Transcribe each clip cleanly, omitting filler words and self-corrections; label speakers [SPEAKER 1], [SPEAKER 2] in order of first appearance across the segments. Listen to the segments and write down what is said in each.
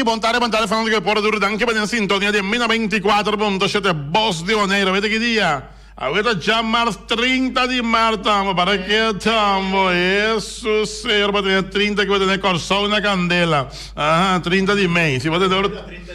[SPEAKER 1] Bon tarde, bon tarde, fanático di Puerto Duro. Danki pa den sintonia di Mina 24.7 Bos di Bonaire. Wete ki dia? Awe ta djamars 30 di mart tambo. Para ke tambo? Hesus Señor, bo tene 30 ki bo tene Kòrsou na kandela. Aha, 30 di mei. Si bo tene ora,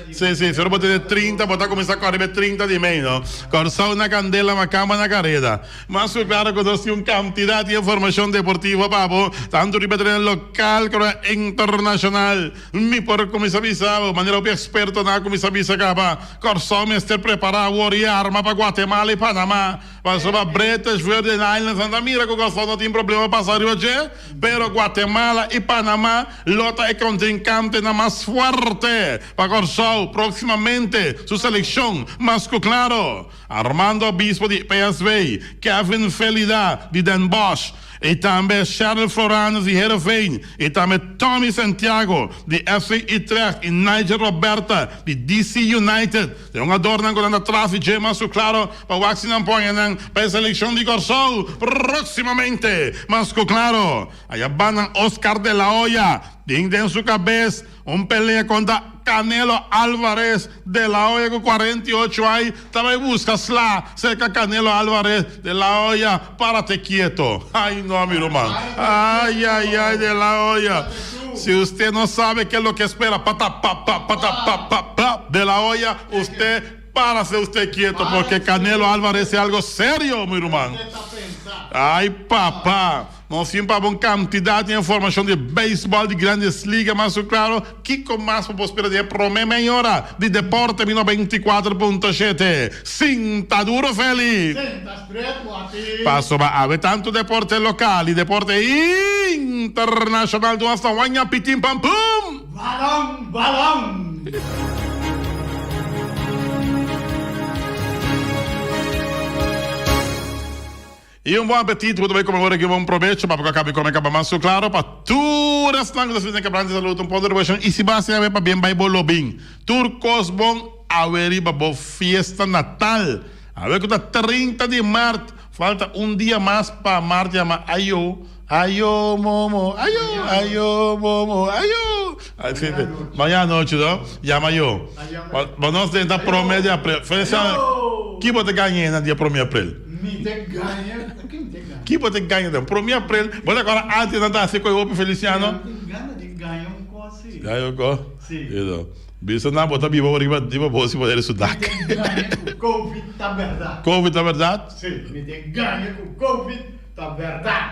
[SPEAKER 1] si, si, si ora bo tene 30, bo ta kuminsá kòrda riba e 30 di mei, no? Kòrsou na kandela, makamba na kareda. Mas ku klaro ku nos tin un kantidat di informashon deportivo pa bo, tantu riba tereno lokal komo internashonal. Mi por kuminsá bisa bo, manera hopi ekspertonan a kuminsá bisa kaba, Kòrsou mester prepará awor i arma pa Guatemala i Panamá. Pasobra British Virgin Islands nan ta mira ku Kòrsou no tin problema pasa riba dje, pero Guatemala i Panamá lo ta e kontrinkantenan mas fuerte pa Kòrsou próksimamente su selekshon, mas ku klaro. Armando Obispo di PSV, Kevin Felida di Den Bosch y tambe Sheryl Floranus di Heerenveen y tambe Tommy Santiago di FC Utrecht y Nigel Robertha di DC United. E hungadornan cu nan ta tras di dje mas cu claro pa wak si nan poña nan pa e seleccion di Corsou proximamente. Mas cu claro, aya bannan Oscar de la Hoya tin den su cabes Un pelea kontra Canelo Alvarez. De La Hoya ku 48 ai ta bai buska sla serka Canelo Alvarez. De La Hoya, párate quieto. Ay no mi ruman. Ay ay ay De La Hoya. Si usted no sabe ke lo ke espera pata pa pa pata pa pa pa De La Hoya usted párase usted quieto porque Canelo Alvarez es algo serio mi ruman. Ay papa. Nos tin pa bo un kantidat di informashon di beisbòl di Grandes Liga, mas ku klaro, kiko mas bo por spera di e promé mei ora di Deporte Mi 94.7. Sinta duro, Feli! Pasobra awe tantu deporte lokal i deporte internashonal dun hasta waña pitin pam pum!
[SPEAKER 2] Balon, balon!
[SPEAKER 1] I un bon apetit, bo ta bai kome ora ki bon probecho, pa bo ka kabi kome kaba mas su klaro pa tur esnan ku ta sinti kebrante salud un ponto di i si bo hasi awe pabien bai bo lo bin tur kos bon awe riba bo fiesta natal awe ku ta 30 di mart falta un dia mas pa mart yama ayo ayo momo ayo ayo momo ayo mañana anochi no yama ayo pa nos den ta prome di aprel ki bo ta gaña na dia prome aprel.
[SPEAKER 2] Mi te gaña, ki mi te gaña?
[SPEAKER 1] Ki bo te gaña den prome aprel? Bo ta kora antes nan ta hasi koe hopi Feliciano?
[SPEAKER 2] Mi tin gana di gaña un kos si.
[SPEAKER 1] Gaña un kos?
[SPEAKER 2] Si.
[SPEAKER 1] Eso. Bisa nan bo ta biba riba riba bo si bo ta su dak.
[SPEAKER 2] Mi te gaña ku Covid ta bèrdat.
[SPEAKER 1] Covid ta bèrdat?
[SPEAKER 2] Si, mi te gaña ku Covid ta bèrdat.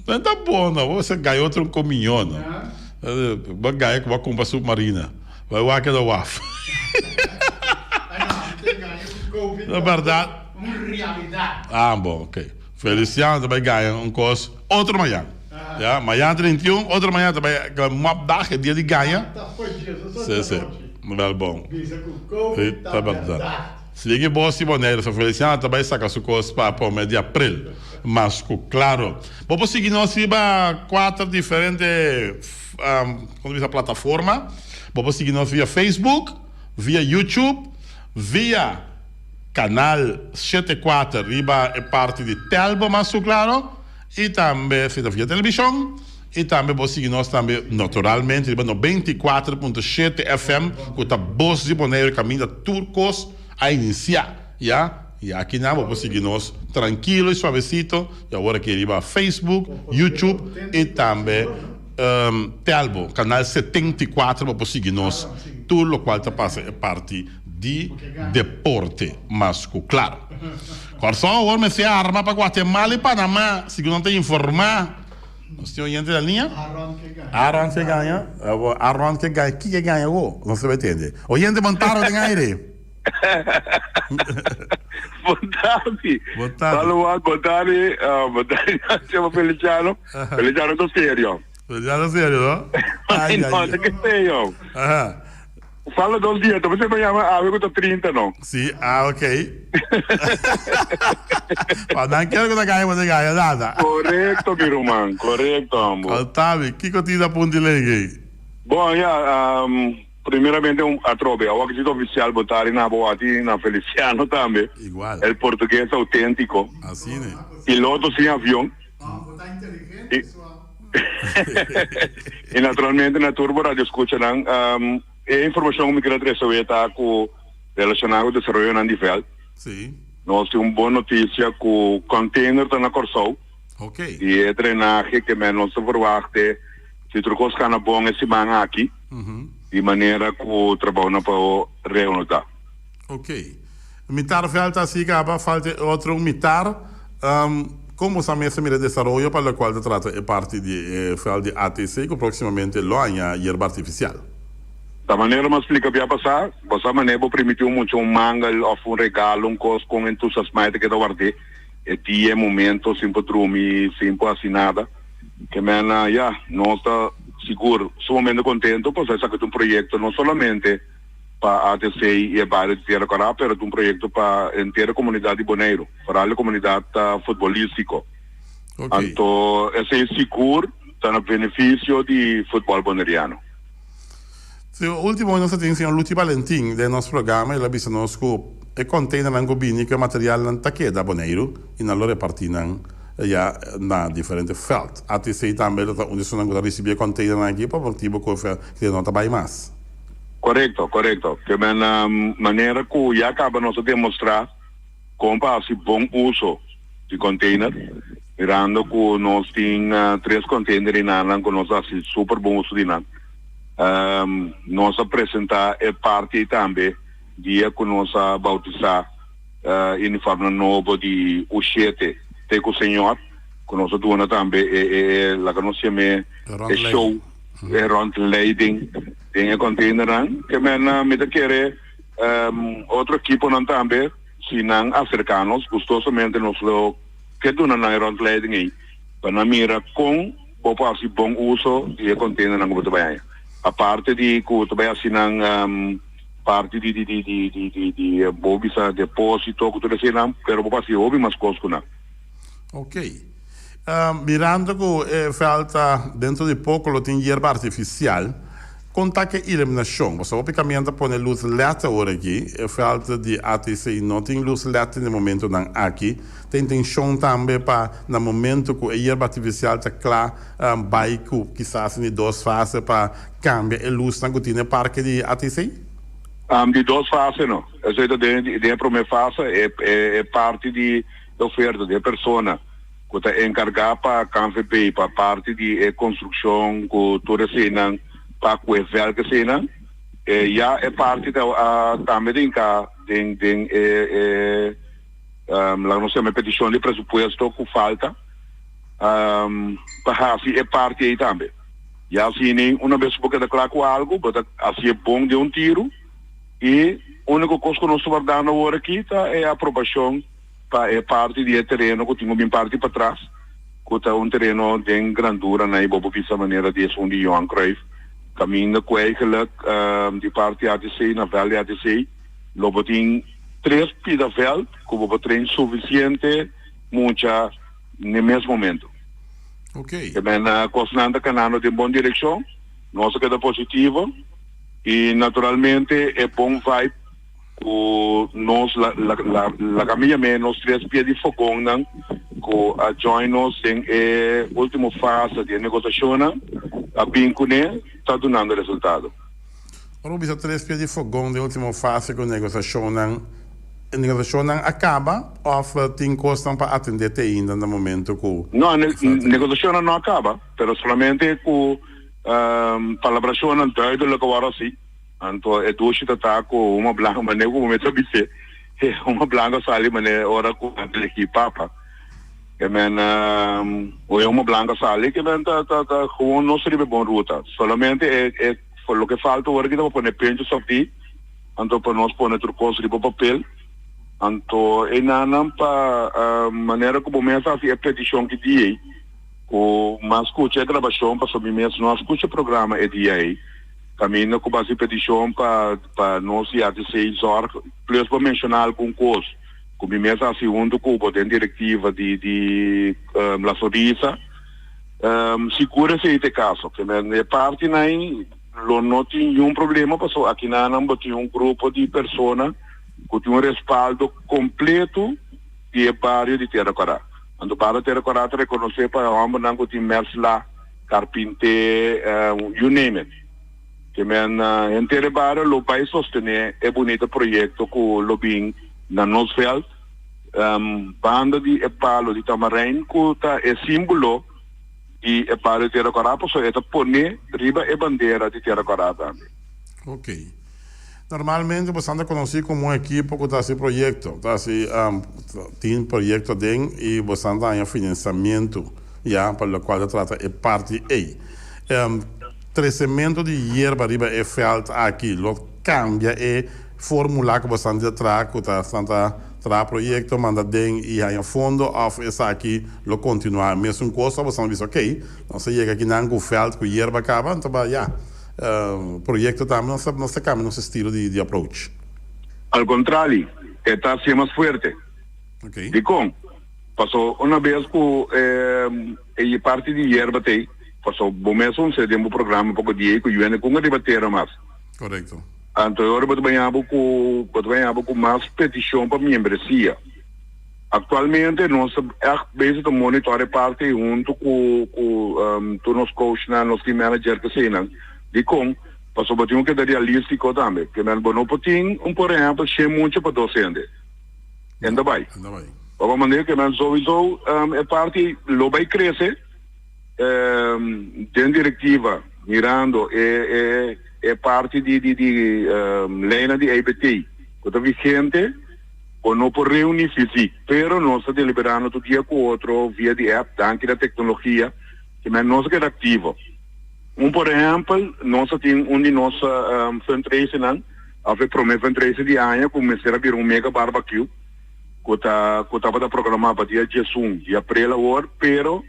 [SPEAKER 1] No ta bon no, bo mester gaña otro un kon miñó no. Bo gaña ku bo a kumpra submarina. Bai wak na waf.
[SPEAKER 2] Mi te gaña ku Covid
[SPEAKER 1] Ta bèrdat.
[SPEAKER 2] Un realidat.
[SPEAKER 1] Ah bon, ok. Feliciano ta bai gaña un kos otro mañan. Ya, mañan 31, otro mañan ta bai mopdag, e dia di gaña.
[SPEAKER 2] Si,
[SPEAKER 1] si. Wel bon.
[SPEAKER 2] Bisa ku Covid ta bèrdat.
[SPEAKER 1] Sigui bo si Boneiru San Feliciano ta bai saka su kos pa prome di april. Mas ku klaro. Bo por sigui nos riba kuater diferente komo ta bisa plataforma. Bo por sigui nos via Facebook, via YouTube, via kanal 74 riba e parti di Telbo mas ku klaro i tambe si ta via televishon i tambe bo sigui nos tambe naturalmente riba 94.7 FM ku ta Bos di Boneiru kaminda tur kos a inisiá ya i akinan bo por sigui nos trankilo i suavesito i awor aki riba Facebook, YouTube i tambe Telbo kanal 74 bo por sigui nos tur lokual ta pasa e parti di deporte mas ku klaro. Kòrsou awor mester arma pa Guatemala i Panamá segun nan ta informá. Nos tin oyente na liña?
[SPEAKER 2] Aaron ke gaña.
[SPEAKER 1] Aaron ke gaña? Aaron ke gaña. Ki ke gaña awo? Nos ta bay tende. Oyente bon tarde den aire.
[SPEAKER 3] Bon tardi.
[SPEAKER 1] Bon tardi.
[SPEAKER 3] Saludos, bon tardi. Bon tardi, Chema Feliciano. Feliciano ta serio.
[SPEAKER 1] Feliciano serio, no?
[SPEAKER 3] Ay, no, ta ke serio.
[SPEAKER 1] Aha.
[SPEAKER 3] Falta dos dia, ta pensé pa yama awe ku ta 30 no.
[SPEAKER 1] Si, ah ok. Pa nan kere ku ta gaya bo ta gaya nada.
[SPEAKER 3] Korekto mi ruman, korekto ambo.
[SPEAKER 1] Kontami, kiko tin na punti lege?
[SPEAKER 3] Bon ya, primeramente un atrobe, awor ki si ta ofisial bo ta na bo ati na Feliciano tambe.
[SPEAKER 1] Igual.
[SPEAKER 3] El portugues autentico.
[SPEAKER 1] Asina.
[SPEAKER 3] Piloto sin avion.
[SPEAKER 2] Bo ta inteligente, sua.
[SPEAKER 3] I naturalmente na tur bo radioscuchanan. E informacion cu mi kier a trece awe ta cu relaciona cu desaroyonan di veld. Nos tin un bon noticia cu container ta na Corsou. Di e drenahe ke men nos ta verwachtte si tur cos cana bon e siman aki. Di manera cu trabounan pa reunota.
[SPEAKER 1] Ok. Mitar veld ta si caba, falta e otro mitar. Con bo sa mester mira e desaroyo pa locual ta trata e parti di e veld di ATC cu proximamente lo haña yerba artificial?
[SPEAKER 3] Ta manera mi a splica bia pasá, bo sa manera bo primiti un mucha un mangel of un regalo, un cos con entusiasma e ta keda ward'é e dia, e momento, sin por drumi, sin por haci nada. Ke men, ya, nos ta sigur sumamente contento pasobra esaki ta un proyecto no solamente pa ATC i e bario di Tierra Kòrá, pero ta un proyekto pa henter e komunidat di Boneiru, foral e komunidat futbolístiko. Anto esei sigur ta na benefisio di futbòl boneriano.
[SPEAKER 1] Si ultimo nos a tin señor Luchi Balentin den nos programa, el a bisa nos ku e konteinernan ku bini ku e materialnan ta keda Boneiru i nan lo repartí nan ya na diferente vèlt. ATC tambe lo ta un di esunnan ku ta risibí e konteinernan aki pa motibu ku e vèlt no ta bai mas.
[SPEAKER 3] Korekto, korekto. Ke men manera ku ya kaba nos a demostrá kon pa hasi bon uso di container, mirando ku nos tin tres container di nannan ku nos a hasi super bon uso di nan. Nos a presentá e parti ei tambe dia ku nos a bautisá uniformnan nobo di U shete te ku señor, ku nos a duna tambe e e laga nos yam'é e show. E rondleiding den e containernan ke men mi ta kere otro ekiponan tambe si nan acerca nos gustosamente nos lo ke duna nan e rondleiding ey pa nan mira con bo por haci bon uso di e containernan cu bo ta bay haña aparte di cu ta bay haci nan parti di di di di di di bo bisa deposito cu tur eseynan pero bo por haci hopi mas cos cu nan.
[SPEAKER 1] Ok. Mirando ku e vèlt ta dentro di poko lo tin yerba artifisial, kon ta ku e iluminashon? Pasobra hopi kamion ta pone lus led awor aki, e vèlt di ATC no tin lus led den e momentunan aki. Ta intenshon tambe pa na momentu ku e yerba artifisial ta kla bai ku kisas den di dos fase pa kambia e lusnan ku tin den e parke di ATC?
[SPEAKER 3] Di dos fase no. Esei ta den e promé fase, e parti di. E oferta di e persona ku ta enkargá pa KNVB pa parti di e konstrukshon ku tur eseinan pa ku e vèlk eseinan, e ya e parti ta tambe ta hinká den den e e laga nos yama e petishon di presupuesto ku falta pa hasi e parti ei tambe. Ya asina una bes ku bo keda kla ku algu bo ta hasié bon den un tiru. E úniko kos ku nos ta wardando awor aki ta e aprobashon pa e parti di e tereno ku tin ku bin parti patras, ku ta un tereno den grandura na e bobo bisa manera di esun di Johan Cruijff, kaminda ku eigenlijk di parti ATC na vèlt di ATC lo bo tin tres pida vèlt ku bo por train sufisiente mucha n'e mes momento.
[SPEAKER 1] Oké.
[SPEAKER 3] Te men kosnan ta kanando den bon direkshon, nos a keda positivo. I naturalmente e bon vibe ku nos la la laga mi yam'é nos tres pia di fogonnan ku a join nos den e ultimo fase di e negosashonnan a bin kuné ta dunando resultado.
[SPEAKER 1] Ora bo bisa tres pia di fogon den ultimo fase ku negosashonnan, e negosashonnan a kaba òf tin kosnan pa atendé te ainda na momento ku.
[SPEAKER 3] No, negosashonnan no a kaba, pero solamente ku. Palabrashonnan duidelijk a wòrdu hasi. Anto e dushi ta ta ku huma blanku manera ku bo mester a bis'é. E huma blanku a sali manera ora ku nan ta elegí papa. Ke men e huma blanku a sali ke men ta ta ta gewoon nos riba e bon ruta. Solamente e e loke falta ora ki ta pa pone pinchos of di anto pa nos pone tur kos riba papel. Anto enanan pa manera ku bo mes a hasi e petishon ki di ei. Ku m'a skucha e grabashon pasobra mi mes no a skucha e programa e dia ei. Kaminda ku basi petishon pa pa nos di ATC Zorg plus bo menshoná algun kos ku mi mes a hasi huntu ku bo den direktiva di di La Sonrisa. Sigur esei ta e kaso. Ke men e partinan ei lo no tin niun problema pasobra akinanan bo tin un grupo di persona ku tin un respaldo kompleto di e bario di Tierra Kòrá. Anto Barrio Tierra Kòrá ta rekonosé pa e hòmbernan ku tin mes la. Karpinté, you name it. Ke men henter e bario lo bai sostené e bunita proyekto ku lo bin na nos vèlt banda di e palo di tamarijn ku ta e símbolo di e palo di Tera Kòrá pasobra e ta poné riba e bandera di Tera Kòrá tambe.
[SPEAKER 1] Ok. Normalmente boso ta konosí komo un ekipo ku ta hasi proyekto, ta hasi tin proyekto aden i boso ta haña finansiamentu ya pa lokual ta trata e parti ei. Tresementu di yerba riba e vèlt aki lo kambia e fórmula ku boso ta traha ku ta ta traha proyekto, manda aden i haña fondo òf esaki lo kontinuá mesun kos òf boso ta bisa okey nos a yega akinan ku vèlt ku yerba kaba anto ba ya. Proyecto tambe nos ta nos ta cambia nos estilo di di approach.
[SPEAKER 3] Al contrali, e ta hacié mas fuerte.
[SPEAKER 1] Ok.
[SPEAKER 3] Dicon? Paso una bes cu e parti di yerba t'ey, paso bo mes un den bo programa poco di ey cu yuende con riba tera mas.
[SPEAKER 1] Correcto.
[SPEAKER 3] Anto e ora bo ta baña bo cu bo ta baña bo cu mas peticion pa miembresia. Actualmente nos ta echt bezig ta monitor e parti hunto cu cu tur nos coachnan, nos team manager keseinan. Dicon? Pasobra bo tin cu keda realistico tambe. Ke men bo no por tin un por ehempel shen mucha pa dos hende. En ta bay.
[SPEAKER 1] En ta bay.
[SPEAKER 3] Papá manera ke men sowieso e parti lo bay crece den directiva mirando e e e parti di di di leynan di EBT cu ta vigente. Bo no por reuní físik, pero nos ta deliberando tur dia ku otro via di app, danki na teknologia, ki men nos a keda aktivo. Un por ehèmpel, nos a tin un di nos fundraisernan, òf e promé fundraiser di aña ku mester a bira un mega barbecue ku ta ku tabata programá pa dia diesun di aprel awor, pero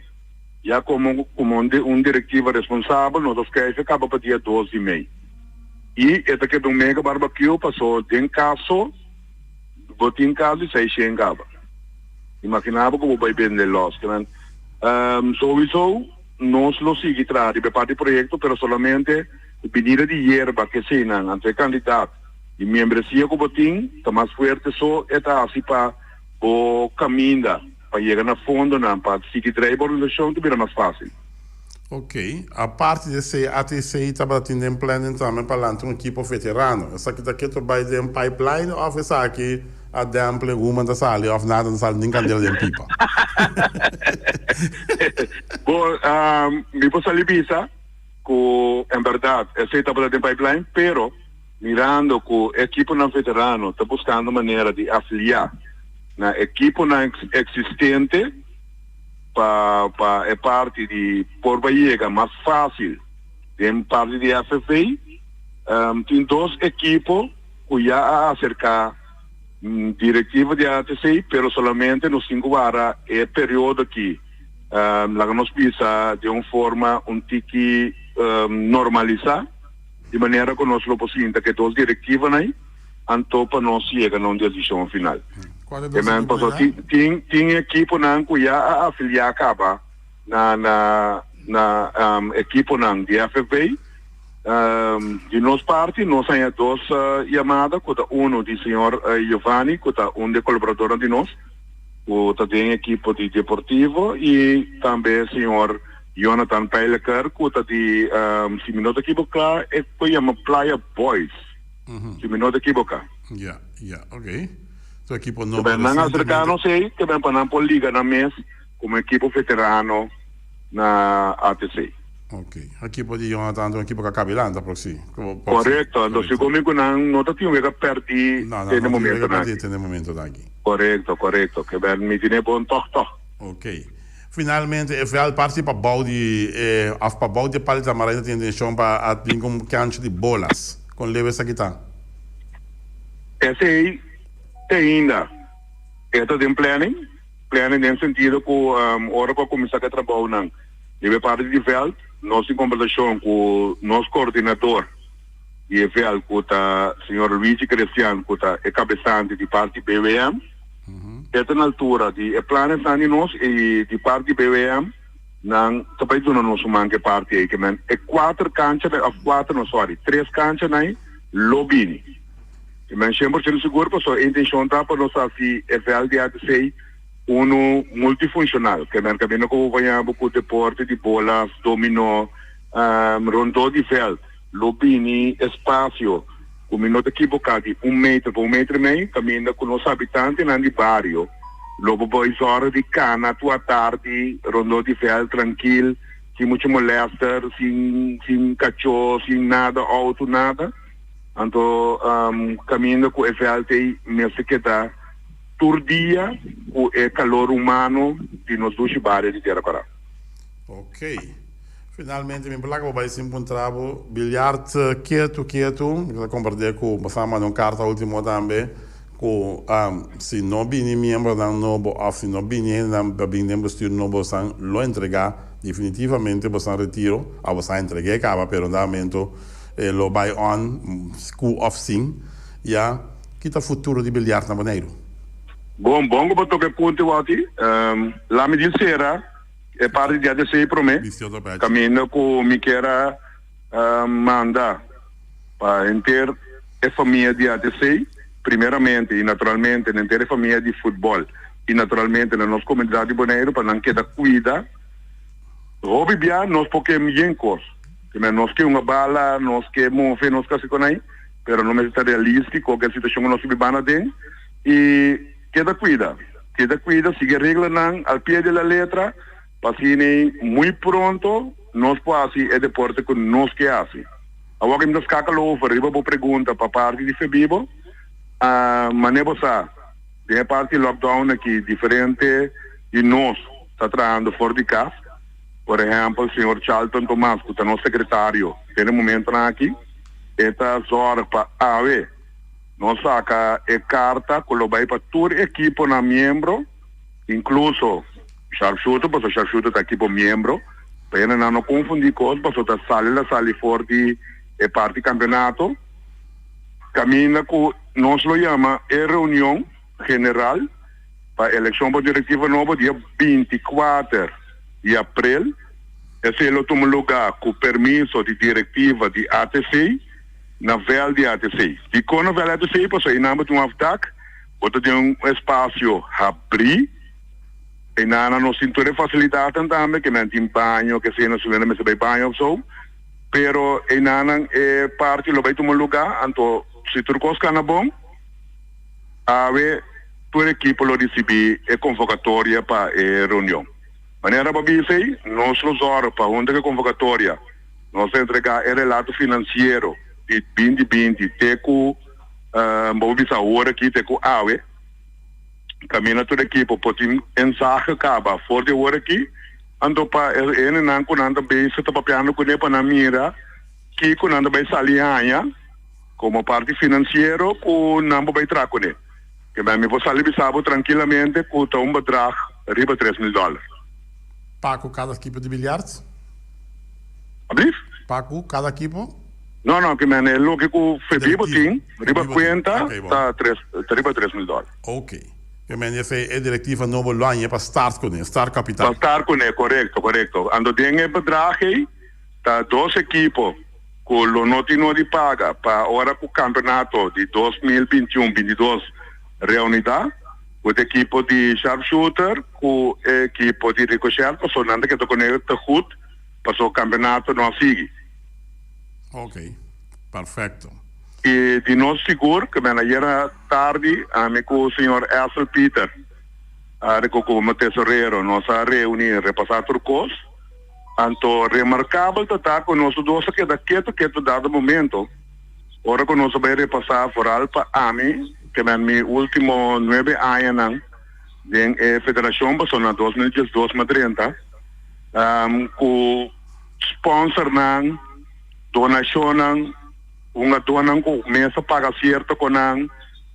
[SPEAKER 3] ya komo komo un direktiva responsabel nos a skèif e kaba pa dia dos di mei. I e ta keda un mega barbecue paso den kaso. Bo tin kas di seishen kaba. Imagina bo ku bo bai bende lòs. Ke men, souiso nos lo sigui traha riba e parti proyekto, pero solamente ku binida di yerba ke eseinan. Anto e kandidat di miembresia ku bo tin ta mas fuerte so e ta hasi pa bo kaminda pa yega na fondonan pa sigui drai bo organisashon ta bira mas fásil.
[SPEAKER 1] Ok, aparte di esei ATC tabata tin den planning tambe pa lanta un ekipo veterano. Esaki ta keto bai den pipeline of esaki a demple human ta sali of nada ta sali nin kandela den pipa?
[SPEAKER 3] Bo, mi por sali bisa ku en bèrdat esei tabata den pipeline, pero mirando ku e ekiponan veterano ta buskando manera di afiliá na ekiponan eksistente, pa pa e parti di por bai yega mas fácil den parti di FFA tin dos ekipo ku ya a aserká direktiva di ATC pero solamente nos tin ku wara e periodo aki laga nos bisa den un forma un tiki normalisá di manera ku nos lo por sinta ku e dos direktivanan anto pa nos yega na un desishon final.
[SPEAKER 1] Cual e dos
[SPEAKER 3] Amen.
[SPEAKER 1] equipo
[SPEAKER 3] Pasobra
[SPEAKER 1] ya?
[SPEAKER 3] tin tin tin ekiponan ku ya a afiliá kaba na na na ekiponan di FFB. Di nos parti nos haña dos yamada ku ta unu di señor Giovanni ku ta un di e kolaboradornan di nos ku ta den ekipo di Deportivo i tambe señor Jonathan Pijleker ku ta di si mi no ta ekiboká e ku yama Playa Boys. Si mi no ta ekiboká.
[SPEAKER 1] Ya, ya, ok. Su ekipo nobo
[SPEAKER 3] Te ben nan aserká
[SPEAKER 1] resientemente.
[SPEAKER 3] nos ei, te ben pa nan por liga nan mes komo ekipo veterano na ATC.
[SPEAKER 1] Ok. Ekipo di Jonathan ta un ekipo ku a kabi lanta proxi.
[SPEAKER 3] Korekto. Anto
[SPEAKER 1] Korekto.
[SPEAKER 3] segun mi ku nan no ta tin wega pèrdí
[SPEAKER 1] No,
[SPEAKER 3] te
[SPEAKER 1] nan
[SPEAKER 3] ne
[SPEAKER 1] no tin wega
[SPEAKER 3] momentonan
[SPEAKER 1] pèrdí
[SPEAKER 3] aki.
[SPEAKER 1] te ne momentonan aki.
[SPEAKER 3] Korekto, korekto. Ke ben mi tine bon tòg tòg.
[SPEAKER 1] Ok. Finalmente e vèlt parti pabou di e òf pabou di e pal di Tamarijn ta tin intenshon pa a bin ku un kancha di bolas. Kon leu esaki ta?
[SPEAKER 3] Esei te ainda e ta den planning, planning den sentido ku ora ku a kuminsá ku e trabounan riba e parti di vèlt, nos tin kombersashon ku nos koordinador di e vèlt ku ta señor Luigi Crestian ku ta e kabesante di parti BWM. E ta na altura di e planesnan di nos i di parti BWM nan ta bai duna nos un man ku e parti ei. Ke men e kuater kanchanan òf kuater no sòri tres kanchanan ei lo bini. Ke men shen por shento sigur pasobra e intenshon ta pa nos hasi e vèlt di ATC. Unu multifunshonal, ke men kaminda ku bo baña bo ku deporte di bola, domino, rondó di vèlt. Lo bini espasio ku mi no ta kiboká di un meter pa un meter i mei kaminda ku nos habitantenan di bario lo bo bai zòrg di kana tur atardi rondó di vèlt trankil, sin muchu molèster, sin sin kachó, sin nada, outo, nada. Anto kaminda ku e vèlt ei mester keda. Tur dia ku e kalor humano di nos dushi bario di Tierra Kòrá.
[SPEAKER 1] Ok. Finalmente mi por laga bo bai sin puntra bo. Biljart ketu ketu. Mi ta komprendé ku bo sa manda un karta ultimo tambe ku si no bini miembronan nobo òf si no bini hendenan pa bin den bestuur nobo bosan lo entregá definitivamente bosan retiro. Òf bosan a entreg'é kaba pero na momento e lo bai on ku òf sin ya. Ki ta futuro di biljart na Boneiru?
[SPEAKER 3] Bon, bon ku bo toka e punto wou-ti. Laat mi di sera e parti di ATC promé. Kaminda ku mi kier a manda pa henter e famia di ATC, primeramente i naturalmente na henter e famia di futbòl i naturalmente na nos komunidat di Boneiru pa nan keda kuida. Hopi bia nos por ke yen kos. Nos ke hunga bala, nos ke move, nos ke hasi konai. Pero no mester ta realístiko ku e situashon ku nos ta bibando aden i keda kuida, keda kuida, sigui e reglanan al pie de la letra pa asina muy pronto nos por hasi e deporte ku nos ke hasi. Awor ku mi ta skakal over riba bo pregunta pa parti di Febibo, mane bo sa den e parti lockdown aki diferente di nos ta trahando for di kas, por ehèmpel señor Charlton Tomas ku ta nos sekretario den e momentonan aki, E ta zorg pa awe nos saca e carta cu lo bay pa tur equiponan miembro, incluso Sharpshooter, pasobra Sharpshooter ta equipo miembro, pa hendenan no confundi cos, pasobra ta sali la sali for di e parti campeonato, caminda cu nos lo yama e reunion general pa eleccion pa directiva nobo dia 24 di april. Esei lo tuma lugá ku permiso di direktiva di ATC na vèlt di ATC. Dikon na vèlt di ATC? Pasobra einan bo tin un afdak, bo ta den un espasio habrí, einan nos tin tur e fasilidatnan tambe, ke nan tin baño, ke si nan mester bai baño òf so, pero einan e parti lo bai tuma lugá, anto si tur kos kana bon, awe tur ekipo lo risibí e konvokatoria pa e reunion. Manera bo bisa ei, nos lo zòrg pa hunta ku e konvokatoria nos ta entregá e relato finansiero di binti binti te ku bo por bisa awor aki te ku awe. Kaminda tur ekipo por tin ensahe kaba for di awor aki, anto pa e hendenan ku nan ta bezig ta papiando kuné pa nan mira kiko nan ta bai sali haña komo parti finansiero ku nan por bai traha kuné. Kebè mi por sali bisa bo trankilamente ku ta un bedrag riba 3000 dòler.
[SPEAKER 1] Pa ku kada ekipo di biljart?
[SPEAKER 3] Ablief?
[SPEAKER 1] Pa ku kada ekipo?
[SPEAKER 3] No, no, ke men e loke ku Febibo tin riba kuenta ta tres, ta riba 3000 dòler.
[SPEAKER 1] Oké. Ke men esei e direktiva nobo lo haña pa start kuné, start kapital.
[SPEAKER 3] Pa start kuné, korekto, korekto. Anto den e bedrag ei ta dos ekipo. Ku lo no tin no di paga pa ora ku kampeonato di 2021, 22 reunidá ku e ekipo di Sharpshooter ku e ekipo di Ricochet pasobra nan ta keda kone te goed pasobra kampeonato no a sigui.
[SPEAKER 1] Ok, perfecto.
[SPEAKER 3] I di nos sigur ku men ayera tardi ami ku señor Essel Pieter a komo tesorero nos a reuni repasá tur kos. Anto remarkabel ta ta ku nos dos a keda ketu ketu dado momento ora ku nos a bai repasá foral pa ami ke men mi último nuebe añanan den e federashon pasobra na 2012 mi a drenta ku sponsornan, donashonnan, hungadónan ku mes a paga sierto ku nan,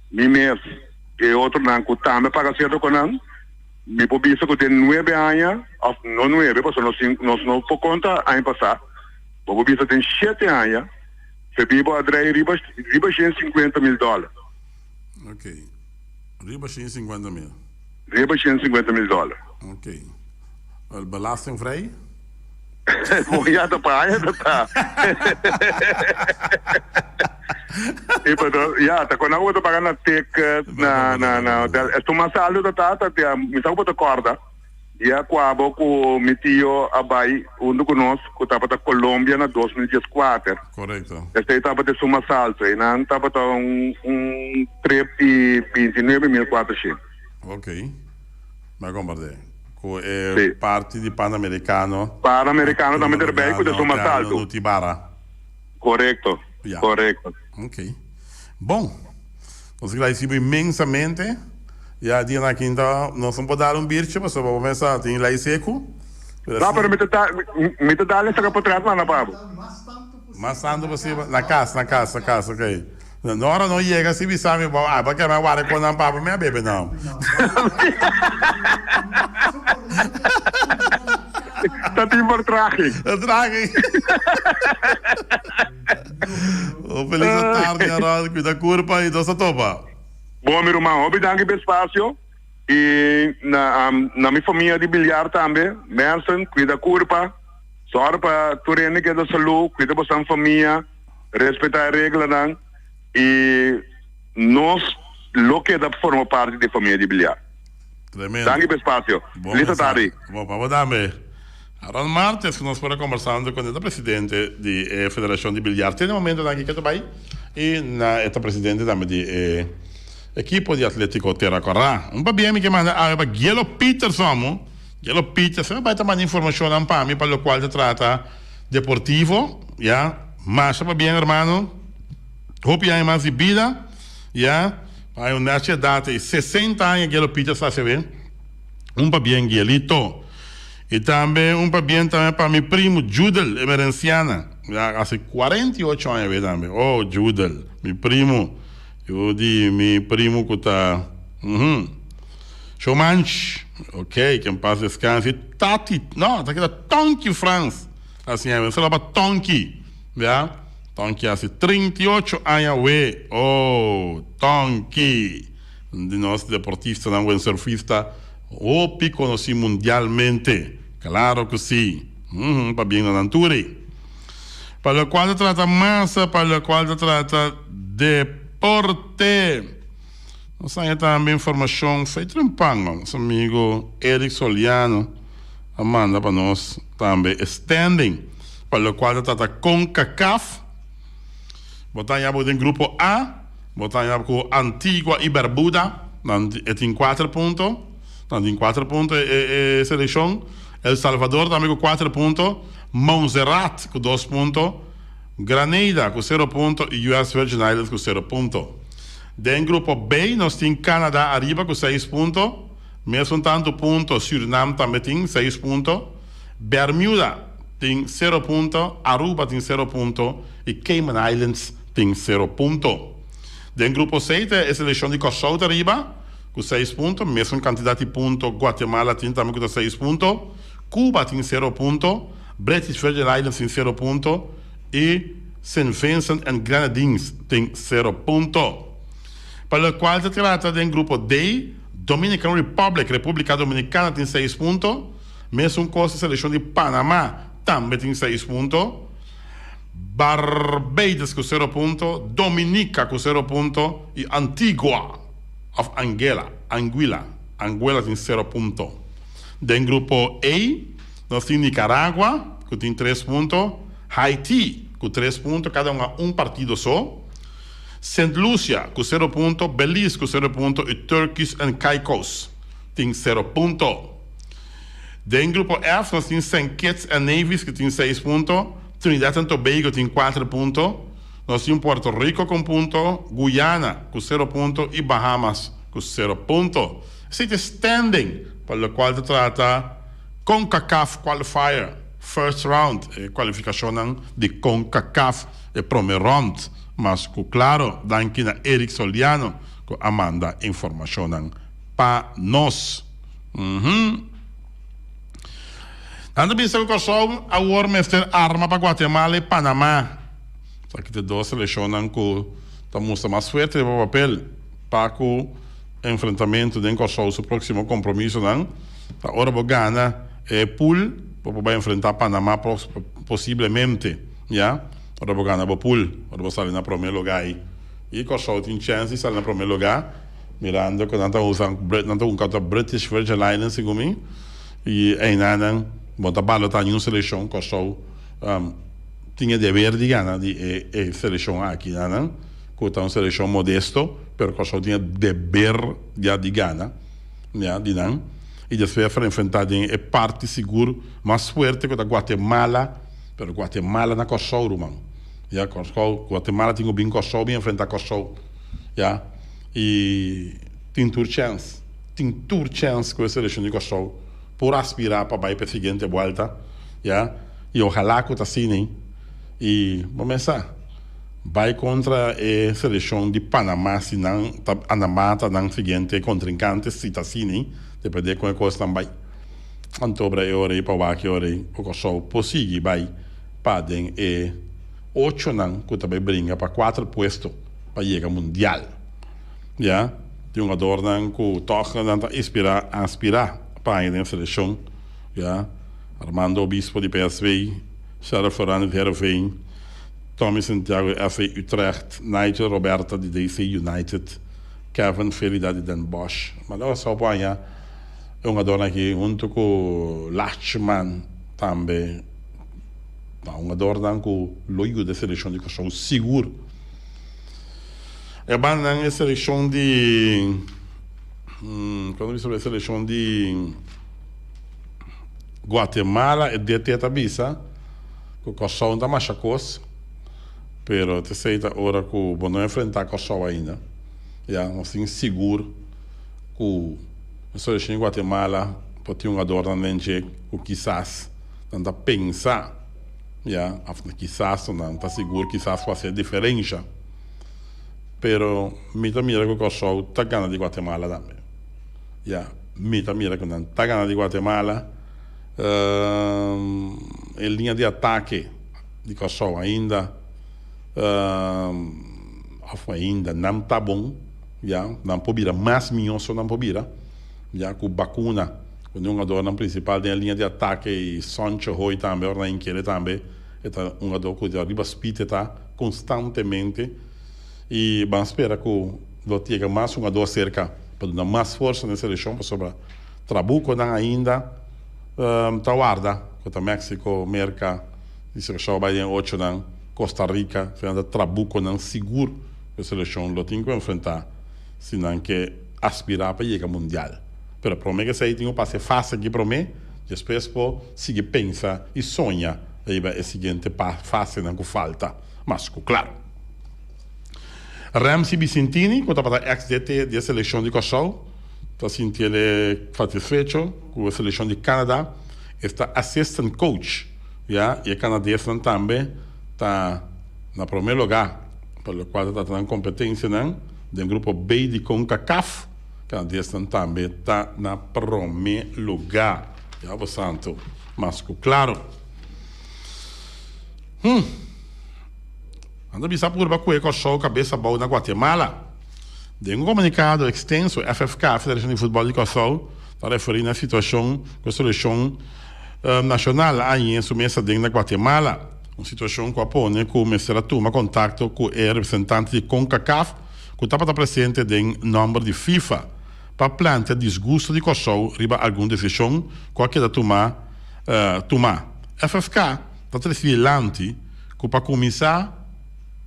[SPEAKER 3] mi mes i e otronan ku tambe a paga sierto ku nan. Mi por bisa ku den nuebe aña, òf no nuebe, pasobra nos tin, nos no por konta aña pasá, bo por bisa den shete aña, Febibo a drei riba, riba 150 mil dòler.
[SPEAKER 1] Ok. Riba 150 mil.
[SPEAKER 3] Riba 150 mil dòler.
[SPEAKER 1] Ok. Wel, belastingvrij?
[SPEAKER 3] Bon, ya ta pa aña ta ta. I pasobra, ya, ta kon nan ku bo ta paga na ticket, na, na, na hotel. Esun mas altu ta ta, ta dia, mi sa ku bo ta kòrda, dia ku abo ku mi tio a bai huntu ku nos, ku tabata Colombia na 2014.
[SPEAKER 1] Korekto.
[SPEAKER 3] Esei tabata esun mas altu. Einan tabata un, un trip di 29.400.
[SPEAKER 1] Ok. Mi a komprendé. Ku e parti di Panamericano.
[SPEAKER 3] Panamericano tambe ta erbij ku ta esun mas altu.
[SPEAKER 1] Nutibara.
[SPEAKER 3] Korekto, korekto.
[SPEAKER 1] Ok. Bon. Nos gradisí bo inmensamente. Ya dia nan aki ta nos no por dal un birchi pasobra bo mester tin lei seku.
[SPEAKER 3] No, pero mi ta da, mi ta dal esaki potret manda pa bo.
[SPEAKER 1] Mas tantu posibel. Na kas, na kas, na kas, ok. No ora no yega si bisa mi bo, ah, bo ke mi a warda kon nan pa bo, mi a bebe no.
[SPEAKER 3] Ta tin vertraging.
[SPEAKER 1] Vertraging. Un feliz tardi, Harold. Cuida curpa y nos ta topa.
[SPEAKER 3] Bon, mi ruman. Hopi danki pa e espacio. Y na, na mi famia di biliar tambe. Mensen, cuida curpa. Sòru pa tur hende keda salú, kuida bosan famia, respetá e reglanan i nos lo keda forma parti di e famia di biliar.
[SPEAKER 1] Tremendo.
[SPEAKER 3] Danki pa e spasio.
[SPEAKER 1] Bon
[SPEAKER 3] Lista
[SPEAKER 1] mensahe.
[SPEAKER 3] tardi.
[SPEAKER 1] Bon pa bo tambe. Aaron Martes ku nos por a kombersando ku e ta presidente di e Federashon di Biliar te na momentonan aki ke ta bai i na e ta presidente tambe di e ekipo di Atletico Tera Kòrá. Un pabia mi ke manda awe pa Gielo Peterson mu. Yellow Peter semper bai ta manda informacionnan pa mi pa locual ta trata deportivo, ya. Masha pabien hermano, hopi aña mas di bida, ya. Pa un naci edad ei 60 aña Yellow Peter sa haci awe. Un pabien Gielito. Y tambe un pabien tambe pa mi primo Judel Emerenciana, ya haci 48 aña awe tambe. Oh Judel, mi primo, yu di mi primo cu ta, uhum. Shomanch, ok, ke en pas descanse. Tati, no, ta keda Tonky Frans. Asina e, solo pa Tonky, ya. Tonky hasi 38 aña awe. Oh, Tonky. Un di nos deportistanan windsurfista hopi konosí mundialmente. Klaro ku si. Uhum, pabien na nan tur ei. Pa lokual ta trata masa, pa lokual ta trata deporte. Nos haña tambe informashon fei trempan. Nos amigo Eric Soliano a manda pa nos tambe e standing pa lokual ta trata Concacaf. Bo ta haña bo den grupo A, bo ta haña ku Antigua i Berbuda, nan e tin kuater punto, nan tin kuater punto e selekshon. El Salvador tambe ku kuater punto, Montserrat ku dos punto, Granada ku sero punto i US Virgin Islands ku sero punto. Den grupo B nos tin Canada ariba ku seis punto, mesun tantu punto Surinam tambe tin, seis punto, Bermuda tin sero punto, Aruba tin sero punto i Cayman Islands tin sero punto. Den grupo C ta e selekshon di Kòrsou ta ariba ku seis punto, mesun kantidat di punto Guatemala tin tambe ku ta seis punto, Cuba tin sero punto, British Virgin Islands tin sero punto i Saint Vincent and Grenadines tin sero punto. Pa lokual ta trata den grupo D, Dominican Republic, Republica Dominicana, tin seis punto, mesun kos e selekshon di Panama tambe tin seis punto, Barbados ku sero punto, Dominica ku sero punto i Antigua òf Anguela, Anguilla, Anguela tin sero punto. Den grupo E nos tin Nicaragua ku tin tres punto, Haiti ku tres punto, kada un a un partido so, Sint Lucia ku sero punto, Belize ku sero punto i Turkeys and Caicos tin sero punto. Den grupo F nos tin Saint Kitts and Nevis ku tin seis punto, Trinidad and Tobago tin kuater punto, nos tin Puerto Rico ku un punto, Guyana ku sero punto i Bahamas ku sero punto. Esei ta e standing pa lokual ta trata Concacaf Qualifier First Round, e kualifikashonnan di Concacaf e prome rond. Mas ku klaro danki na Eric Soliano ku a manda informashonnan pa nos. Uhum. Nan ta bisa ku Kòrsou awor mester arma pa Guatemala i Panama. Esaki ta e dos selekshonnan ku ta mustra mas fuerte riba papel pa ku enfrentamentu den Kòrsou su próksimo kompromisonan. Ta ora bo gana e pool bo por bai enfrentá Panama posiblemente, ya. Ora bo gana bo pool, ora bo sali na prome lugá ei. I Kòrsou tin chèns di sali na prome lugá, mirando ku nan ta usa, nan ta un kòta British Virgin Islands segun mi, i einanan bo ta balotá niun selekshon, Kòrsou tin e deber di gana di e e selekshon aki nanan, ku ta un selekshon modesto, pero Kòrsou tin e deber ya di gana ya di nan, i despues a enfrentá den e parti sigur mas fuerte ku ta Guatemala. Pero Guatemala na Kòrsou ruman. Ya, Kòrsou, Guatemala tin ku bin Kòrsou bin enfrentá Kòrsou. Ya, i tin tur chèns, tin tur chèns ku e selekshon di Kòrsou por aspirá pa bai pa e siguiente buèlta. Ya, i ohalá ku ta asina. I bo mes sa, bai kontra e selekshon di Panamá si nan ta Panamá ta nan siguiente kontrinkante si ta asina, dependé kon e kosnan bai. Antobra e ora ei pa wak e ora ei ku Kòrsou por sigui bai pa den e ochonan ku ta bai bringa pa kuater puesto pa yega mundial. Ya, tin hungadornan ku tòg nan ta inspirá, aspirá pa haña den selekshon, ya, Armando Obispo di PSV, Sherel Florano di Heerenveen, Tommy Santiago di FC Utrecht, Nigel Robertha di DC United, Kevin Felida di Den Bosch. Ma Kòrsou por haña. E hungadornan aki hunto ku Lachman tambe ta hungadornan ku lo yuda e selekshon di Kòrsou sigur. E bandanan e selekshon di kuando bisa e selekshon di Guatemala e DT ta bisa ku Kòrsou no ta masha kos pero ta esei ta ora ku bo no enfrenta Kòrsou ainda ya nos tin sigur ku E selekshon di Guatemala por tin hungadornan den dje ku kisas nan ta pensa, ya, òf kisas no nan ta sigur kisas por hasi e diferensha. Pero mi ta mira ku Kòrsou ta gana di Guatemala tambe. Ya, mi ta mira ku nan ta gana di Guatemala. E liña di atake di Kòrsou ainda, òf ainda nan ta bon. Ya, nan por bira mas mihó so nan por bira, ya ku bakuna, ku e hungadornan prinsipal den e liña di atake i Soncho Hoy tambe ora nan inkere tambe e ta hungador ku ta riba spit e ta konstantemente i ban spera ku lo yega mas hungador serka pa duna mas forsa na e selekshon pasobra trabukonan ainda ta warda ku ta Mexico, Merka i selekshon a bai den ochonan, Costa Rica, ta trabukonan sigur. E selekshon lo tin ku enfrentá si nan ke aspirá pa yega mundial. Pero promé ku esei tin ku pasa e fase aki promé, despues por sigui pensa i soña riba e siguiente fasenan ku falta. Mas ku klaro. Ramsey Bicentini, ku tabata eks DT di e selekshon di Kòrsou, ta sinti el e satisfecho ku e selekshon di Canada. E ta assistant coach, ya, i e kanadesnan tambe ta na promé lugá. Pa lokual ta trata nan kompetensianan den grupo B di Concacaf, kanadesnan tambe ta na promé lugá. Diablo santo, mas ku klaro. Hum. Nan ta bisa purba kue Kòrsou kabes abou na Guatemala. Den un komunikado ekstenso, FFK, Federashon di Futbòl di Kòrsou, ta referí na situashon ku e selekshon nashonal a hañ'é su mes aden na Guatemala. Un situashon ku a pone ku mester a tuma kontakto ku e representante di Concacaf ku tabata presente den nòmber di FIFA pa plantia disgusto di Kòrsou riba algun desishon ku a keda tuma tumá. FFK ta trese dilanti ku pa kuminsá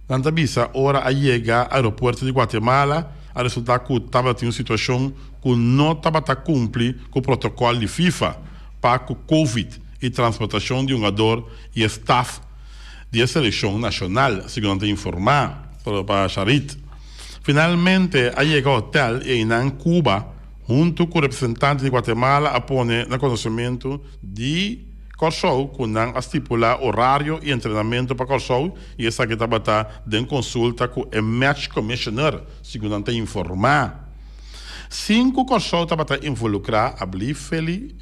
[SPEAKER 1] nan ta bisa ora a yega aeropuerto di Guatemala a resultá ku tabatin un situashon ku no tabata kumpli ku protokòl di FIFA pa ku Covid i transportashon di hungador i e staf di e selekshon nashonal, segun nan ta informá pa Sharit. Finalmente a yega hotel i einan Cuba huntu ku representante di Guatemala a pone na konosementu di Kòrsou ku nan a stipulá orario i entrenamentu pa Kòrsou i esaki tabata den konsulta ku e match commissioner, segun nan ta informá. Sin ku Kòrsou tabata involukrá, ablí Feli?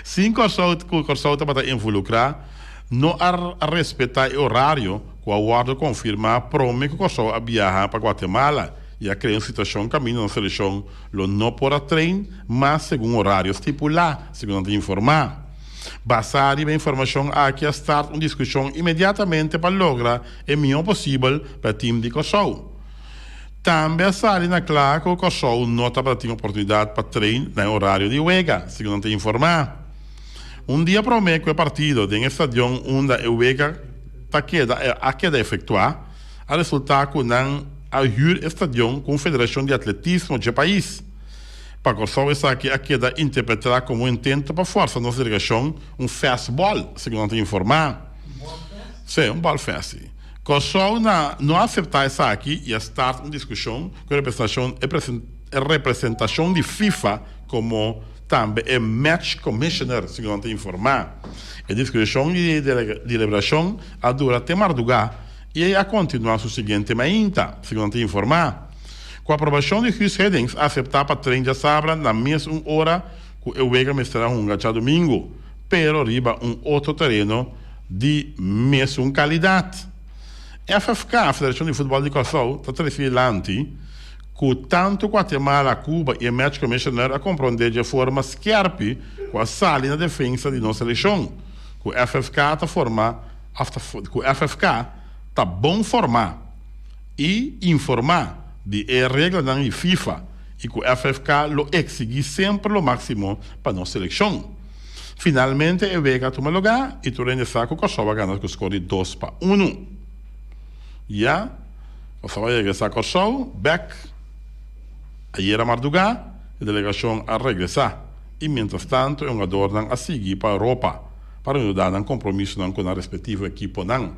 [SPEAKER 1] Sin Kòrsou ku Kòrsou tabata involukrá, no a respetá e orario ku a wòrdu konfirmá promé ku Kòrsou a biaha pa Guatemala i a krea un situashon kaminda nos selekshon lo no por a train mas segun orario stipulá, segun nan ta informá. Basá riba e informashon aki a start un diskushon inmediatamente pa logra e mihó posibel pa e tim di Kòrsou. Tambe a sali na kla ku Kòrsou no tabata tin oportunidat pa train na e orario di wega, segun nan ta informá. Un dia promé ku e partido den e stadion unda e wega ta keda a keda efektuá, a resultá ku nan a hür e stadion ku un federashon di atletismo dje pais. Pa Kòrsou esaki a keda interpretá komo un intento pa fòrsa nos delegashon un fastball, segun nan ta informá. Sí, un bòl fast, sí. Kòrsou na no a aseptá esaki i a start un diskushon ku e representashon e representashon di FIFA komo tambe e match commissioner, segun nan ta informá. E diskushon i deliberashon a dura te mardugá i a kontinuá su siguiente mainta, segun nan ta informá. Ku aprobashon di Guus Hiddink a aseptá pa tren djasabra na mes un ora ku e wega mester a hunga djadumingu, pero riba un otro tereno di mesun kalidat. FFK, Federashon di Futbòl di Kòrsou, ta trese dilanti ku tantu Guatemala, Cuba i e match commissioner a komprondé dje forma skèrpi ku a sali na defensa di nos selekshon, ku FFK ta forma òf ta ku FFK ta bon formá i informá di e reglanan di FIFA i ku FFK lo eksigí semper lo máksimo pa nos selekshon. Finalmente e wega a tuma lugá i tur hende sa ku Kòrsou a gana ku skor di 2-1. Ya Kòrsou a regresá Kòrsou bèk ayera mardugá, e delegashon a regresá i mientrastantu e hungadornan a sigui pa Europa pa renudá nan kompromisonan ku nan respektivo ekiponan.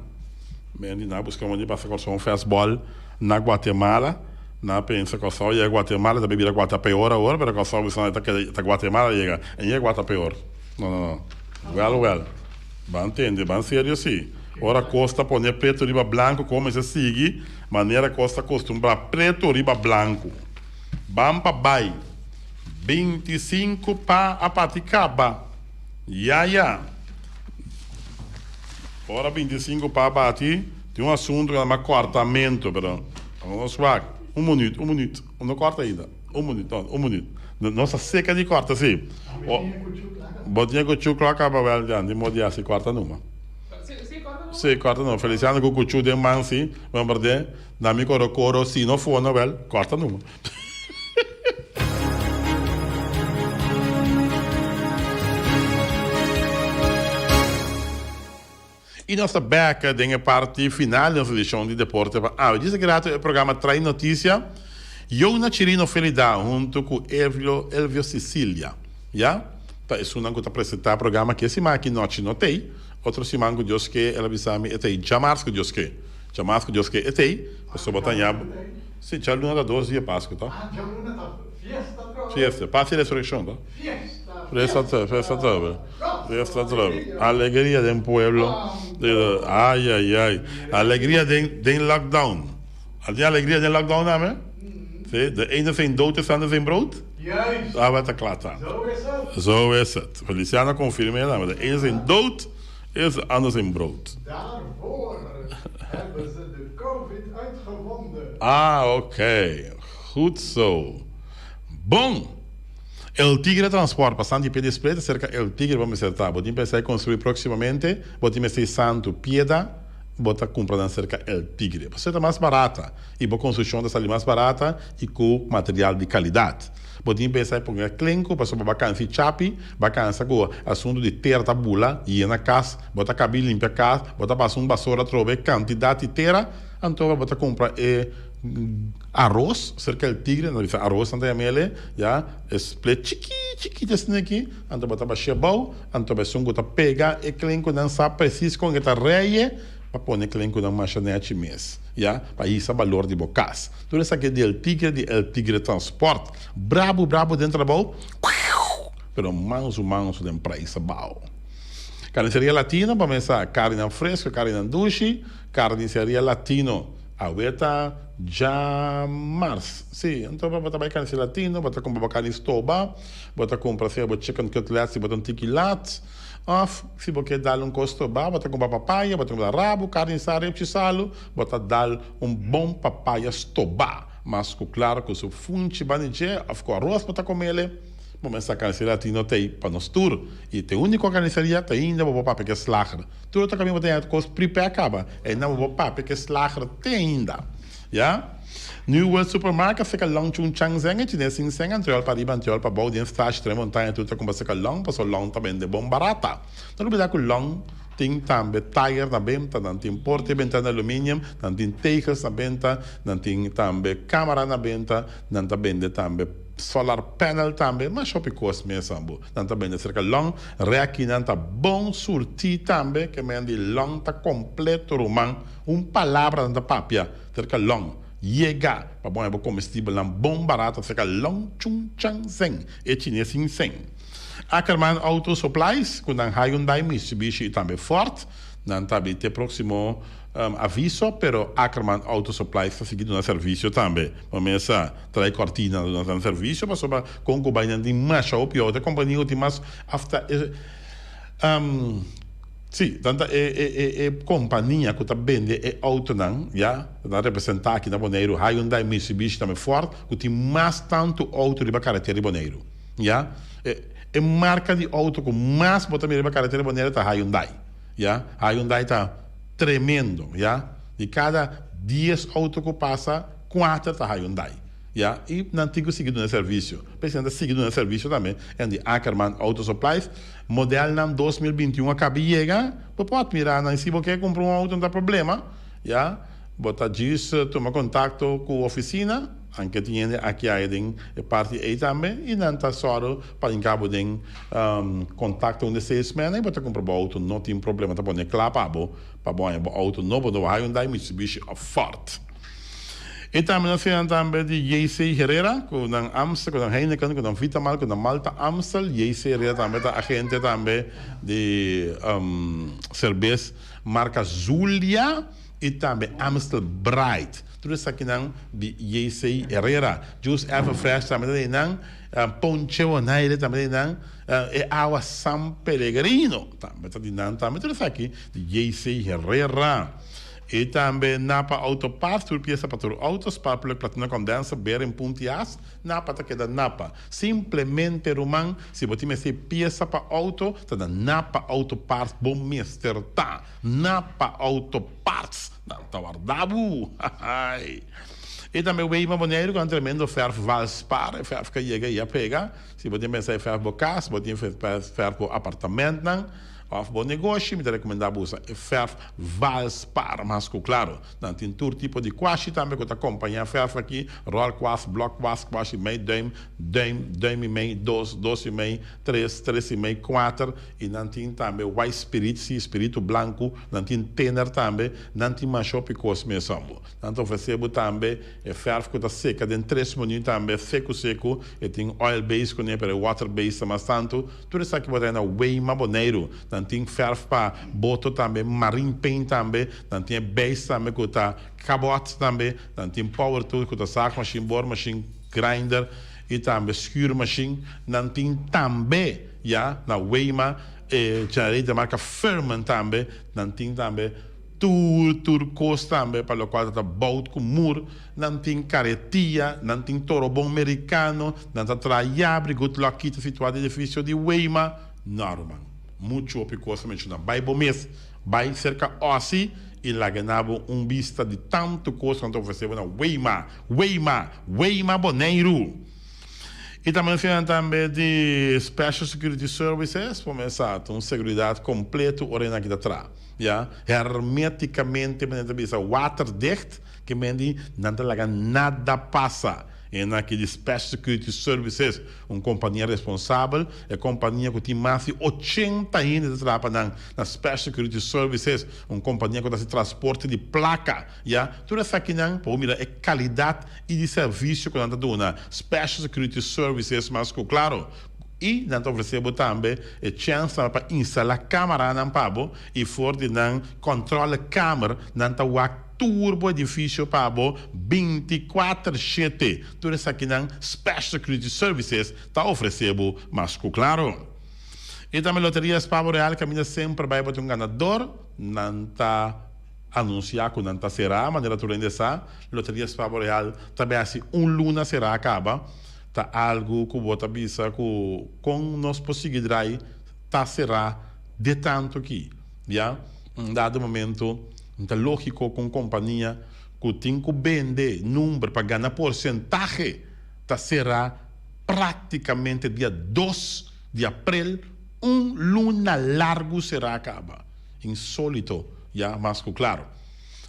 [SPEAKER 1] Men di nan a buska moda di pasa Kòrsou un fastball na Guatemala. Nan a pensa Kòrsou yega Guatemala ta bay bira Guatapeor awor, pero Kòrsou bisa nan e ta Guatemala yega, e yega Guatapeor. No, no, no. Wèl, wèl. Ban tende, ban serio si. Ora kos ta pone pretu riba blanku komo mester sigui manera kos ta kostumbrá, pretu riba blanku. Ban pa bay. 25 pa a parti kaba. Ya, ya. Ora 25 pa bati, tin un asuntu ku nan yama kòrtamentu, pero nos wak. Un minuut, un minuut. No kòrta ainda. Un minuut, no, un minuut. Nos ta seka di kòrta, si. Bo tin e kuchú kla kaba wèl ya, di modo di hasi kòrta numa. Si, kòrta numa. Feliciano ku kuchú den man, si. Bon, berdé, na mi koro koro, si no fono wèl, kòrta numa. I nos ta bek den e parti final di nos edishon di Deporte pa awe. Djis grato e programa Trae Noticia, Yona Chirino Felida hunto ku Elvio Elvio Cecilia, ya, ta esunnan ku ta presenta e programa aki. E siman aki nochi no t'ei, otro siman ku Dios ke el a bisa mi e t'ei djamars ku Dios ke, djamars ku Dios ke e t'ei, pasobra ta ña. Si, djaluna ta dos dia Pasku, ta?
[SPEAKER 2] Ah, djaluna ta fiesta atrobe.
[SPEAKER 1] Fiesta, Pasku di Resurekshon, ta?
[SPEAKER 2] Fiesta,
[SPEAKER 1] fiesta fiesta atrobe, fiesta atrobe. Alegria den pueblo. Ay, ay, ay. Alegria den, den lockdown. A tin alegria den lockdown tambe? Si, de ene zijn dood is de ander zijn brood?
[SPEAKER 2] Juist.
[SPEAKER 1] Ah, wet ta kla ta.
[SPEAKER 2] Zo is het.
[SPEAKER 1] Zo is het. Feliciano konfirm'é tambe. De ene zijn dood is de ander zijn brood.
[SPEAKER 2] Daarvoor hebben ze de covid uitgevonden.
[SPEAKER 1] Ah ok, goed zo. Bon! El Tigre Transport, pasando di pie di split acerca El Tigre bo mester ta. Bo tin pensa di construi proximamente, bo tin mester di santu, pieda, bo ta cumpra nan cerca El Tigre. Pasobra ta mas barata y bo construccion ta sali mas barata y cu material di calidad. Bo tin pensa di pone klenku pasobra bo a kansa di chapi, bo a kansa ku asuntu di tera ta bula yena kas, bo ta kabi limpia kas, bo ta pasa un basora atrobe kantidat di tera, anto bo ta kumpra e aros serka el tigre, nan ta bisa aros nan ta yama el, ya, e split chiki chikito asina aki, anto bo ta bashia abou, anto esun ku ta pega e klenkunan sa presis kon e ta reye. Pa pone klenkunan masha nechi mes, ya, pa hisa balor di bo kas. Tur esaki e di El Tigre di El Tigre Transport. Brabu brabu den trabou, kwiuw, pero mansu mansu den prijs abao. Carniceria Latino pa mesa carninan fresco, carninan dushi, Carniceria Latino awe ta djamars. Si, anto bo ta bai Carniceria Latino, bo ta cumpra bo carni stoba, bo ta cumpra sea bo chicken cutlets si bo ta un tiki lat. Òf, si bo ke dal un kos strobá, bo ta kumpra papaya, bo ta kumpra rabu, karni sa, repchi salu, bo ta dal un bon papaya stobá, mas ku klaru ku su funchi banda dje òf ku aros bo ta komele. Bo mester carniceria latino ta ei pa nos tur. Y ta e unico carniceria ta ainda bo por papia cu e slager. Tur otro caminda bo ta haña cos prepare caba. Ainda bo por papia cu e slager te ainda. Ya. New World Supermarket seca Long Chun Chang Zeng e chines sin seng antriol pa riba antriol pa bou den stash Tres Montaña tur ta cumpra seca Long paso Long ta bende bon barata. No lubida cu Long tin tambe tayer na benta, nan tin porta y bentana aluminium, nan tin tegels na benta, nan tin tambe camara na benta, nan ta bende tambe solar panel tambe, masha hopi cos mes ambo. Nan ta bende cerca Long, rekinan ta bon surti tambe, ke men di Long ta completo ruman, un palabra nan ta papia cerca Long, yega pa bo haña bo comestibelnan bon barato cerca Long Chun Chang Zeng, e chines sin seng. Ackerman Auto Supplies cu nan Hyundai, Mitsubishi y tambe Ford. Nan ta habri te proximo aviso, pero Ackerman Auto Supplies ta sigui duna servicio tambe. Bo mesa trae cortina duna nan servicio pasobra con cu bay nan tin masha hopi auto. E compania cu tin mas afta e si, nan ta e e e compania cu ta bende e autonan ya, nan representa aki na Boneiru Hyundai, Mitsubishi tambe Ford cu tin mas tanto auto riba caretera di Boneiru. Ya. E e marka di outo ku mas bo ta mira riba karetera Bonaire ta Hyundai. Ya. Hyundai ta tremendo. Ya. Di kada dies outo ku pasa, kuater ta Hyundai. Ya. I nan tin ku sigui duna servisio. P'esei nan ta sigui duna servisio tambe. En di Ackerman Auto Supplies, modelnan 2021 a kaba yega. Bo por atmirá nan. Si bo ke kumpra un outo no ta problema. Ya. Bo ta djis tuma kontakto ku ofisina. Anke tin hende aki aya den e parti ei tambe i nan ta sòru pa hinka bo den kontakto un di salesman ei bo ta kumpra bo outo no tin problema ta pone kla pa bo pa bo haña bo outo nobo nobo Hyundai, Mitsubishi òf Ford. I tambe nos tin nan tambe di JC Herrera ku nan Amstel ku nan Heineken ku nan Vitamalt ku nan Malta Amstel JC Herrera tambe ta agente tambe di serbes marka Zulia. I tambe Amstel Bright. Tur esakinan di JC Herrera. Juice Ever Fresh tambe ta di nan. Ponche Bonaire tambe ta di nan. E awa San Pellegrino tambe ta di nan tambe. Tur esaki di JC Herrera. I tambe Napa Auto Parts, tur piesa pa tur auto, spark plug, platina condenser, bearing, punti as. Napa ta keda Napa. Simplemente ruman, si bo tin mester piesa pa auto, ta na Napa Auto Parts bo mester ta. Napa Auto Parts nan ta warda bo. Hahaai. I tambe Weima Boneiru ku nan tremendo fèrf Valspar, e fèrf ku a yega i a pega. Si bo tin pensa e fèrf bo kas, bo tin fèrf bo apartamentnan òf bo negoshi, mi ta rekomendá bo usa e fèrf Valspar mas ku klaro. Nan tin tur tipo di kwashi tambe ku ta kompañá fèrf aki, ròlkwas, blòkkwas, kwashi mei dùim, dùim, dùim i mei, dos, dos i mei, tres, tres i mei, kuater. I nan tin tambe white spirit, sí, spiritu blanku, nan tin thinner tambe, nan tin masha hopi kos mes hombo. Nan ta ofresé bo tambe e fèrf ku ta seka den tres minüt tambe, seku seku, e tin oil base kuné, pero e water base ta mas tantu. Tur esaki bo ta haña na Weima Boneiru. Nan tin fèrf pa boto tambe, marine paint tambe, nan tin e base tambe ku ta kabòt tambe, nan tin power tool ku ta zaagmachine, boormachine, grinder i tambe schuurmachine, nan tin tambe. Ya na Weima e generator marca Firman tambe nan tin tambe tur tur cos tambe pa locual ta ta bout cu mur nan tin caretia nan tin torobon mericano nan ta traha yabri good luck ki ta situa den edificio di Weima no ruman mucho hopi cos ta menciona bay bo mes bay cerca Ossie y laga na bo un bista di tanto cos cu nan ta ofrece bo na Weima Weima Weima Boneiru. I ta menciona tambe di Special Security Services, por mesa ta un seguridad completo ora esaki ta traha, ya. Hermeticamente men ta bisa waterdicht, ke men di nan ta laga nada pasa. Esaki di Special Security Services, un compania responsabel, e compania cu tin mas di ochenta hende ta traha pa nan na Special Security Services, un compania cu ta haci transporte di placa. Ya, tur esakinan por mira e kalidat i di servisio ku nan ta duna. Special Security Services mas ku klaro. I nan ta ofresé bo tambe e chèns tambe pa instalá kamaranan pa bo i for di nan kòntròlekamer nan ta wak tur bo edifisio pa bo bintikuater shete. Tur esakinan Special Security Services ta ofresé bo mas ku klaro. I tambe Loteria Spavo Real kaminda semper bai bo ta un ganador. Nan ta. Anunsiá ku nan ta será, manera tur hende sa, Loteria Spavo Real ta bai hasi un luna será kaba. Ta algu ku bo ta bisa ku kon nos por sigui drai ta será de tantu ki. Ya, un dado momento ta lógiko ku un kompania ku tin ku bende number pa gana porsentahe ta será práktikamente dia dos di aprel, un luna largu será kaba. Insólito, ya, mas ku klaro.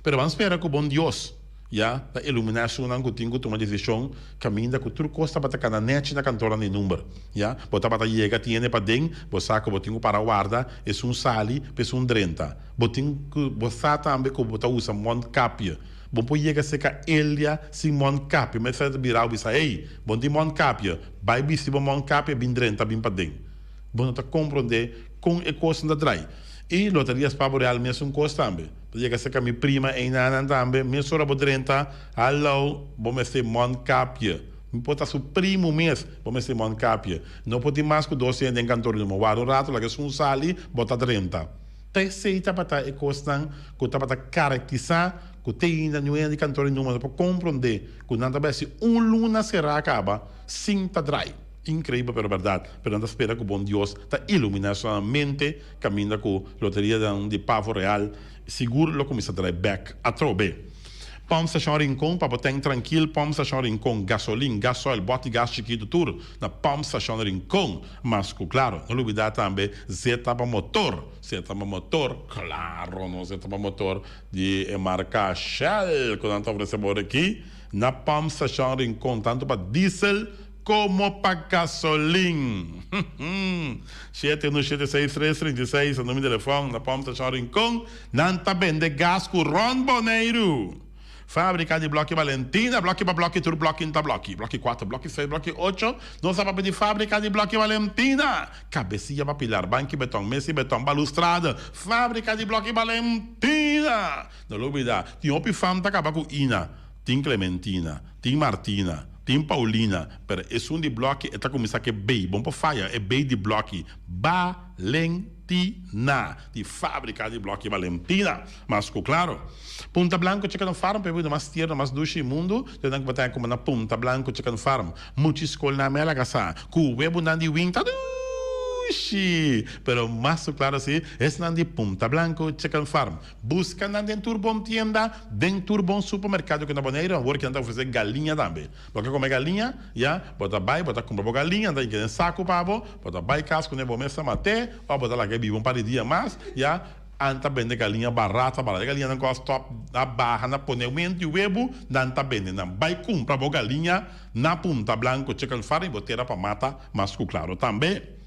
[SPEAKER 1] Pero ban spera ku bon Dios. Ya ta iluminá esunnan ku tin ku tuma desishon kaminda ku tur kos tabata kana nèchi na kantornan di number. Ya bo tabata yega tin hende paden, bo sa ku bo tin ku para warda esun sali pa esun drenta. Bo tin ku bo sa tambe ku bo ta usa mondkapje. Bo por yega serka Elia sin mondkapje, ma esei ta bira bo bisa, Ey, bo no tin mondkapje, bai bisti bo mondkapje bin drenta bin paden. Bo no ta komprondé kon e kosnan ta drai. I Loteria Spa Boreal mesun kos tambe. Ta yega serka mi prima einanan tambe, mesora bo drenta, hallo, bo mester mondkapje. Mi por ta su primu mes, bo mester mondkapje. No por tin mas ku dos hende den kantor di numa. Warda un ratu, laga esun sali, bo ta drenta. Ta esei tabata e kosnan ku tabata karaktisá ku te ainda niun hende di kantor di numa no por komprondé ku nan ta bai hasi un luna será kaba sin ta drai. Inkreibel pero bèrdat. Pero nan ta spera ku bon Dios ta iluminá esunnan mente. Caminda cu loterianan di Pavo Real sigur lo cuminsa drai bek atrobe. Pump Station Rincon pa bo tank trankil Pump Station Rincon gasolin, gasoil, boti gas chikitu tur na Pump Station Rincon. Mas cu claro no lubida tambe zeta pa motor, zeta pa motor, claro no zeta pa motor di e marca Shell cu nan ta ofrece bo aki na Pump Station Rincon tanto pa diesel, Como pa gasolin. 7176 336 ta numero di telefòn na Pòmp Stashon Rincon. Nan ta bende gas ku rònt Boneiru. Fábrika di blòki Valentina, blòki pa blòki tur blòki ta blòki. Blòki kuater, blòki seis, blòki ocho. Nos a papia di Fábrika di blòki Valentina. Kabesia pa pilar, banki betòn, mesa di betòn, balustrada. Fábrika di blòki Valentina. No lo olbidá, tin hopi fam ta kaba ku Ina, tin Clementina, tin Martina. Tin Paulina, pero esun di blòki e ta kuminsá ku e B, bon por faya e B di blòki, Balentina, di fábrika di blòki Balentina. Mas ku klaro. Punta Blanco Chicken Farm, pa e bida mas tierno, mas dushi di mundu, te nan ku bo ta haña kuma na Punta Blanco Chicken Farm. Muchi skol nan mel a kasá ku webunan di winta dushi! Pero mas ku klaro si, esnan di Punta Blanco Chicken Farm. Buska nan den tur bon tienda, den tur bon supermerkado ku na Boneiru. Awor ki nan ta ofresé galiña tambe. Bo ke kome galiña? Ya, bo ta bai, bo ta kumpra bo galiña, nan ta hinka den saku pa bo, bo ta bai kas kuné bo mes ta mat'é, òf bo ta laga e biba un par di dia mas, ya. An ta bende galiña barata, barata. E galiñanan ku a stòp na baha na pone wenti webu, nan ta bende nan. Bai kumpra bo galiña na Punta Blanco Chicken Farm i bo tera pa mata mas ku klaro tambe.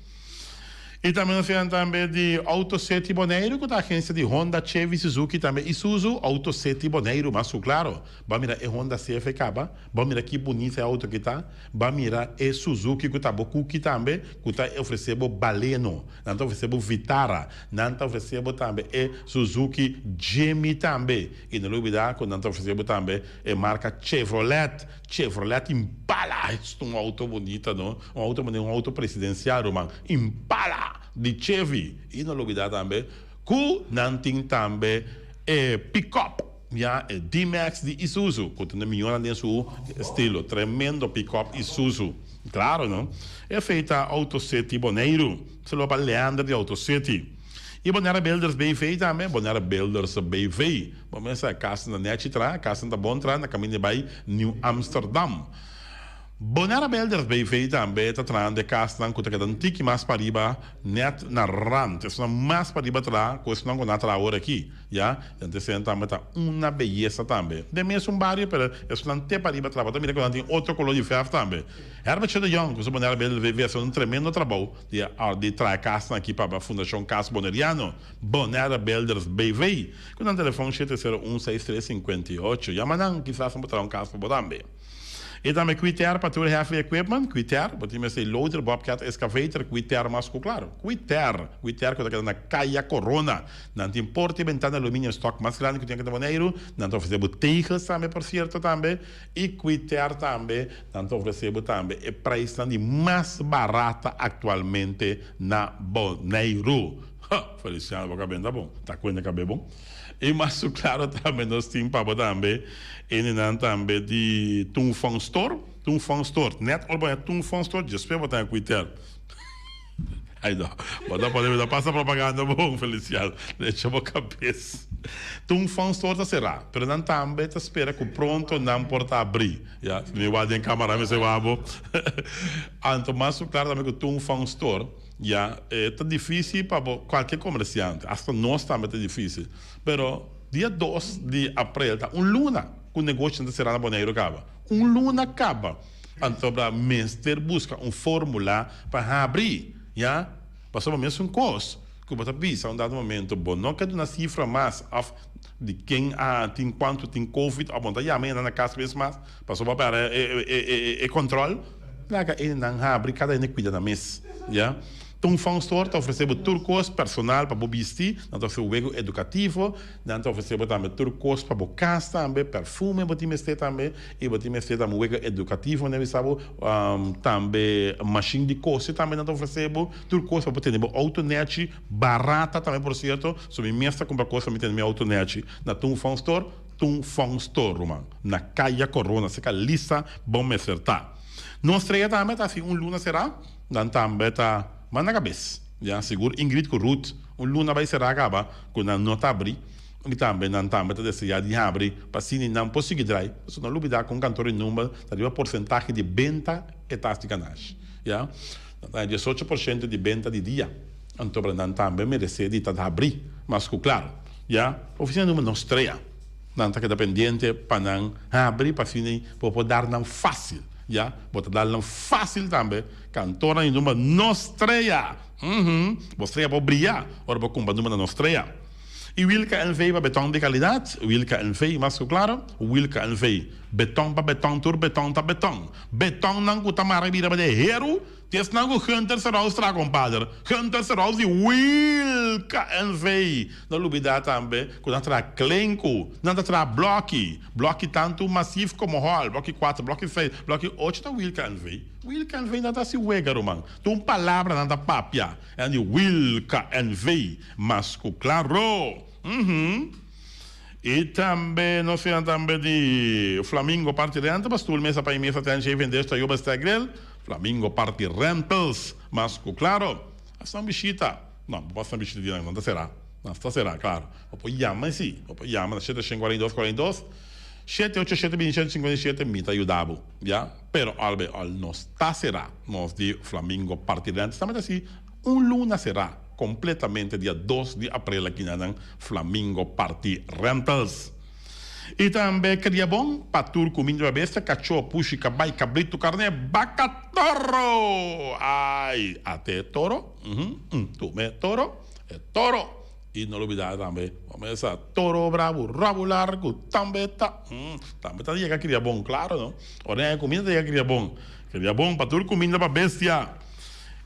[SPEAKER 1] I tambe nos fian tambe di Auto City Boneiru ku ta agensia di Honda, Chevy, Suzuki tambe Isuzu. Auto City Boneiru mas ku klaro. Bo a mira e Honda CRV kaba, bo a mira ki bunita e auto ki ta, bo a mira e Suzuki ku ta bo kuki tambe ku ta ofresé bo Baleno, nan ta ofresé bo Vitara, nan ta ofresé bo tambe e Suzuki Jimmy tambe. I no lubidá ku nan ta ofresé bo tambe e marka Chevrolet. Chevrolet Impala, esta un auto bunita no, un auto manera un auto presidencial ruman, Impala di Chevy, y no lubida tambe cu nan tin tambe e pick-up, ya e D-Max di Isuzu cu ta na miyonan den su estilo, tremendo pick-up Isuzu, claro no, esey ta Auto City Boneiru, saludo pa Leander di Auto City. Y Bonaire Builders BV tambe, Bonaire Builders BV. Bo mester a casa na nechi tra, casa ta bon tra na caminda bay New Amsterdam. Bonaire Builders BV tambe ta trahando e casnan cu ta keda un tiki mas pariba net na rand. Esunnan mas pariba tra cu esunnan cu na traha awor aki. Ya, entonces esnan tambe ta una beyesa tambe. Den mesun bario pero esunnan te pariba tra. Bo ta mira cu nan tin otro color di verf tambe. Herbert de Jong cu su Bonaire Builders BV a haci un tremendo trabou di traha e casnan aki pa Fundacion Cas Boneriano. Bonaire Builders BV. Ku nan telefòn shete sero un seis tres sinkuenta i ocho. Yama nan, kisas nan por traha un kas pa bo tambe. I tambe Quitair pa tur heavy equipment, Quitair, bo tin mester loader, bobcat, excavator, Quitair mas ku klaro. Quitair, Quitair ku ta keda na Kaya Corona. Nan tin porta i bentana aluminio stock mas grandi ku tin aki na Boneiru. Nan ta ofresé bo tegels tambe por sierto tambe. I Quitair tambe, nan ta ofresé bo tambe e preisnan di mas barata aktualmente na Boneiru. Ha! Feliciano bo kabenta bon. Ta kuenta kabe bon. I mas su klaro tambe nos tin pa bo tambe eninan tambe di Tung Fong Store. Tung Fong Store. Net ora bo haña Tung Fong Store djespe bo ta haña Kuitel. Ai no. Bo ta pone mi ta pasa propaganda bon Feliciano. Drecha bo kabes. Tung Fong Store ta será, pero nan tambe ta spera ku pronto nan por ta abrí. Ya, si mi wak den kamara mi mester wak bo. Anto mas su klaro tambe ku Tung Fong Store. Ya, e ta difícil pa bo cualkier comerciante, hasta nos tambe ta difícil. Pero dia dos di april ta un luna cu negoshi ta cera na Boneiru caba. Un luna caba. Anto bra mester busca un formula pa habri, ya. Pasobra mesun cos cu bo ta bisa un dado momento bo no ke duna cifra mas of di ken a tin cuanto tin covid of bo no ta yama hende na cas mes mas pasobra bo a perde e control. Laga e nan habri, kada hende kuida nan mes, ya. Tung Fong Store ta ofresé bo tur kos personal pa bo bisti, nan ta ofresé bo wego edukativo, nan ta ofresé bo tambe tur kos pa bo kas tambe, perfume bo tin mester tambe, i bo tin mester tambe wego edukativo nan bisa bo, tambe mashin di kose tambe nan ta ofresé bo, tur kos pa bo tene bo outo nèchi, barata tambe por sierto, so mi mes ta kumpra kos pa mi tene mi outo nèchi na Tung Fong Store. Tung Fong Store, ruman, na Kaya Corona, serka Lisa bo mester ta. Nos strea tambe ta hasi un luna será, nan tambe ta manda kabes, ya, sigur Ingrid ku Ruth un luna bai será kaba ku nan no ta abri, i tambe nan tambe ta deseá di habri pa asina nan por sigui drai, pasobra no lubidá ku un kantor di number ta riba porsentahe di benta e ta hasi ganashi, ya, nan ta haña 18% di benta di dia, anto nan tambe meresé di ta habri, mas ku klaro. Ya, oficina number nos trea. Nan ta keda pendiente pa nan habri pa asina bo por dar nan facil. Ya, bo ta dar nan facil tambe. Kantornan di number nos trea. Uhum, bo strea por bria ora bo cumpra number na nos trea. Y Wilka NV pa beton di calidad. Wilka NV, mas cu claro. Wilka NV, beton pa beton, tur beton ta beton. Betonnan cu ta mara bira pa de heru. Di esnan ku Hunter Serous traha kompader, Hunter Serous di Wilka NV. No lubidá tambe ku nan traha klenku, nan ta traha blòki, blòki tantu masif komo hòl, blòki kuater, blòki seis, blòki ocho ta Wilka NV. Wilka NV nan ta hasi wega ruman, tur un palabra nan ta papia, e nan di Wilka NV, mas ku klaro. Uhum. I tambe nos fia tambe di Flamingo Party Rentals, pa stoel, mesa pa i mesa, ten shave en dish, tayoba stèk grill. Flamingo Party Rentals, mas ku klaro. Hasta un bishita. No, bo por hasta un bishita di nan, nan ta será. Nan sta será, klaro. Bo por yama si. Bo por yama na shete shen kuarenta i dos kuarenta i dos, shete ocho shete binti shete sinkuenta i shete, mi ta yuda bo, ya. Pero al be al no sta será. Nos di Flamingo Party Rentals tambe ta hasi un luna será kompletamente dia dos di aprel aki na nan Flamingo Party Rentals. I tambe kria bon pa tur kuminda pa bestia, kachó, pushi, kabai, kabritu, karné, baka, toro! Ai, ate e toro, uhum, tume e toro, e toro! I no lubidá tambe, bo mesa toro brabu, rabu largu, tambe ta, tambe ta yega kria bon, klaro no? Ora e haña kuminda ta yega kria bon, kria bon pa tur kuminda pa bestia.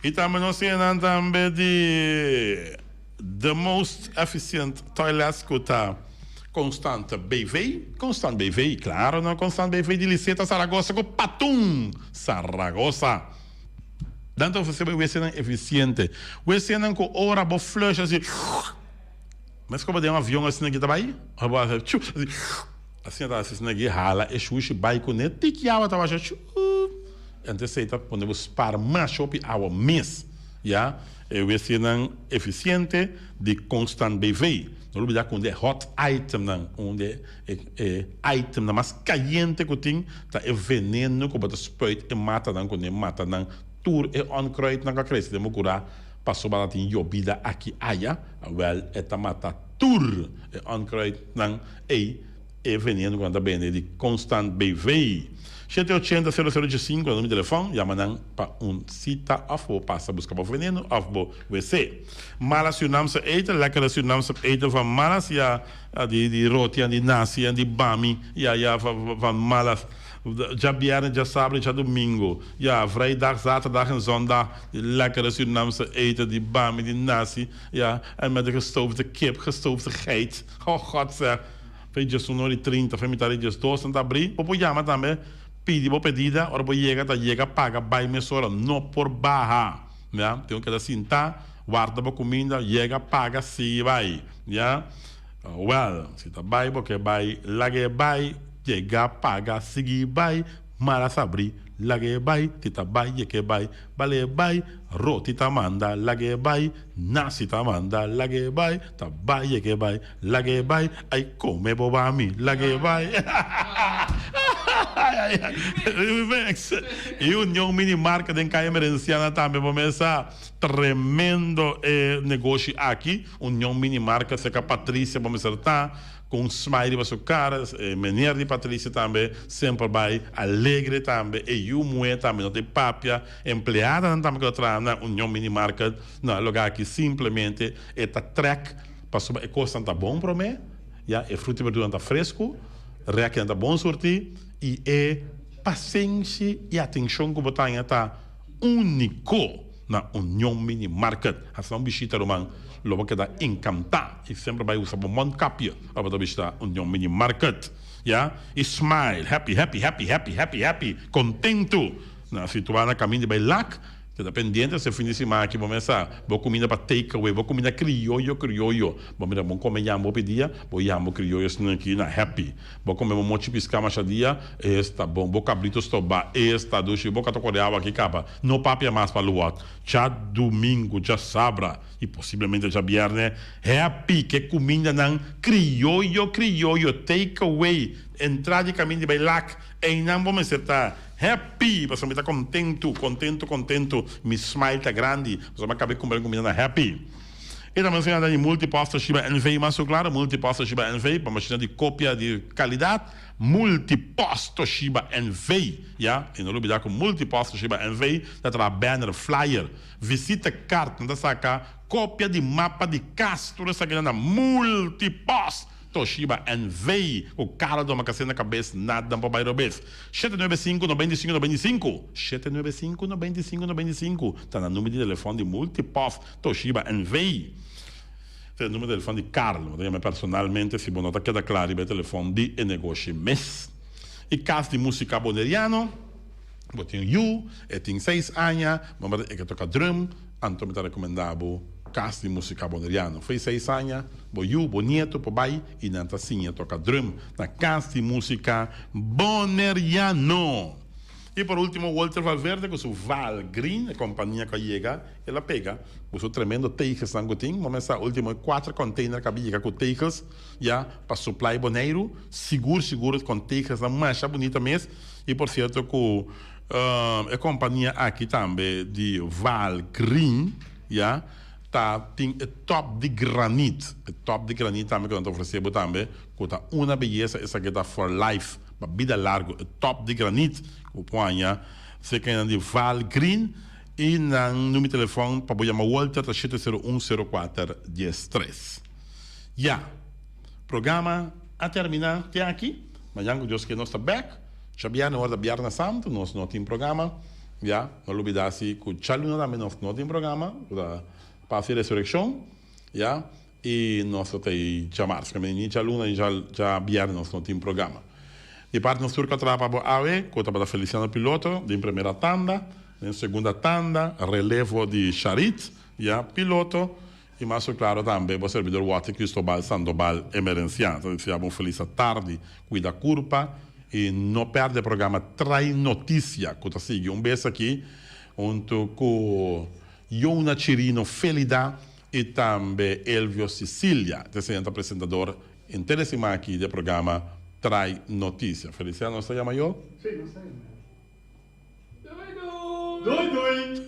[SPEAKER 1] I tambe nos tin nan tambe di. The most efficient toilets ku ta Constant BV, Constant BV, claro no, Constant BV di Liseta Saragossa ku Patun Saragossa. Nan ta ofrece bo e wc-nan eficiente, wc-nan ku ora bo flush asi, mes ku bo den un avion asina ki ta bai, ora bo hasi chu, asi, asina ta hasi asina ki hala e shushi bai kuné, tiki awa ta basha chu, anto esei ta pone bo spar masha hopi awa mes. Ya, e wc-nan eficiente di Constant BV. No lubida cu un di e hot itemnan, un di e e itemnan mas cayente cu tin ta e veneno cu bo ta spuit e matanan cu ne matanan tur e onkruidnan cu a crece den bo cura pasobra nan tin yobida aki aya, awel e ta mata tur e onkruidnan ey. E veneno ku nan ta bende di Constant BV. Shete ochenta sero sero diesinco na numero di telefòn, yama nan pa un sita òf bo pasa buska bo veneno òf bo wc. Malas Surinaamse eten, Lekkere Surinaamse eten van Malas, ja, di di roti en di nasi en di bami, ja, ja, van van Malas. Djabièrnè, djasabra i djadumingu, ja, vrijdag, zaterdag en zondag, di lekkere Surinaamse eten, di bami, di nasi, ja, en met de gestoofde kip, gestoofde geit, oh God zeg. Fe 11 ora i 30, fe mitar di 12 nan ta abrí. Bo por yama tambe pidi bo pedida, ora bo yega ta yega paga bai mesora, no por baha. Ya, tin ku keda sintá. Warda bo kuminda, yega, paga, sigui bai. Ya. Wèl, si ta bai bo ke bai, lag'é bai, yega, paga, sigui bai, mara sabrí, lag'é bai, si ta bai, ye ke bai, bal'é bai, roti ta manda, lag'é bai, nasi ta manda, lag'é bai, ta bai, ye ke bai, lag'é bai, ai kome bo bami, lag'é bai. Remix. I Union Mini Market den Kaya Emerenciana tambe bo mesa. Tremendo e negoshi aki. Union Mini Market cerca Patricia bo mester ta cu un smile riba su cara. E meneer di Patricia tambe semper bay alegre tambe. E yu muhe tambe no ta e papia. Empleadanan tambe cu ta traha na Union Mini Market na e lugar aki simplemente e ta trek pasobra e cosnan ta bon prome. Ya e fruta y berduran ta fresco, rekinan ta bon surti y e pasenshi y atencion cu bo ta haña ta Úniko na Union Mini Market. Hasi un bishita ruman, lo bo keda enkantá i semper bai usa bo mondkapje ora bo ta bishita Union Mini Market. Ya, i smile, happy, happy, happy, happy, happy, happy, kontentu. Na situá na kaminda di bai Lac, keda pendiente si e fin di siman aki bo mesa bo kuminda pa take away, bo kuminda krioyo krioyo. Bo mira bon kome yambo hopi dia, bo yambo krioyo esnan aki na happy. Bo kome bo mochi piská masha dia, esta bon. Bo kabrito stobá, esta dushi. Bo ka ta kore awa aki kaba. No papia mas pa luwat. Djadumingu, djasabra i posiblemente djabièrnè, happy ke kumindanan krioyo krioyo, take away, entra di kaminda di bai lak, einan bo mester ta happy pasobra mi ta kontentu, kontentu, kontentu. Mi smile ta grandi pasobra mi a kaba di kumpra mi kuminda na happy. E ta mencioná den Multipost Toshiba NV mas su claro, Multipost Toshiba NV pa mashina di copia di calidad, Multipost Toshiba NV, ya, y no lubida cu Multipost Toshiba NV ta traha banner, flyer, visita card, nan ta saca copia di mapa di cas, tur esaki nan na Multipost Toshiba NV, cu cara domakasé na cabes, nada nan por bay robes. 795 95 95, 795 95 95 ta na numero di telefon di Multipost Toshiba NV. Ta e numero di telefon di Carlo. Bo ta yama personalmente si bo no ta keda kla riba e telefon di e negoshi mes. E kas di musika boneriano. Bo tin yu, e tin seis aña, bo mester e ke toka drum, anto mi ta rekomendá bo Kas di Musika Boneriano. Fo'i seis aña, bo yu, bo nieto por bai i nan ta siña toka drum na Kas di Musika Boneriano. I por ultimo Walter Valverde ku su Val Green, e kompania ku a yega, el a pega ku su tremendo tegelsnan ku tin. Bo mester sa ultimo e kuater container ku a yega ku tegels ya pa supply Boneiru. Sigur sigur kon tegelsnan masha bunita mes. I por sierto ku e kompania aki tambe di Val Green ya ta tin e top di granit. E top di granit tambe ku nan ta ofrese bo tambe ku ta una beyesa esaki ta for life. Pa bida largo e top di granit ku bo por haña serka nan di Val Green i nan numero di telefòn pa bo yama Walter ta shete sero un sero kuater dies tres. Ya, programa a terminá te aki. Mañan ku Dios ke nos ta bèk. Djabièrnè ora ta Bièrnè Santu nos no tin programa. Ya, no lubidá si ku djaluna tambe nos no tin programa ku ta Pasku di Resurekshon. Ya. I nos lo ta ei djamars. Kende ni djaluna ni djabièrnè nos no tin programa. Di parti nos tur ku a traha pa bo awe, ku tabata Feliciano piloto den primera tanda, den segunda tanda relevo di Sharit, ya, piloto, i mas ku klaro tambe bo serbidor Watty Cristobal Sandoval Emerenciano. Ta desea bo un felis atardi, kuida kurpa i no pèrdè programa Trai Notisia ku ta sigui un bes aki huntu ku Yona Chirino Felida i tambe Elvio Sicilia ta esei nan ta presentador henter e siman aki di e programa Trai Notisia. Feliciano nos ta yama yo?
[SPEAKER 2] Sí, nos ta yama yo. Doei doei! Doei doei!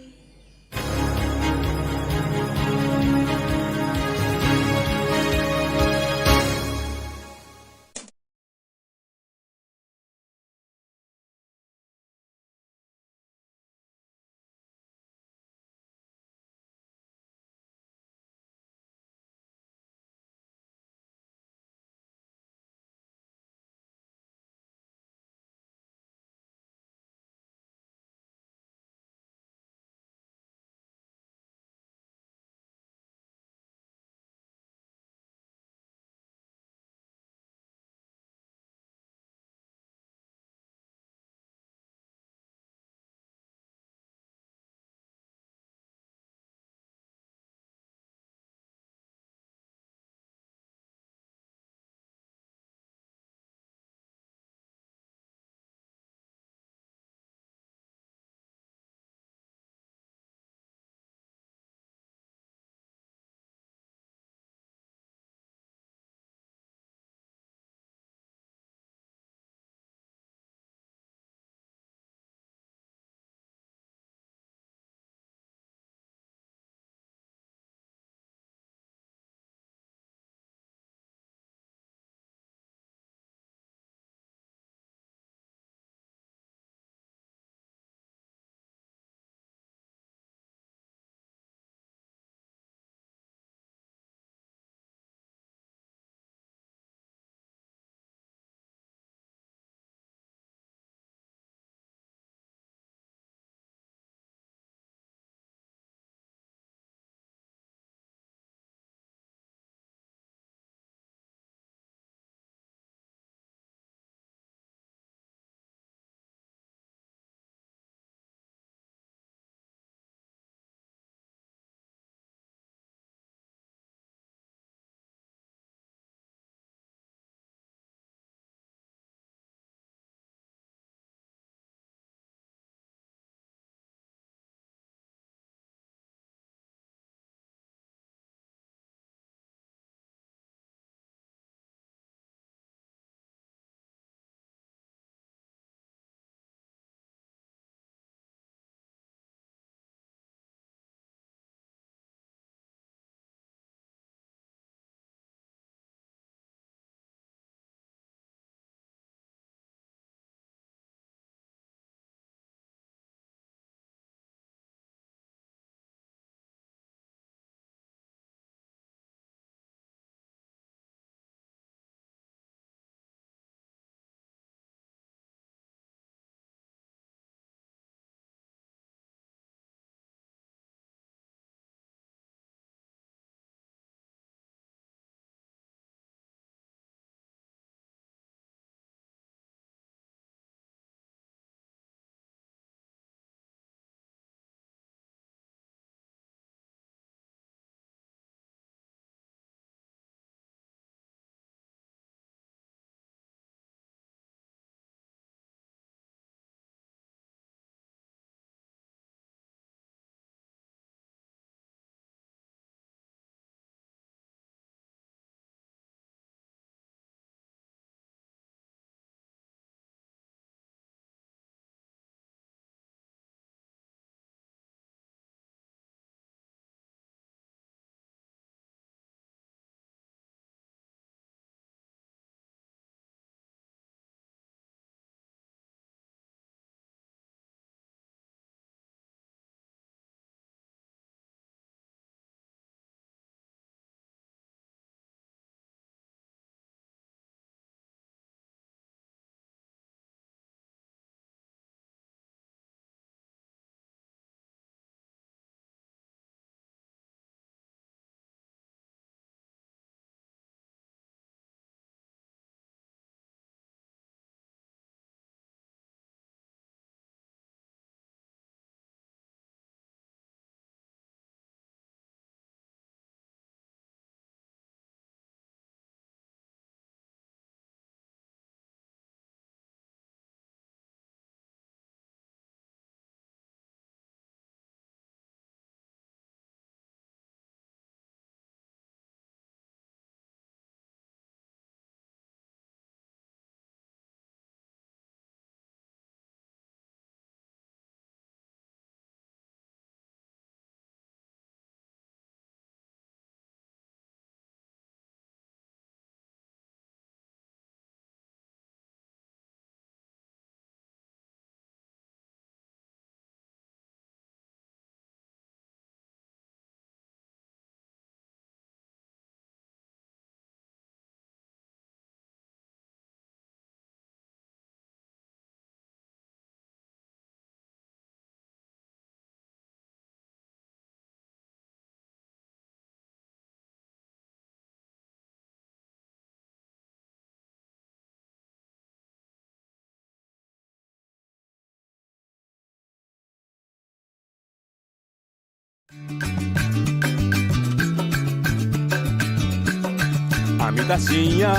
[SPEAKER 4] ta siña,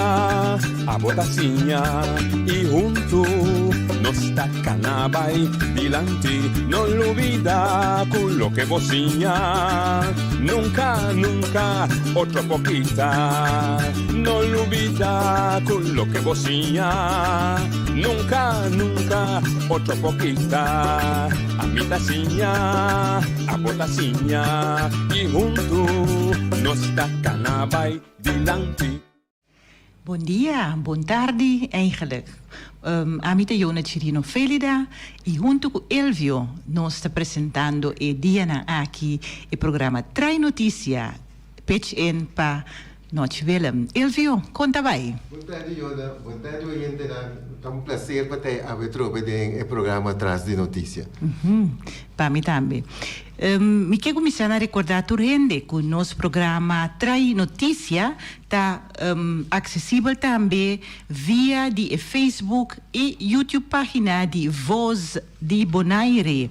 [SPEAKER 4] abo ta siña y hunto nos ta cana bay dilanti. No lubida cu loke bo siña nunca, nunca otro por kita. No lubida cu loke bo siña nunca, nunca otro por kita. Ami ta siña, abo ta siña y hunto nos ta cana bay dilanti.
[SPEAKER 5] Bon dia, bon tardi eigenlijk. Ami ta Yona Chirino Felida y hunto cu Elvio nos ta presentando e dianan aki e programa Trae Noticia Pitch In pa Noch Willem. Elvio, con ta bay?
[SPEAKER 6] Bon tardi Yona, bon tardi oyentenan. Ta un placer pa ta awe trobe den e programa Tras di Noticia.
[SPEAKER 5] Pa mi tambe. Mi ke kuminsá na rekordá tur hende ku nos programa Trae Noticia ta aksesibel tambe via di e Facebook i YouTube página di Voz di Bonaire.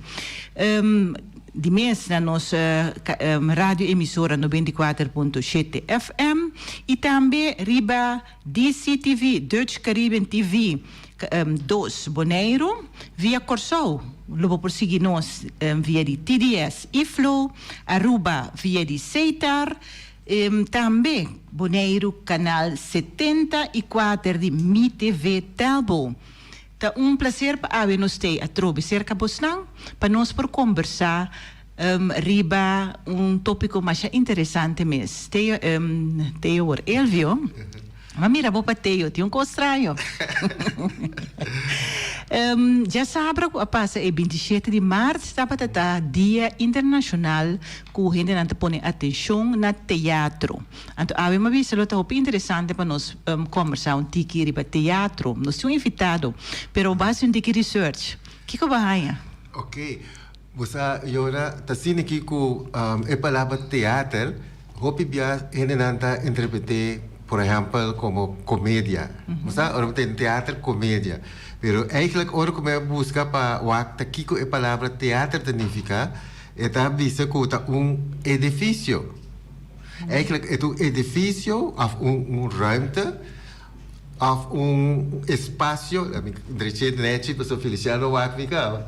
[SPEAKER 5] Di mes na nos radio emisora 94.7 FM i tambe riba DCTV, Dutch Caribbean TV, dos Boneiru, via Kòrsou lo bo por sigui nos via di TDS i Flow, Aruba via di Setar, tambe Boneiru kanal 74 di Mi TV Telbo. Ta un placer pa awe nos tei atrobe cerca bosnan pa nos por combersa riba un topico masha interesante mes. Teo, Teo wor Elvio, ma mira bo pa Teo, tin un cos straño. Djasabra cu a pasa e 27 di maart tabata ta Dia Internacional cu hendenan ta pone atencion na teatro. Anto awe mi a bisa lo ta hopi interesante pa nos combersa un tiki riba teatro. Nos tin un invitado, pero bo a haci un tiki research. Kico bo a haña?
[SPEAKER 6] Ok, bo sa Yora, ta asina aki cu e palabra teater hopi bia hendenan ta interprete por ehempel como comedia. Bo sa, ora bo ta den teater, comedia. Pero eigenlijk ora cu mi a busca pa wak ta kico e palabra teater ta nifica, e ta bisa cu ta un edificio. Eigenlijk e ta un edificio of un ruimte of un espacio, mi dreché nechi pasobra Feliciano wak mi caba,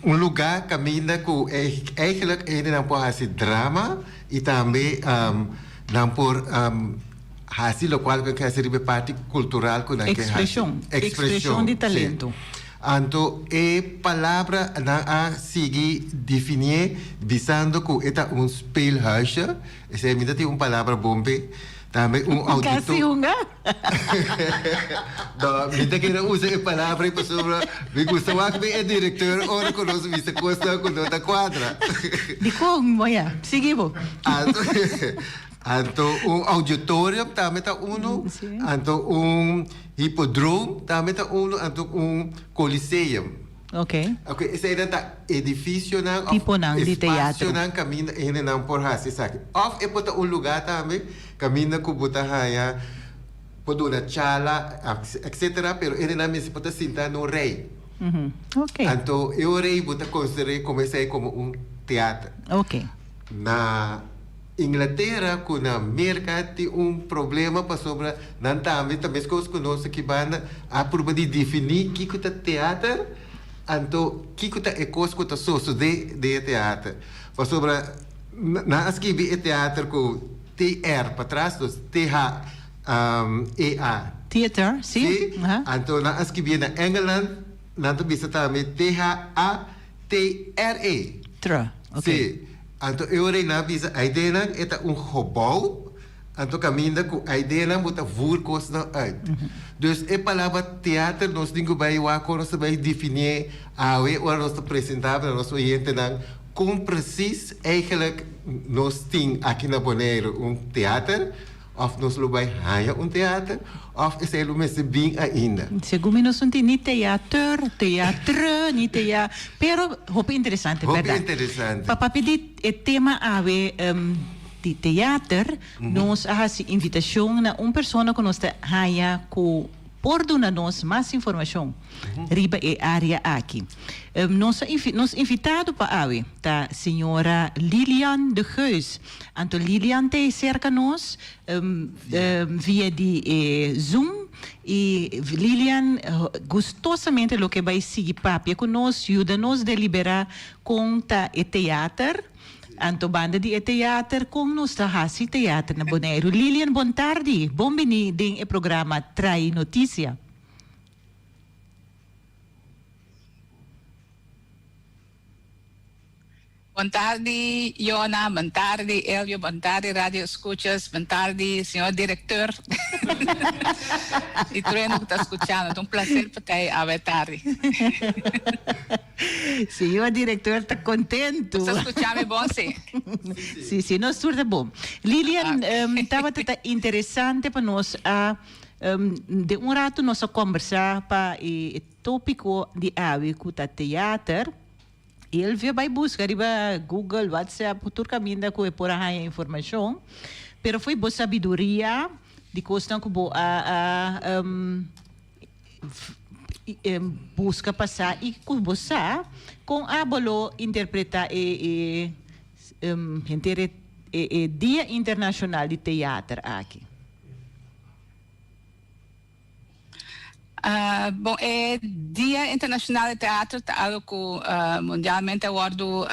[SPEAKER 6] un lugar caminda cu eigenlijk hendenan por haci drama y tambe nan por haci locual cu nan ke haci riba e parti cultural cu nan ke haci.
[SPEAKER 5] Expresion. Expresion di talento.
[SPEAKER 6] Anto e palabra nan a sigui definié bisando ku e ta un speelhuisje, esei mi ta tin un palabra bon p'e, tambe un audito.
[SPEAKER 5] Kasi hunga.
[SPEAKER 6] No, mi ta kere usa e palabra ei pasobra mi gusta wak mi e directeur ora ku nos bisa kosnan ku no ta kuadra.
[SPEAKER 5] Dikon? Moya, sigui bo.
[SPEAKER 6] Anto, anto un auditorium tambe ta unu, anto un. Hipodroom tambe ta unu anto un coliseum.
[SPEAKER 5] Ok.
[SPEAKER 6] Ok, eseinan ta edificionan of
[SPEAKER 5] Tiponan di teatro.
[SPEAKER 6] espacionan caminda e hendenan por haci esaki. Of e por ta un lugar tambe caminda cu bo ta haya por duna chala etcetera, pero e hendenan mester por ta sinta na un rij.
[SPEAKER 5] Ok.
[SPEAKER 6] Anto e ora ei bo ta considera como esei como un teater.
[SPEAKER 5] Ok.
[SPEAKER 6] Na Inglatera ku na Merka tin un problema pasobra nan tambe ta meskos ku nos aki banda a purba di definí kiko ta teater anto kiko ta e kos ku ta sosodé den e teater pasobra nan a skibi e teater ku TR patras dus THEA.
[SPEAKER 5] Theater, si.
[SPEAKER 6] Si, anto nan a skibié na Engeland nan ta bisa tambe THATRE.
[SPEAKER 5] Tra, ok.
[SPEAKER 6] Si. Anto e ora ei nan a bisa aidenan e ta un gebouw, anto kaminda ku aidenan bo ta voer kosnan uit. Dus e palabra teater nos tin ku bai wak kon nos ta bai definié awe ora nos ta presentá na nos oyentenan kon presis eigenlijk nos tin aki na Boneiru un teater. Of nos lo bai haña un teater, of esei lo mester bin ainda.
[SPEAKER 5] Segun mi nos no tin ni teater, teatre, ni tea, pero hopi interesante,
[SPEAKER 6] Hopi
[SPEAKER 5] berdad.
[SPEAKER 6] interesante.
[SPEAKER 5] Pa papia di e tema awe di teater, nos a hasi invitacion na un persona cu nos ta haña cu. por duna nos mas informashon riba e área aki. Nos nos invitado pa awe ta señora Lilian de Geus. Anto Lilian ta e serka nos via di e Zoom i Lilian gustosamente lo ke bai sigui papia ku nos, yuda nos deliberá kon ta e teater. Anto banda di e teater kon nos ta hasi teater na Boneiru. Lilian bon tardi, bon bini den e programa Trae Noticia.
[SPEAKER 7] Bon tardi Jona, bon tardi Elvio, bon tardi radio escuchas, bon tardi señor director y tur hende cu ta scuchando. Ta un placer pa ta awe tardi.
[SPEAKER 5] Señor director ta contento.
[SPEAKER 7] Bo ta scucha mi bon si?
[SPEAKER 5] Si, si, nos tur ta bon. Lilian, tabata ta interesante pa nos a, den un rato nos a combersa pa e topico di awe cu ta theater. Elvio bai busca riba Google, WhatsApp, tur caminda cu e por a haña informacion. Pero fo'i bo sabiduria di cosnan cu bo a a busca pa sa y cu bo sa con abo lo interpreta e e henter e e Dia Internacional di Teater aki.
[SPEAKER 7] Bon, e Dia Internacional di Teatro ta algo cu mundialmente a wordo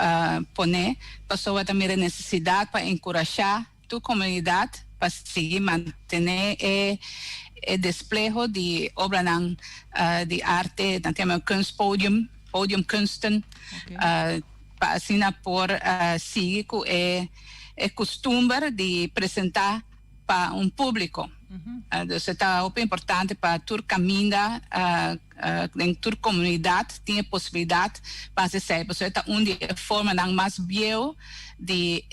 [SPEAKER 7] pone pasobra ta mira necesidad pa encurasha tur comunidad pa sigui mantene e e despleho di obranan di arte, nan ta yama kunstpodium, podiumkunsten, pa asina por sigui cu e e custumber di presenta pa un publico. Dus e ta hopi importante pa tur caminda den tur comunidad tin e posibilidad pa haci esey, pasobra e ta un di e formanan mas bieu di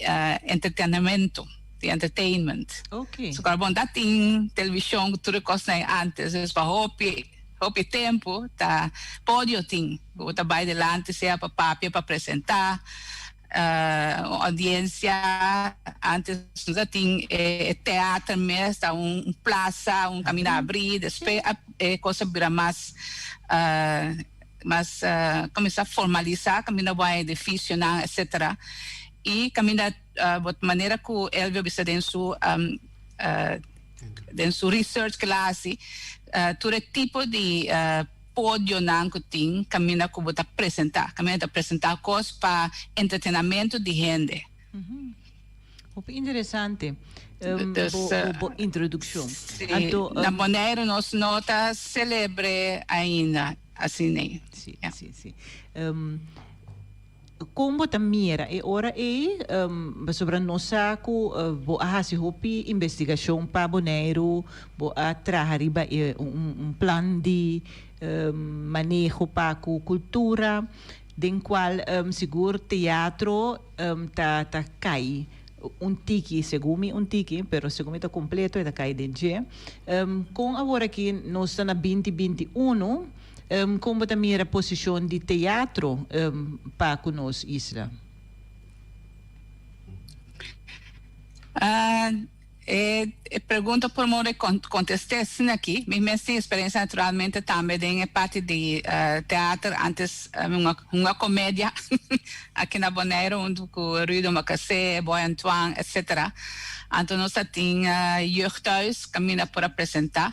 [SPEAKER 7] entretenimento, di entertainment. So kor bon ta tin television cu tur e cosnan ey antes, dus pa hopi hopi tempo ta podio tin cu bo ta bay dilanti sea pa papia, pa presenta. Un audiencia antes nos a tin e teater mes ta un plaza un caminda abri despues e cos a bira mas mas cuminsa formalisa caminda bo a edificionan etcetera y caminda bo manera cu Elvio bisa den su den su research cu el a haci tur e tipo di podionan ku tin kaminda ku bo ta presentá, kaminda ta presentá kos pa entretenamentu di hende.
[SPEAKER 5] Hopi interesante bo introdukshon.
[SPEAKER 7] Sí, na Boneiru nos no ta selebr'é ainda asina.
[SPEAKER 5] Sí, sí, sí. Kon bo ta mira e ora ei? Pasobra nos sa ku bo a hasi hopi investigashon pa Boneiru, bo a traha riba e un plan di maneho pa ku kultura, den kual sigur teatro ta ta kai un tiki, segun mi un tiki, pero segun mi ta kompleto e ta kai den dje. Kon aworaki nos ta na binti binti unu? Kon bo ta mira posishon di teatro pa ku nos isla?
[SPEAKER 7] E pregunta por modo di kontest'é asina aki. Mi mes tin eksperensia naturalmente tambe den e parti di teater. Antes mi hunga komedia aki na Boneiru huntu ku Rudy Omakasé, Boy Antoine, etcetera. Anto nos ta tin jeugdhuis kaminda por a presentá.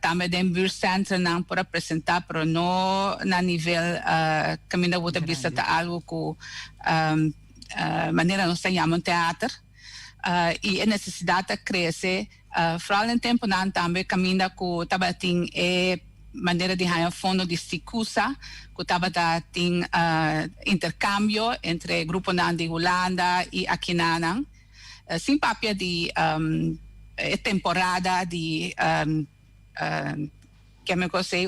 [SPEAKER 7] Tambe den buurtcentranan por a presenta pero no na nivel caminda bo ta bisa ta algo cu manera nos ta yama un teater y e necesidad ta crece vooral den temponan tambe caminda cu tabatin e manera di haya fondo di Sticusa cu tabata tin intercambio entre gruponan di Hulanda y akinanan. Sin papia di e temporada di keme kos ei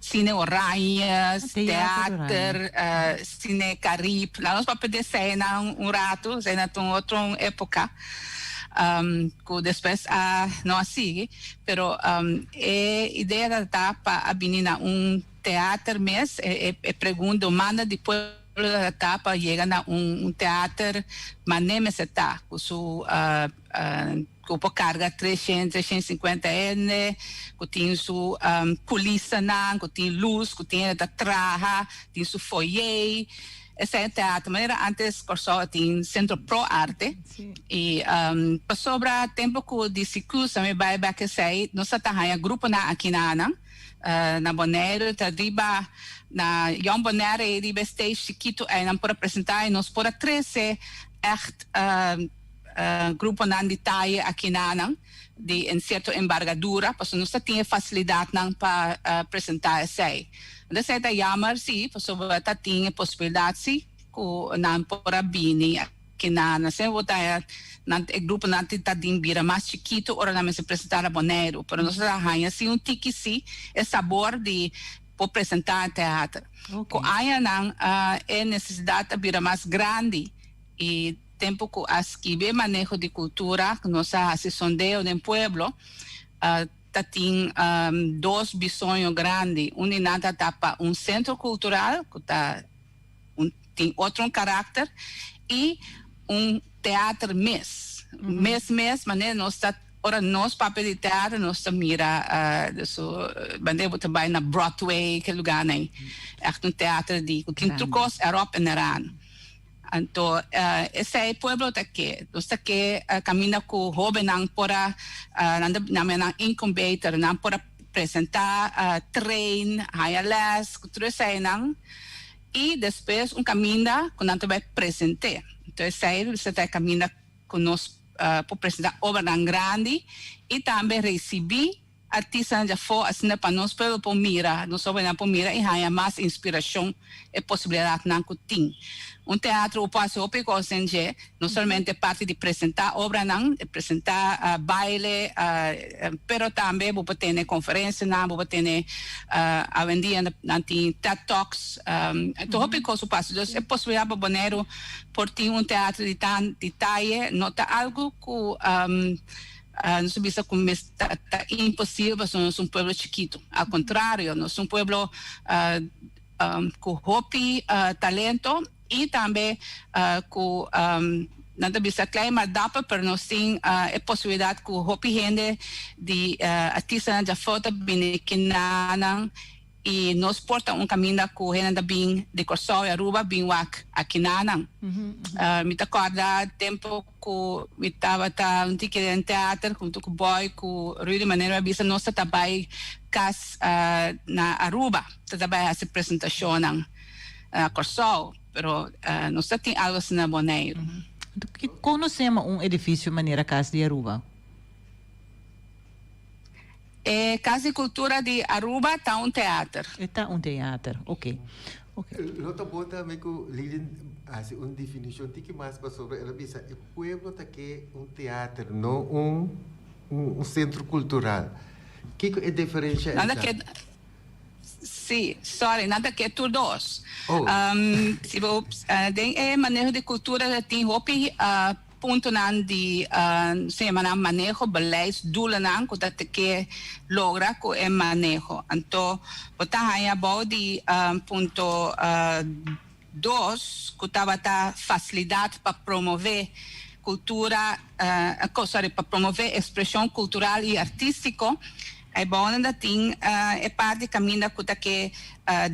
[SPEAKER 7] Cine Oranje, teater, Cine Carib. Laat nos papia di eseinan un ratu, eseinan ta un otro un epoca ku despues a no a sigui. Pero e idea ta pa a bini na un teater mes, e pregunta, demanda di pueblo. Lo ta pa yega na un teater mané mester ta ku su Ku por karga 300, 350 hende, ku tin su kulisanan, ku tin lus, ku tin hende ta traha, tin su foyer. Esei e teatro. Manera antes Kòrsou a tin Sentro Pro Arte i pasobra tempu ku di Sikus a mi bai bek esei nos a ta haña gruponan aki na nan na Boneiru ta riba na Jong Bonaire ei riba e stage chikitu ei nan por a presentá i nos por a trese ègt gruponan di taye aki na nan di en sierto embargadura pasobra nos ta tin e fasilidatnan pa presentá esei. Entonces esei ta jammer si pasobra ta tin e posibilidat si ku nan por a bini aki na nan. Semper bo ta haña nan e gruponan ta tin bira mas chikitu ora nan mester presentá na Boneiru pero nos ta haña si un tiki si e sabor di por presentá na teater. Ku añanan e nesesidat a bira mas grandi i Tempu ku a skibi e maneho di kultura, nos a hasi sondeo den pueblo, ta tin dos bisoño grandi. Un di nan ta ta pa un sentro kultural ku ta un tin otro un karakter i un teater mes. Mes mes manera nos ta ora nos papia di teater nos ta mira su manera bo ta bai na Broadway ke lugarnan ei. Ègt un teater di ku tin tur kos erop en eraan. Anto esei pueblo ta ke. Nos ta ke kaminda ku hóbennan por a, nan ta yama nan incubator, nan por a presentá, train, haña lès, ku tur eseinan i despues un kaminda ku nan ta bai present'é. Anto esei mester ta e kaminda ku nos por presentá obranan grandi i tambe risibí Artistanan djafó asina pa nos pueblo por mira, nos hobennan por mira i haña mas inspirashon e posibilidatnan ku tin. Un teatro bo por hasi hopi kos den dje, no solamente parti di presentá obranan, presentá baile, pero tambe bo por tene konferensianan, bo por tene awendia nan tin TED Talks, tur hopi kos bo por hasi. Dus e posibilidat pa Boneiru por tin un teatro di tan di taye no ta algu ku Nos ta bisa ku mes ta ta imposibel pasobra nos un pueblo chikitu. Al kontrario, nos un pueblo ku hopi talento i tambe ku nan ta bisa klein maar dapper, pero nos tin e posibilidat ku hopi hende di artistanan djafó ta bini kinanan. I nos por ta un kaminda ku hendenan ta bin di Kòrsou i Aruba bin wak akinanan. Mi ta kòrda tempu ku mi tabata un tiki den teater huntu ku Boy ku Rudy manera mi a bisa nos ta ta bai kas na Aruba ta ta bai hasi presentashonnan na Kòrsou pero nos ta tin algu asina na Boneiru.
[SPEAKER 5] Kon nos yama un edifisio manera Kas di Aruba?
[SPEAKER 7] E Cas di Cultura di Aruba ta un teater.
[SPEAKER 5] E ta un teater, oke. Oke.
[SPEAKER 6] Lo ta bon tambe ku Lilian hasi un definishon tiki mas pasobra el a bisa e pueblo ta ke un teater, no un un sentro kultural. Kiko e diferensha
[SPEAKER 7] ei ta? Sí, sorry, nan ta ke tur dos.
[SPEAKER 6] Oh.
[SPEAKER 7] Si bo den e maneho di kultura ta tin hopi Puntonan di se yama nan maneho, beleidsdoelennan ku ta ke logra ku e maneho. Anto bo ta haña bou di punto dos ku tabata fasilidat pa promové kultura, sorry, pa promové ekspreshon kultural i artístiko. Ei bounan ta tin e parti kaminda ku ta ke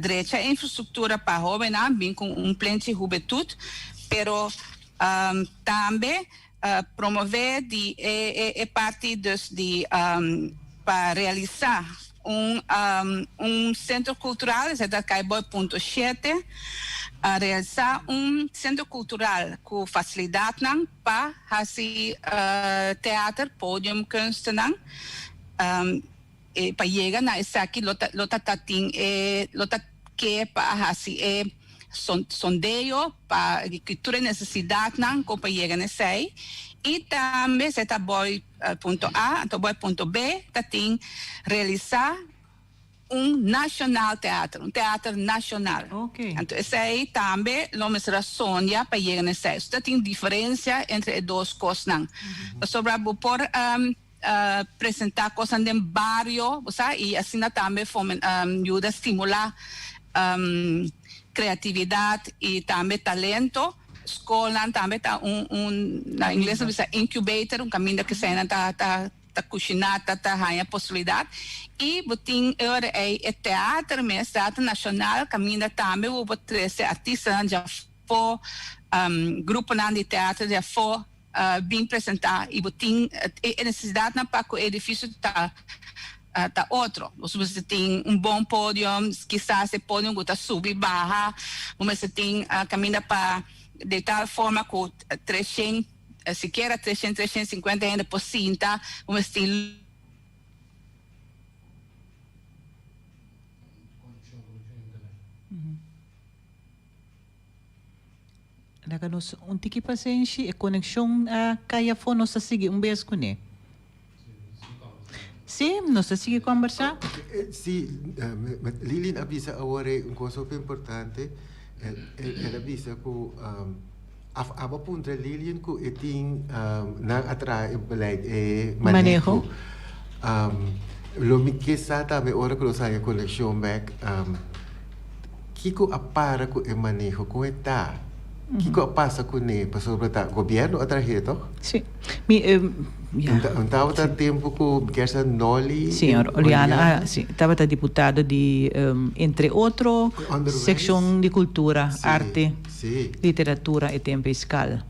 [SPEAKER 7] drecha e infrastruktura pa hóbennan bin ku un plenchi hubentut, pero Tambe promove di e parti dus di pa realisa un un centro cultural, esei ta kai bo e punto shete, realisa un centro cultural ku facilidadnan pa hasi teater, podiumkunstennan, pa yega na esaki lo ta lo ta ta tin e lo ta ke pa hasi e sondeo pa ki tur e nesesidatnan kon pa yega na esei i tambe esei ta boi punto A anto boi punto B ta tin realisá un nacional teater un teater nacional anto esei tambe lo mester a sondia pa yega na esei so ta tin diferencia entre e dos kosnan pasobra bo por presentá kosnan den bario, bo sa, i asina tambe yuda stimulá kreatividat i tambe talento. Skolnan tambe ta un un na ingles nan bisa incubator, un kaminda ku eseinan ta ta ta kushiná, ta ta haña posibilidat. I bo tin e ora ei e teater mes, Teater Nashonal, kaminda tambe bo por trese artistanan djafó, gruponan di teater djafó bin presentá i bo tin e nesesidatnan pa ku e edifisio ta ta otro. Bo mester tin un bon podium, kisas e podium ku ta subi baha, bo mester tin kaminda pa di tal forma ku treshen, sikiera treshen, treshen sinkuenta hende por sinta, bo mester tin.
[SPEAKER 5] Laga nos un tiki pasenshi, e konekshon a kai afó, nos ta sigui un bes kuné. Sí, nos ta sigui kombersá.
[SPEAKER 6] Sí, Lilian a bisa awor ei un kos hopi importante. El a bisa ku abo a puntra Lilian ku e tin nan a traha e beleid, e maneho. Lo mi ke sa tambe ora ku nos haña konekshon bèk. Kiko a para ku e maneho? Kon e ta? Kiko a pasa kuné? Pasobra ta gobièrnu a trah'é tòg?
[SPEAKER 5] Sí. Mi, ya.
[SPEAKER 6] Un tabata tempu ku mi kier sa Nolly.
[SPEAKER 5] Señor Oleana, sí, tabata diputado di, entre otro, sekshon di kultura, arte, literatura e tempu ei skal.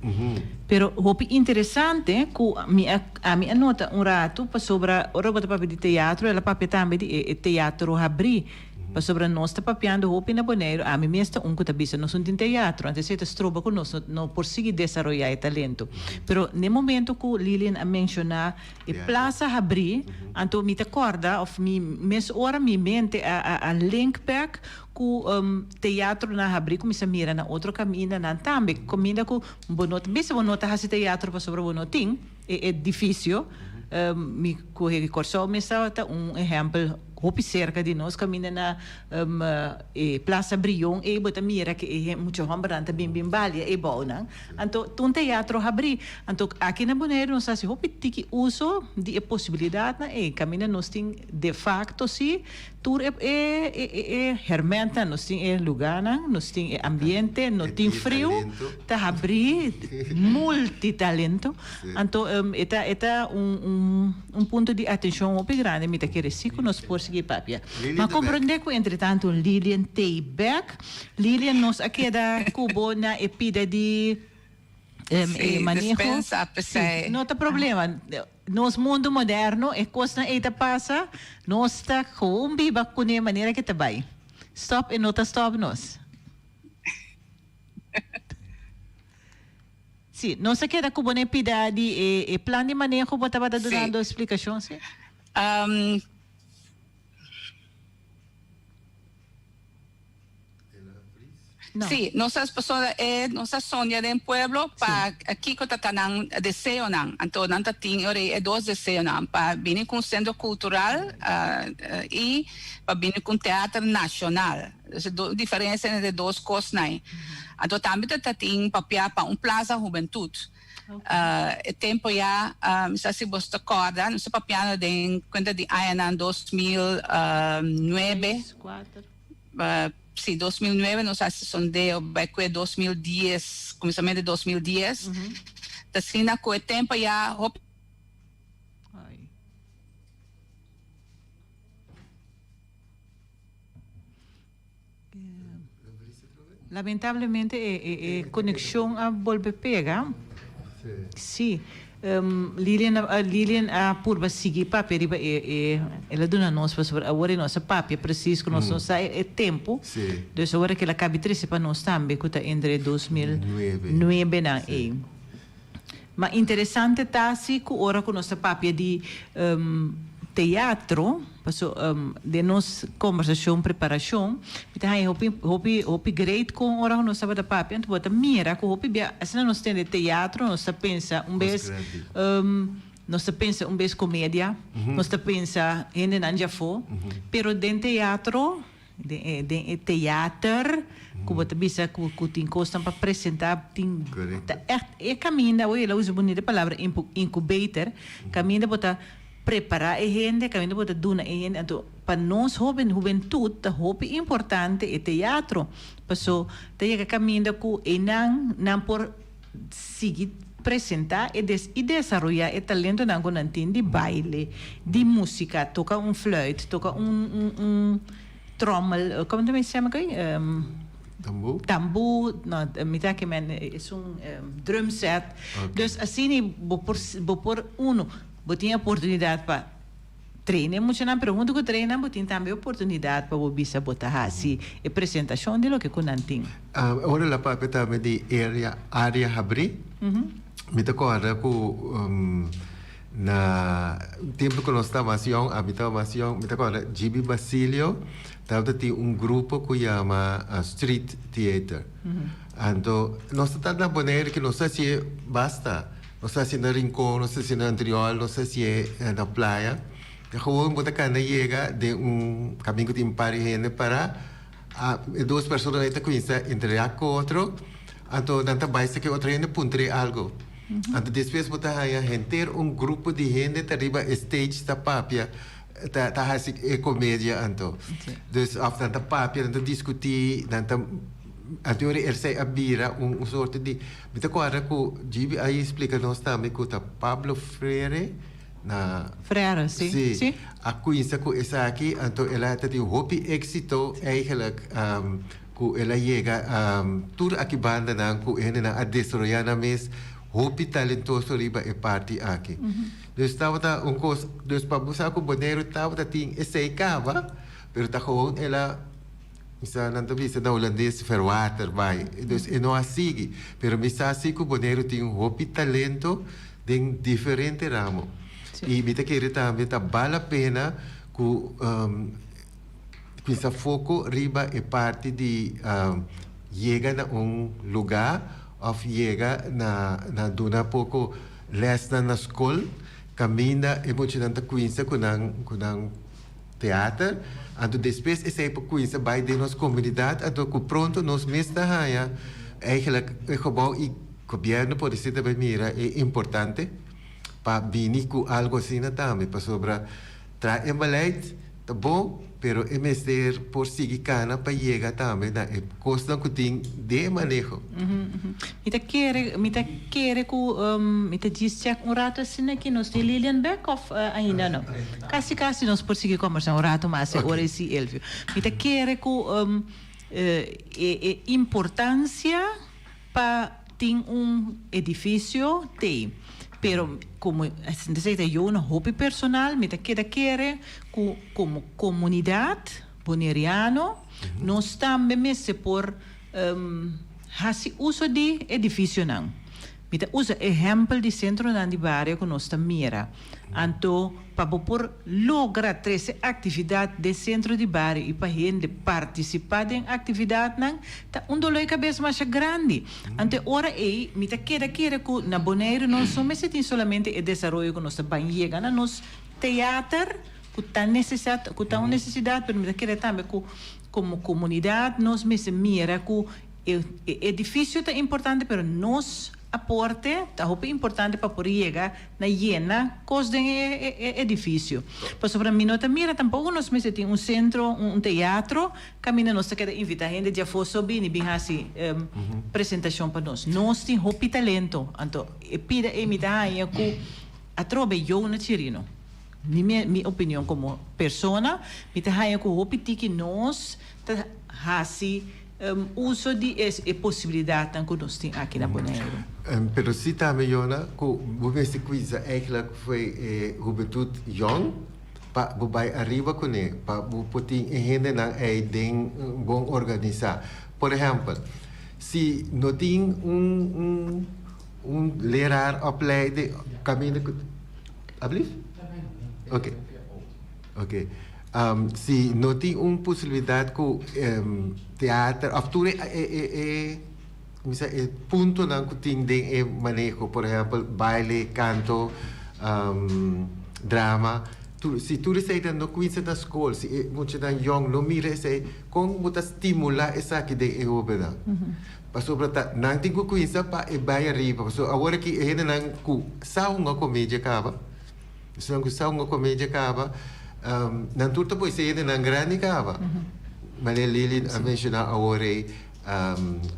[SPEAKER 5] Pero hopi interesante ku mi a, ami a nota un ratu pasobra ora bo ta papia di teatro, el a papia tambe di e teatro habrí. Pasobra nos ta papiando hopi na Boneiru, ami mes ta un ku ta bisa nos no tin teatro, anto esei ta stroba ku nos no por sigui desaroyá e talento. Pero n'e momento ku Lilian a menshoná e Plaza Habrí, anto mi ta kòrda òf mi mes ora mi mente a a a link bèk ku teatronan habrí ku mi sa mira na otro kamindanan tambe, kaminda ku bo no ta bisa bo no ta hasi teatro pasobra bo no tin e edifisio. Mi kohe Kòrsou mes ta un ehèmpel. Hopi serka di nos kaminda na e Plaza Brion ei bo ta mira ke e mucha hòmbernan ta bin bin balia e bounan. Anto ta un teatro habrí. Anto aki na Boneiru nos hasi hopi tiki uso di e posibilidatnan ei. Kaminda nos tin de facto si tur e e hèrmèntnan. Nos tin e lugánan, nos tin e ambiente, no tin friu, ta habrí, multitalento. Anto e ta e ta un un. Un punto di atencion hopi grandi mi ta kere si cu nos por sigui papia. Ma comprende cu entre tanto Lilian t'ey bek. Lilian nos a keda cu bo na e pida di e maneho.
[SPEAKER 7] Dispensa p'esey.
[SPEAKER 5] Si, no ta problema. Nos mundo moderno e cosnan ey ta pasa, nos ta gewoon biba cune manera ke ta bay. Stop e no ta stop nos. Sí, nos a keda ku bo na e pida di e e plan di maneho bo tabata dunando splikashon, sí?
[SPEAKER 7] No. Sí, nos a pasobra e nos a sondia den pueblo pa kiko ta ta nan deseonan. Anto nan ta tin ora e dos deseonan, pa bini ku un sentro kultural i pa bini ku un teater nashonal. Esei do diferencia entre dos cosnan. Anto tambe ta ta tin papia pa un plaza hubentud. E tempo ya, mi sa si bos ta corda, nos ta papiando den cuenta di añanan 2009. Si, 2009 nos a haci sondeo, bay cue 2010, cuminsamento di 2010. Ta asina cu e tempo ya hopi.
[SPEAKER 5] Lamentablemente e e conexion a bolbe pega. Sí. Lilian a Lilian a purba sigui papia riba e e el a duna nos pasobra awor e nos a papia precies cu nos no sa e tempo. Dus awor el a cabi trece pa nos tambe cu ta entre 2009 nan ey. Ma interesante ta si cu ora cu nos ta papia di teatro, paso den nos combersacion preparacion, mi ta haña hopi hopi hopi great con ora cu nos tabata papia, anto bo ta mira cu hopi bia asina nos tende teatro nos ta pensa un bes nos ta pensa un bes comedia, nos ta pensa hendenan djafo, pero den teatro Den e den e teater ku bo ta bisa ku ku tin kosnan pa presentá tin ta ègt e kaminda oye el a usa bunita palabra incubator kaminda bo ta. prepará e hende, kaminda bo ta duna e hende. Anto pa nos hoben hubentut ta hopi importante e teatro, paso ta yega kaminda ku einan nan por sigui presentá e des i desaroyá e talentonan ku nan tin di baile, di músika, toka un fluit, toka un un un trommel, komo ta mester yama akí?
[SPEAKER 6] Tambú?
[SPEAKER 5] Tambú, no, mi ta ke men esun drum set. Dus asina bo por bo por uno bo tin e oportunidat pa train e muchanan, pero huntu ku train nan bo tin tambe e oportunidat pa bo bisa bo ta hasi e presentashon di loke ku nan tin.
[SPEAKER 6] Ora la papia tambe di area area habrí, mi ta kòrda ku na tempu ku nos ta mas yòn, ami tabata mas yòn, mi ta kòrda Gibi Basilio tabata tin un grupo ku yama Street Theater. Anto nos ta na Bonaire ku nos ta hasié basta. Nos ta hasié na Rincon, nos ta hasié na Antriol, nos ta hasié na playa. Ta gewoon bo ta kanda yega den un kaminda ku tin un par di hende pará. E dos personanan ei ta kuminsá interreact ku otro, anto nan ta bai saki otro hende puntr'é algu. Anto despues bo ta haña henter un grupo di hende ta riba e stage ta papia, ta ta hasi e komedia anto. Dus òf nan ta papia, nan ta diskutí, nan ta anto ora esei a bira un un sorto di mi ta kòrda ku Gibi a splika nos tambe ku ta Pablo Freire na
[SPEAKER 5] Frere, si.
[SPEAKER 6] Si.
[SPEAKER 5] Si.
[SPEAKER 6] A cuinsa cu esaki, anto el a ta tin hopi exito eigenlijk cu el a yega tur aki bandanan cu hendenan a desaroya nan mes hopi talentoso riba e parti aki. Dus tabata un cos, dus pa bo sa cu Boneiru tabata tin esey caba, pero ta gewoon el a, mi sa nan ta bisa na Holandes verwater bay, dus e no a sigui. Pero mi sa si cu Boneiru tin hopi talento den diferente ramo. I mi ta kere tambe ta bal a pena ku kuminsá foko riba e parti di yega na un lugá òf yega na na duna poko lèsnan na skol kaminda e muchanan ta kuminsá ku nan ku nan teater. Anto despues esei por kuminsá bai den nos komunidat anto ku pronto nos mes ta haña eigenlijk e gebou i Gobierno por esei ta bay mira e importante pa bini cu algo asina tambe pasobra traha e beleid ta bon pero e mester por sigui cana pa yega tambe na e cosnan cu tin den e maneho.
[SPEAKER 5] Mi ta kere, mi ta kere cu mi ta djis check un rato asina aki nos tin Lilian bek of ainda no? Casi casi nos por sigui combersa un rato mas e ora esi Elvio. Mi ta kere cu e importancia. Pa tin un edifisio t'ei. Pero komo esei ta yo una hopi personal mi ta keda kere ku komo komunidat boneriano nos tambe mester por hasi uso di edifisionan. Mi ta usa ehèmpel di sentronan di bario ku nos ta mira. Anto pa bo por logra trese aktividat den sentro di bario i pa hende partisipá den aktividatnan ta un doló di kabes masha grandi. Anto e ora ei mi ta keda kere ku na Boneiru nos no mester tin solamente e desaroyo ku nos ta ban yega na nos teater ku ta nesesat ku ta un nesesidat pero mi ta kere tambe ku komo komunidat nos mester mira ku E edifisio ta importante pero nos aporte ta hopi importante pa por yega na yena kos den e edifisio. Pasobra mi no ta mira tampoco nos mester tin un sentro, un teatro kaminda nos ta keda invita hende di afó so bini bin hasi presentashon pa nos. Nos tin hopi talento anto e pida ei mi ta haña ku atrobe yo na Chirino. Mi mi opinion komo persona mi ta haña ku hopi tiki nos ta hasi Uso di e posibilidatnan ku nos tin aki na Boneiru.
[SPEAKER 6] Pero si tambe, Jona, ku bo mester kuinsa eigenlijk fo'i e hubentut yòn pa bo bai ariba kuné, pa bo por tin e hendenan ei den bon organisá. Por ehèmpel, si no tin un un un leraar opleiding kaminda ku. Ablief? Oké. Oké. Si no tin un posibilidat ku teater òf tur e e e mi sa e puntonan ku tin den e maneho, por ehèmpel baile, kanto, drama, tur si tur eseinan no kuminsa na skol, si e muchanan yòn no mira esei, kon bo ta stimulá esaki den e hóbennan? Pasobra ta nan tin ku kuminsa pa e bai ariba, pasobra awor aki e hendenan ku sa hunga komedia kaba. Esnan ku sa hunga komedia kaba, nan tur ta por esei hendenan grandi kaba. Manera Lilian a menshoná awor ei,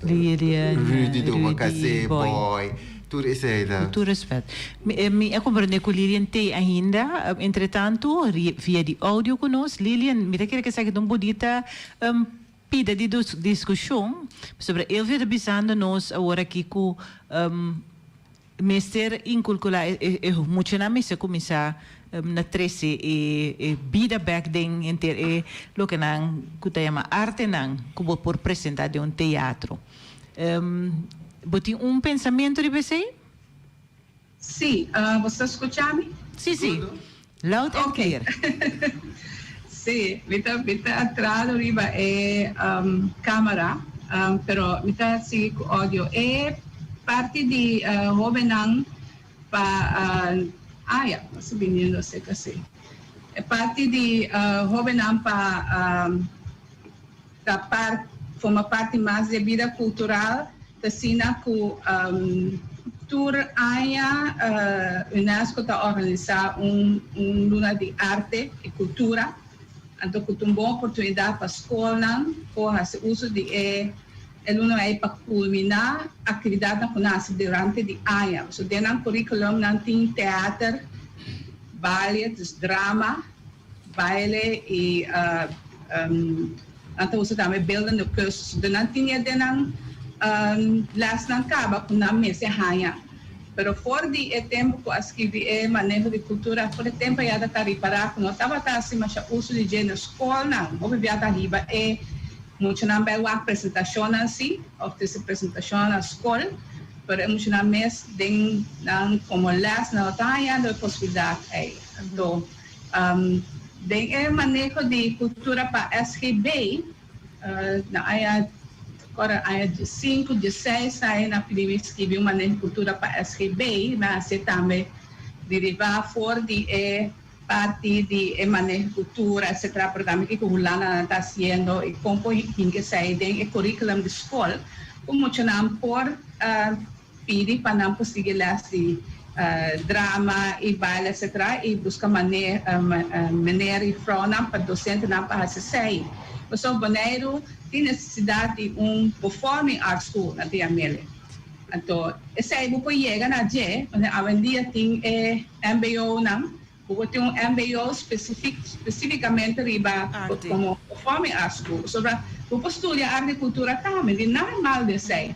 [SPEAKER 5] Lilian,
[SPEAKER 6] Rudy Domacassé,
[SPEAKER 5] Rudy, Boy.
[SPEAKER 6] Boy, tur eseinan.
[SPEAKER 5] Ku tur respet. Mi a komprendé ku Lilian t'ei ainda. Entretantu, via di audio ku nos. Lilian, mi ta kere ku esaki ta un bunita pida di diskushon, pasobra Elvio ta bisando nos awor aki ku Mester inkulkulá e e muchanan mester kuminsá na trese e e bida bèk den henter e loke nan ku ta yama artenan ku bo por presentá den un teatro. Bo tin un pensamentu riba esei?
[SPEAKER 7] Sí, bo sta skuchá mi?
[SPEAKER 5] Sí, sí. Loud and clear.
[SPEAKER 7] Sí, mi ta mi ta atrado riba e camera, pero mi ta sigui cu audio. E parti di hobennan pa ah ya, nos ta biniendo acerca si. E parti di hobennan pa ta par forma parti mas di e bida cultural ta asina cu tur aña UNESCO ta organisa un un luna di arte y cultura anto cu ta un bon oportunidad pa scolnan por haci uso di e e luna ey pa culmina actividadnan cu nan haci durante di aña. So den nan curriculum nan tin teater, baile, dus drama. Baile y nan ta usa tambe beeldende kunst. So nan tin e den nan lesnan caba cu nan mester haña. Pero for di e tempo cu a scribi e maneho di cultura, for e tempo ya ta ta ripara cu no tabata haci masha uso di dje na scolnan. Hopi bia ta hiba e muchanan bay wak presentacionnan si, of trece presentacionnan na scol, pero e muchanan mes den nan como les nan no ta hañando e posibilidad ey. Anto. Den e maneho di kultura pa SGB, na aña ora aña diesinku, dieseis aña nan pidi mi skibi un maneho di kultura pa SGB, mi a hasié tambe derivá for di e parti di e maneho di kultura etcetera, pero tambe kiko Hulanda nan ta hasiendo i kon por hinka esei den e curriculum di skol ku muchanan por Pidi pa nan por sigui les di drama y baile etc. Y busca meneer y vrouwnan pa docentenan pa haci esey. Pasobra Boneiru tin necesidad di un performing arts school, nan ta yam'ele. Anto esey bo por yega na dje, pasobra awendia tin e MBOnan. Bo por tin un mbo specificamente riba como performing arts school. Pasobra bo por studia arte y cultura tambe, di nada mal di esey.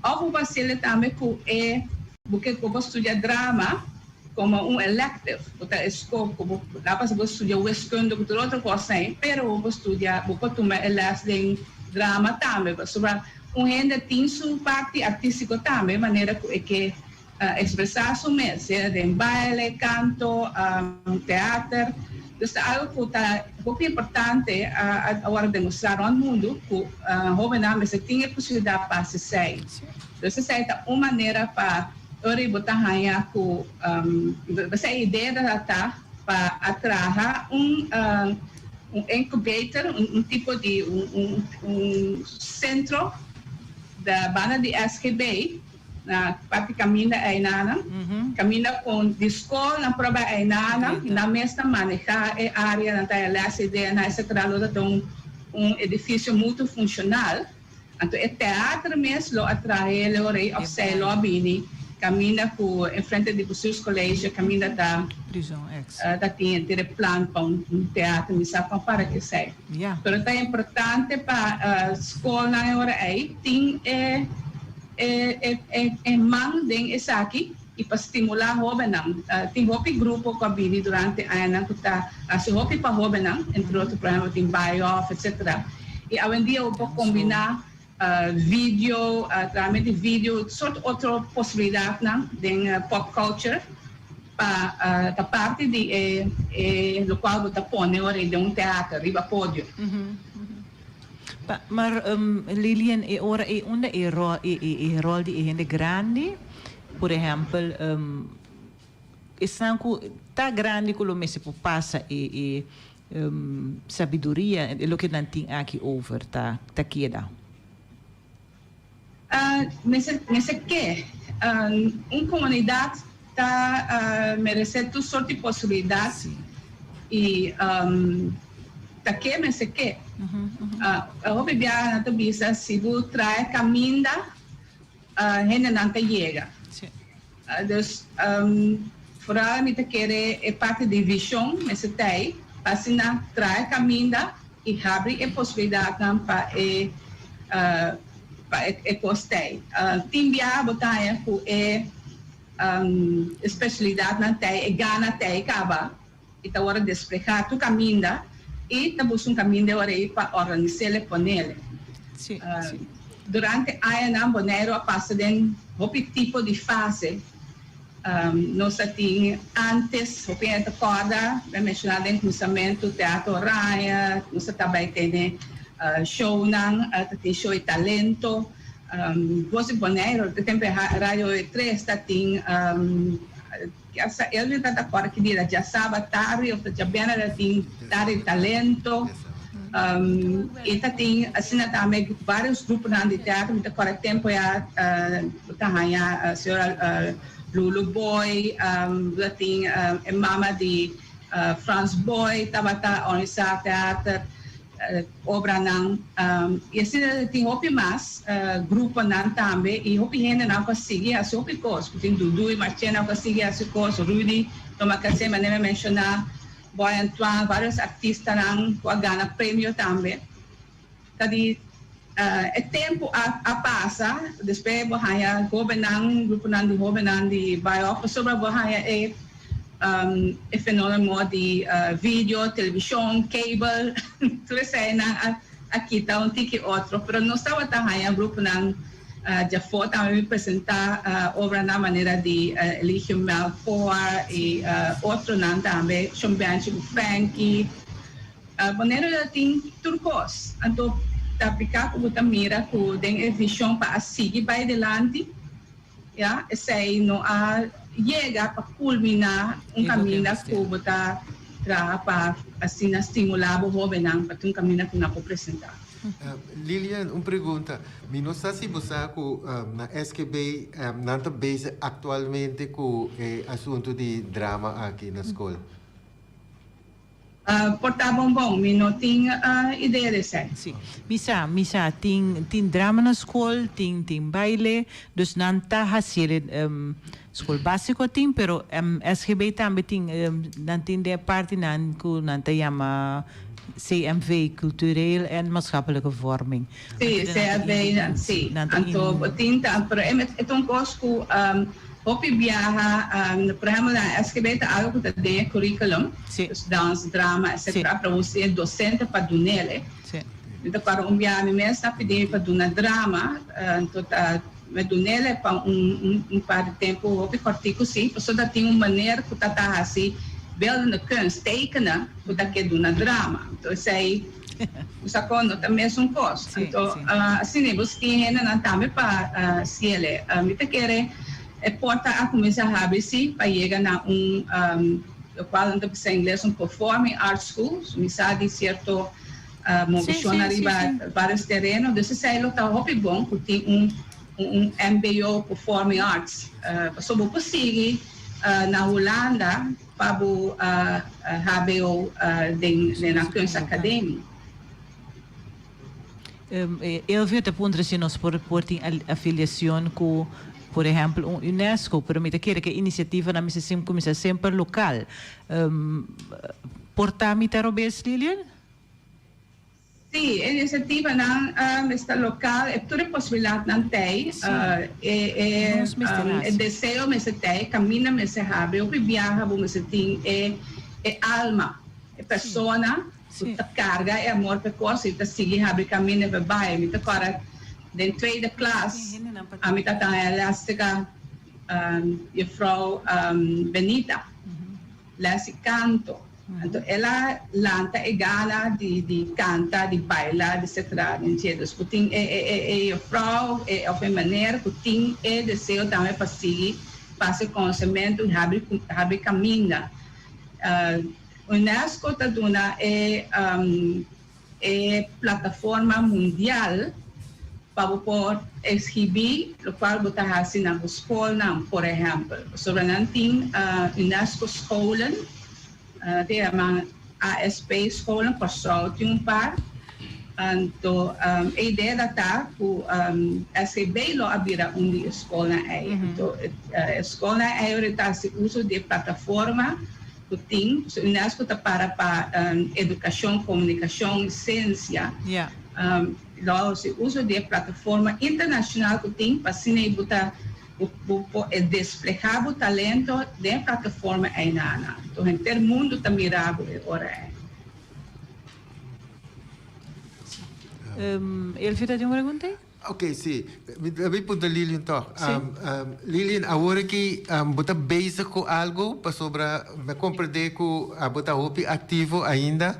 [SPEAKER 7] Of bo por haciele tambe cu e bo ke bo por studia drama como un elective. Bo ta escoge cu bo la pasa bo studia wiskunde cu tur otro cos ey, pero bo por studia bo por tuma e les den drama tambe. Pasobra un hende tin su parti artistico tambe manera cu e ke Expresá su mes, sea den baile, kanto, teater. Dus ta algu ku ta hopi importante a wòrdu demostrá rònt mundu ku hóbennan mester tin e posibilidat pa hasi esei. Dus esei ta un manera pa ora bo ta haña ku esei idea ta ta pa a traha un incubator, un tipo di un sentro da banda di SGB. Na parti kaminda einanan, kaminda kon di skol nan proba einanan i nan mes ta manehá e área, nan ta les ideanan etcetera lo ta ta un un edifisio multifunshonal. Anto e teater mes lo a trahe Leo Rey òf sey lo a bini kaminda ku enfrente di Bestuurscollege kaminda ta ta tin henter e plan pa un teater mi sa kon para ku esei. Pero ta importante pa skolnan e ora ei tin e E man den esaki i pa stimulá hóbennan. Tin hopi grupo ku a bini durante añanan ku ta hasi hopi pa hóbennan, entre otro por ehèmpel tin Baaihof etcetera. I awendia bo por kombiná video, trahamento di video, sort otro posibilidatnan den pop culture pa ta parti di e lokual bo ta pone ora den un teater riba podio.
[SPEAKER 5] Pa, maar Lilian, e ora ei unda e rol, e, e, e rol di e hende grandi, por ehempel, esnan ku ta grandi ku lo mester por pasa e, e sabiduria, e loke nan tin aki over ta, ta keda?
[SPEAKER 7] Mester, mester ke un komunidat. ta meresé tur sort di posibilidat i ta ke mester ke. Hopi biaha nan ta bisa si bo trae kaminda hendenan ta yega. Dus foral mi ta kere e parti di vishon mester ta ei pa asina trae kaminda i habri e posibilidatnan pa e pa e kos ta ei. Tin biaha bo ta haña ku e spesialidatnan ta ei, e gana ta ei kaba i ta wòrdu desplegá tur kaminda i ta buska un kaminda e ora ei pa organis'el e ponel. Durante añanan Boneiru a pasa den hopi tipo di fase. Nos a tin ántes, hopi hende ta kòrda, mi a menshoná den kuminsamentu, Teatro Oranje, nos a ta bai tene shownan, ta tin show di talento. Voz di Boneiru, e tempu e Radio Tres ta tin. Esa Elvin ta ta kòrda ki dia djasaba tardi òf ta djabièrnè ta tin tardi di talento. I ta tin asina tambe vários gruponan di teatro. Mi ta kòrda e tempu ya bo ta haña señora Lulu Boy, bo ta tin e mama di Frans Boy tabata organisá teater. Obranan y asina tin hopi mas gruponan tambe y hopi hendenan cu a sigui haci hopi cos cu tin Dudu y Marchena cu a sigui haci cos, Rudy Tomakase manera mi a menciona, Boy Antoine, varios artistanan cu a gana premio tambe. Ta di e tempo a pasa despues bo haya hobennan, gruponan di hobennan di bay of pasobra bo haya e. E fenómeno di video, televishon, cable, tur eseinan a kita un tiki otro, pero nos tabata haña gruponan djafó tambe bin presentá obranan manera di Eligio Melfor i otronan tambe, Shon Benchi ku Frankie. Boneiru ta tin tur kos, anto ta apliká ku bo ta mira ku den e vishon pa a sigui bai dilanti. Ya, esei no a yega pa kulminá un kaminda ku bo ta traha pa asina stimulá bo hóbennan pa tin un kaminda ku nan por presentá.
[SPEAKER 6] Lilian, un pregunta. Mi no sa si bo sa ku na SGB nan ta bezig aktualmente ku e asuntu di drama aki na skol.
[SPEAKER 7] Por ta bon bon, mi no tin idea di esei.
[SPEAKER 5] Si. Mi sa, mi sa, tin, tin drama na skol, tin, tin baile, dus nan ta hasiel, skol básiko tin, pero SGB tambe tin, nan tin den e partinan ku nan ta yama CMV, Cultureel en Maatschappelijke Vorming.
[SPEAKER 7] Si, CMV, si. Anto bo tin ta, pero e ta un kos ku hopi biaha, por ehempel na SGB ta algo ku ta den e curriculum, dus dans, drama, etcetera, pero bo tin e docente pa dunele. Mi ta kòrda un biaha mi mes a pidi mi pa duna drama, anto ta mi dunele pa un par di tempu hopi kòrtiku si, pasobra ta tin un manera ku ta ta hasi beeldende kunst, tekenen, ku ta ke duna drama. Anto esei. Usa kon no ta mesun kos. Anto asina bo skin hendenan tambe pa siele. Mi ta kere e porta a kuminsá habri si pa yega na un lokual nan ta bisa ingles un performing arts school. Mi sa di sierto movishon ariba varios tereno. Dus esei lo ta hopi bon ku tin un un mbo performing arts. Pasobra bo por sigui na Hulanda. Pa bo hbo den nan kunstacademie.
[SPEAKER 5] Elvio ta puntra si nos por por tin afiliacion cu por ehempel un UNESCO, pero mi ta kere cu e iniciativanan mester sim cuminsa semper local. Por ta mi ta robes, Lilian?
[SPEAKER 7] Sí, e inisiativanan mester lokal, e tur e posibilidatnan t'ei, e e deseo mester t'ei, e kaminda mester habri, hopi biaha bo mester tin e e alma, e persona ku ta karga e amor p'e kos i ta sigui habri kaminda p'e bai. Mi ta kòrda den tweede klas ami ta ta haña lès serka juffrouw Benita, lès di kanto. Anto el a lanta e gana di di canta, di baila, di etcetera den dje. Dus cu tin e e e e juffrouw e of e meneer cu tin e deseo tambe pa sigui pasa e conocemento y habri habri caminda. Unesco ta duna e e plataforma mundial. Pa bo por exhibi locual bo ta haci na bo scolnan, por ehempel. Pasobra nan tin UNESCO scholen, ta yama ASP scholen, Kòrsou tin un par. Anto e idea ta ta cu SGB lo a bira un di e scolnan ei. Anto e scolnan ei ora ta haci uso di e plataforma cu tin, pasobra UNESCO ta para pa educacion, comunicacion y ciencia. Lo hasi uso di e plataforma internashonal ku tin pa asina ei bo ta bo por e desplegá bo talento den e plataforma einana. Anto henter mundu ta mira bo e ora ei.
[SPEAKER 5] Elfie ta tin un pregunta ei?
[SPEAKER 6] Ok, si. Mi ta bin puntra Lilian tòg. Lilian, awor aki bo ta bezig ku algu pasobra mi a komprendé ku abo ta hopi aktivo ainda.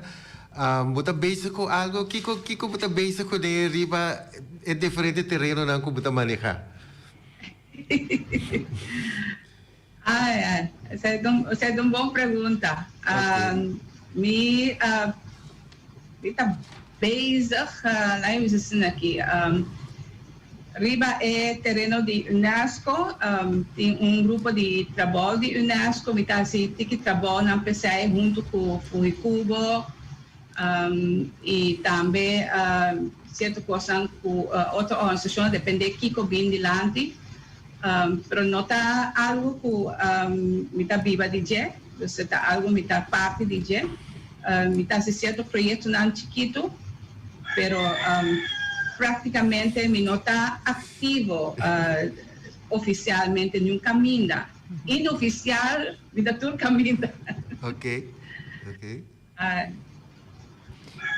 [SPEAKER 6] Bo ta bezig ku algo? Kiko kiko bo ta bezig kuné riba e diferente terenonan ku bo ta manehá?
[SPEAKER 7] Ai ai, esei ta un esei ta un bon pregunta. Mi mi ta bezig, laat mi bisa asina aki, Riba e tereno di UNESCO tin un grupo di trabou di UNESCO. Mi ta hasi tiki trabounan p'esei huntu ku Fuhikubo i tambe sierto kosnan ku otro organisashon, depende kiko bin dilanti. Pero no ta algu ku mi ta biba di dje, dus e ta algu mi ta parti di dje. Mi ta hasi sierto proyektonan chikitu, pero práktikamente mi no ta aktivo ofisialmente niun kaminda. Inofisial mi ta tur kaminda.
[SPEAKER 6] Ok, ok.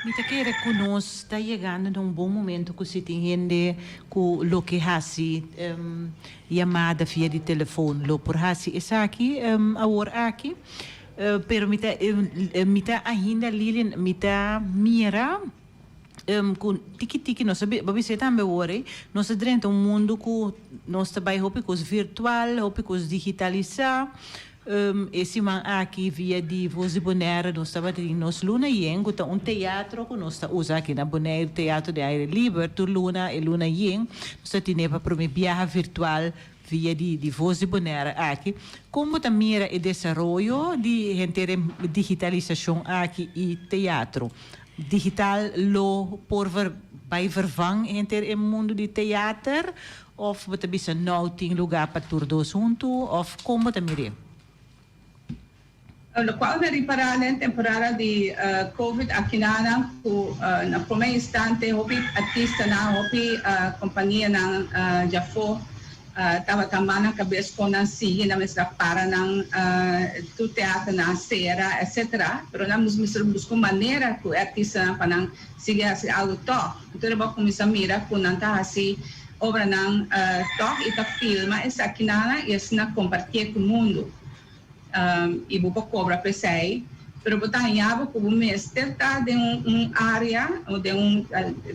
[SPEAKER 5] Mi ta kere ku nos ta yegando na un bon momento ku si tin hende ku loke hasi yamada via di telefon lo por hasi esaki awor aki. Pero mi ta mi ta ainda Lilian mi ta mira ku tiki tiki nos a bo bisa tambe awor ei nos a drenta un mundu ku nos ta bai hopi kos virtual hopi kos digitalisa e siman aki via di Voz di Bonaire nos tabatin nos luna yen ku ta un teatro ku nos ta usa aki na Bonaire teatro di aire liber tur luna e luna yen nos ta tine pa prome biaha virtual Via di di Voz di Bonaire aki, kon bo ta mira e desaroyo di henter e digitalisashon aki i teatro? Digital lo por ver bai vervang henter e mundu di teater òf bo ta bisa nou tin lugá pa tur dos huntu òf kon bo ta mir'é?
[SPEAKER 7] Lokual mi a ripará den temporada di Covid akinanan ku na promé instante hopi artistanan, hopi kompanianan djafó tabata man nan kabes kon nan sigui, nan mester a para nan tur teaternan a sera etcetera. Pero nan mester buska un manera ku e artistanan pa nan sigui hasi algu tòg. Enton bo a kuminsá mira ku nan ta hasi obranan tòg i ta filma esakinanan i asina kompartié ku mundu. i bo por kobra p'esei, pero bo ta haña bo ku bo mester ta den un área o den un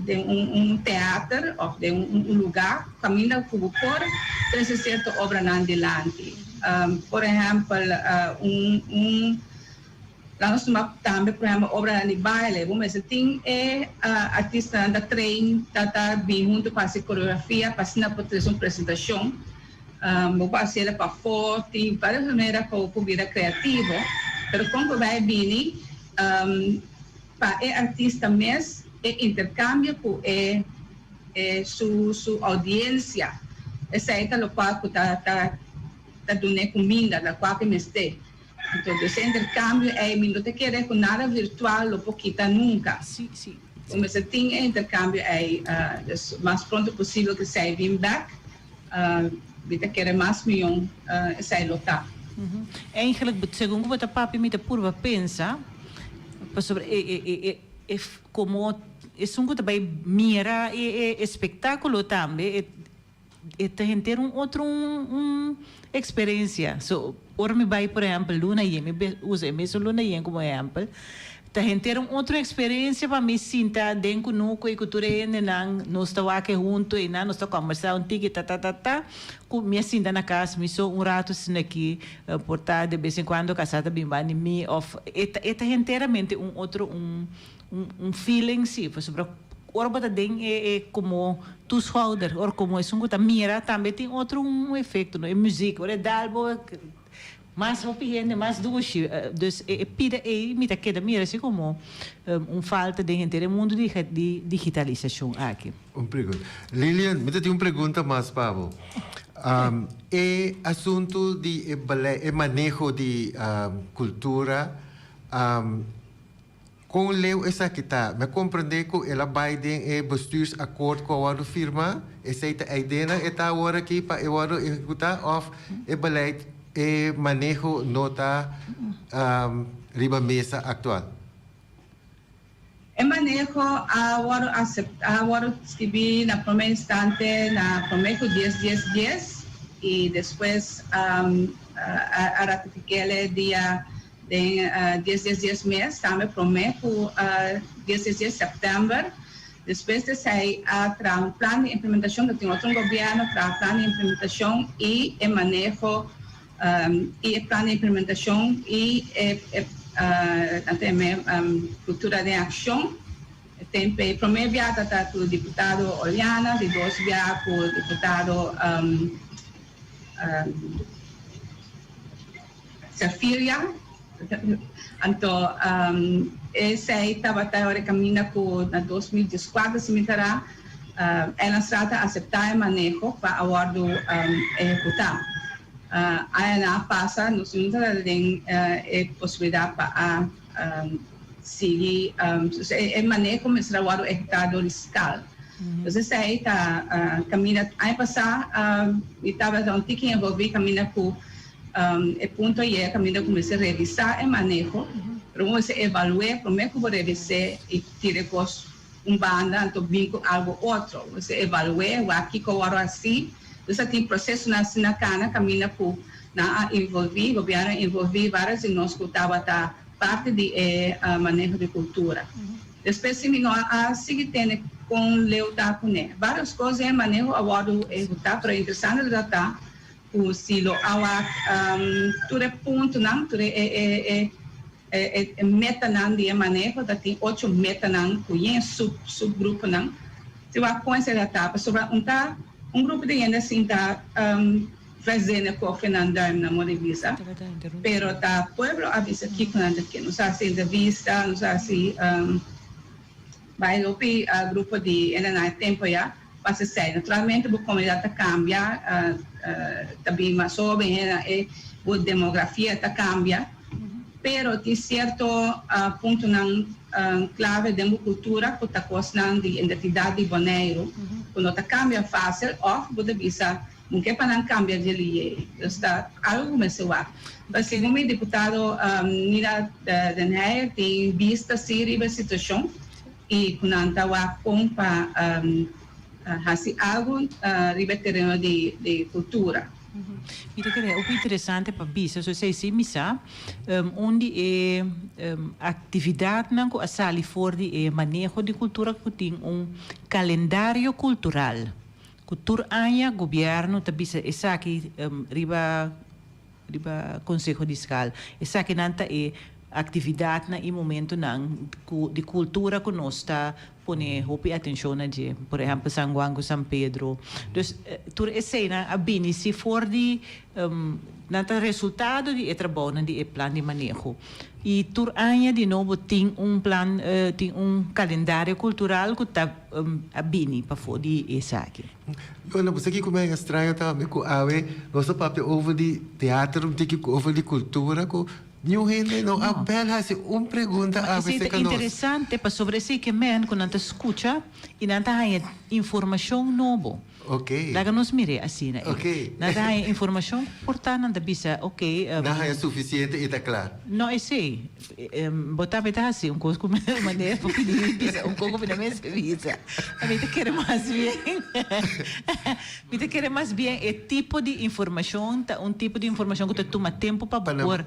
[SPEAKER 7] den un teater òf den un lugá kaminda ku bo por trese sierto obranan dilanti. Por ehèmpel un un laat nos tuma tambe por ehèmpel obranan di baile, bo mester tin e artistanan ta train ta ta bin huntu pa hasi koreografia pa asina por trese un presentashon. Bo por hasiel pafó, tin varios manera pa bo por bira kreativo, pero kon ku bai bini pa e artista mes e interkambio ku e su su oudiensia, esei ta lokual ku ta ta ta dun'é kuminda, lokual ku e mester. Anto dus e interkambio ei mi no ta kere ku nada virtual lo por kita nunka. Bo mester tin e interkambio ei, dus mas pronto posibel ku esei bin bèk. Mi ta kere mas mion esei lo ta.
[SPEAKER 5] Eigenlijk, segun ku bo ta papia mi ta purba pensa pasobra e e e e e komo esun ku ta bai mira e e espektakulo tambe e e ta henter un otro un un eksperensia. So ora mi bai por ehèmpel luna yen mi usa e mesun luna yen komo ehèmpel Ta henter un otro experiencia pa mi sinta den cunuco y cu tur e hendenan nos ta wak hunto y nan nos ta combersa un tiki ta ta ta ta cu mi a sinta na cas mi so un rato asina aki por ta de bes en cuando casa ta bin banda di mi of e ta e ta henteramente un otro un un feeling si pasobra. Ora bo ta den e e como toeschouder, ora como esun cu ta mira tambe tin otro un efecto no, e muziek ora e dal bo mas hopi hende mas dushi, dus e e pida ey mi ta keda mira asi como un falta den henter e mundo di di digitalisacion aki.
[SPEAKER 6] Un pregunta. Lilian, mi ta tin un pregunta mas pa bo. E asunto di e beleid, e maneho di cultura, Kon leu esaki ta? Mi a komprendé ku el a bai den e bestuursakkoord ku a wòrdu firmá. Esei ta eidenan e ta awor aki pa e wòrdu ehekutá òf e beleid, e maneho no ta riba mesa aktual?
[SPEAKER 7] E maneho a wòrdu aseptá, a wòrdu skibí na promé instante na promé ku dies dies dies i despues a ratifik'é dia Den dies dies dies mes, tambe promé ku dies dies dies sèptèmber. Despues di esei a traha un plan di implementashon, ta tin otro un gobièrnu traha plan di implementashon i e maneho i e plan di implementashon i e nan ta yam'é kultura den akshon. E tempu ei promé bia ta ta ku diputado Oleana, di dos bia ku diputado Serfilia, anto esei tabata ora kaminda ku na 2014 si mi ta ra, Eilandstraat a aseptá e maneho pa a wòrdu ehekutá. Añanan a pasa, nos no tabata den e posibilidat pa a sigui, e maneho mester a wòrdu ehekutá dor di skal. Entonces esei ta kaminda aña pasá mi tabata un tiki envolví kaminda ku E punto yega kaminda ku mester revisá e maneho, pero bo mester evalu'é promé ku bo revis'é i tira e kos un banda anto bin ku algu otro. Bo mester evalu'é, wak kiko wòrdu hasí. Nos a tin prosesonan asina kana kaminda ku nan a involví, gobièrnu a involví vários di nos ku tabata parti di e maneho di kultura. Despues si mi no a sigui tende kon leu ta kuné. Vários kos den e maneho a wòrdu ehekutá, pero interesante ta ta Ku si lo a wak tur e puntonan, tur e metanan di e maneho, ta tin ocho metanan ku yen sub subgruponan. Si wak kon esei ta ta, pasobra un ta un grupo di hende sinta verzene kofe nan duim nan moda di bisa, pero ta pueblo a bisa kiko nan ta ke. Nos a hasi entrevista, nos a hasi bai hopi grupo di hende na e tempo ya. Pasa esei. Naturalmente bo komunidat ta kambia, ta bin mas hoben hende, e bo demografia ta kambia, pero tin sierto puntonan klave den bo kultura ku ta kosnan di identidat di Boneiru ku no ta kambia fásil òf bo ta bisa bo ke pa nan kambia dje liye. Dus ta algu ku mester wak. Pero segun mi diputado Nina den Heyer tin bista si riba e situashon. I ku nan ta wak kon pa hasi algu riba e tereno di kultura.
[SPEAKER 5] Mi ta kere hopi interesante pa bisa so esei si mi sa un di e aktividatnan ku a sali for di e maneho di kultura ku tin un kalendario kultural ku tur aña gobièrnu ta bisa esaki riba Riba Konseho di Skal. Esakinan ta e aktividatnan i momentunan ku di kultura ku nos ta pone hopi atenshon na dje. Por ehèmpel San Juan ku San Pedro. Dus tur eseinan a bini si for di nan ta resultado di e trabounan di e plan di maneho. I tur aña di nobo tin un plan tin un kalendario kultural ku ta a bini pafó di esaki.
[SPEAKER 6] Yona, bo sa kiko mi a straño tambe ku awe nos a papia over di teater un tiki over di kultura ku niun hende no a bel hasi un pregunta
[SPEAKER 5] Ma
[SPEAKER 6] awe
[SPEAKER 5] esei ta
[SPEAKER 6] serka nos.
[SPEAKER 5] interesante pasobra esei ke men ku nan ta skucha i nan ta haña informashon nobo.
[SPEAKER 6] Ok.
[SPEAKER 5] Laga nos mir'é asina ei.
[SPEAKER 6] Ok.
[SPEAKER 5] Nan ta haña informashon ku por ta nan ta bisa ok.
[SPEAKER 6] Nan haña sufisiente i ta kla.
[SPEAKER 5] No esei. Bo tambe ta hasi un kos ku mi manera pa pidi mi bisa un kos ku mi no mester bisa. Mi ta kere mas bien mi ta kere mas bien e tipo di informashon ta un tipo di informashon ku ta tuma tempu pa bo por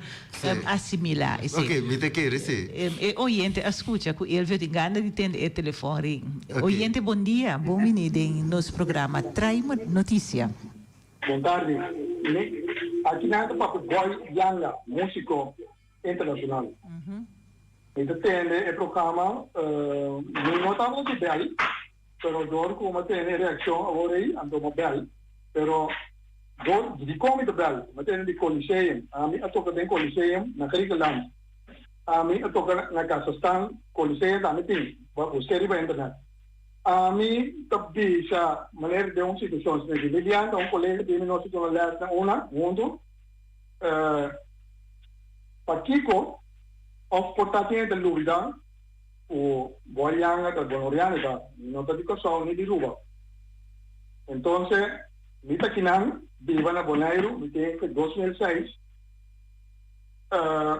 [SPEAKER 5] asimilá esei.
[SPEAKER 6] Ok, mi ta kere si.
[SPEAKER 5] E oyente a skucha ku Elvio tin gana di tende e telefòn ring. Oyente bon dia, bon bini den nos programa Trae Notisia.
[SPEAKER 8] Bon tardi. Aki nan ta papia Boy Yanga, músiko. Internacional. Mi ta tende e programa, mi no tabata di bel, pero dor ku mi a tende e reakshon awor ei, anto mi a bel. Pero dor dikon mi ta bel? Mi a tende di Coliseum. Ami a toka den Coliseum na Griekenland. Ami a toka na Kazachstan, Coliseum tambe tin, bo a busk'é riba internet. Ami ta bisa manera den un situashon asina aki. Lilian ta un kolega di mi, nos a duna lès na una huntu. Pakiko òf por ta tin e ta lubidá ku bo a yanga ta bonoriano ta, mi no ta di Kòrsou ni di Ruba. Entonse mi ta kinan biba na Boneiru, mi tin fe 2006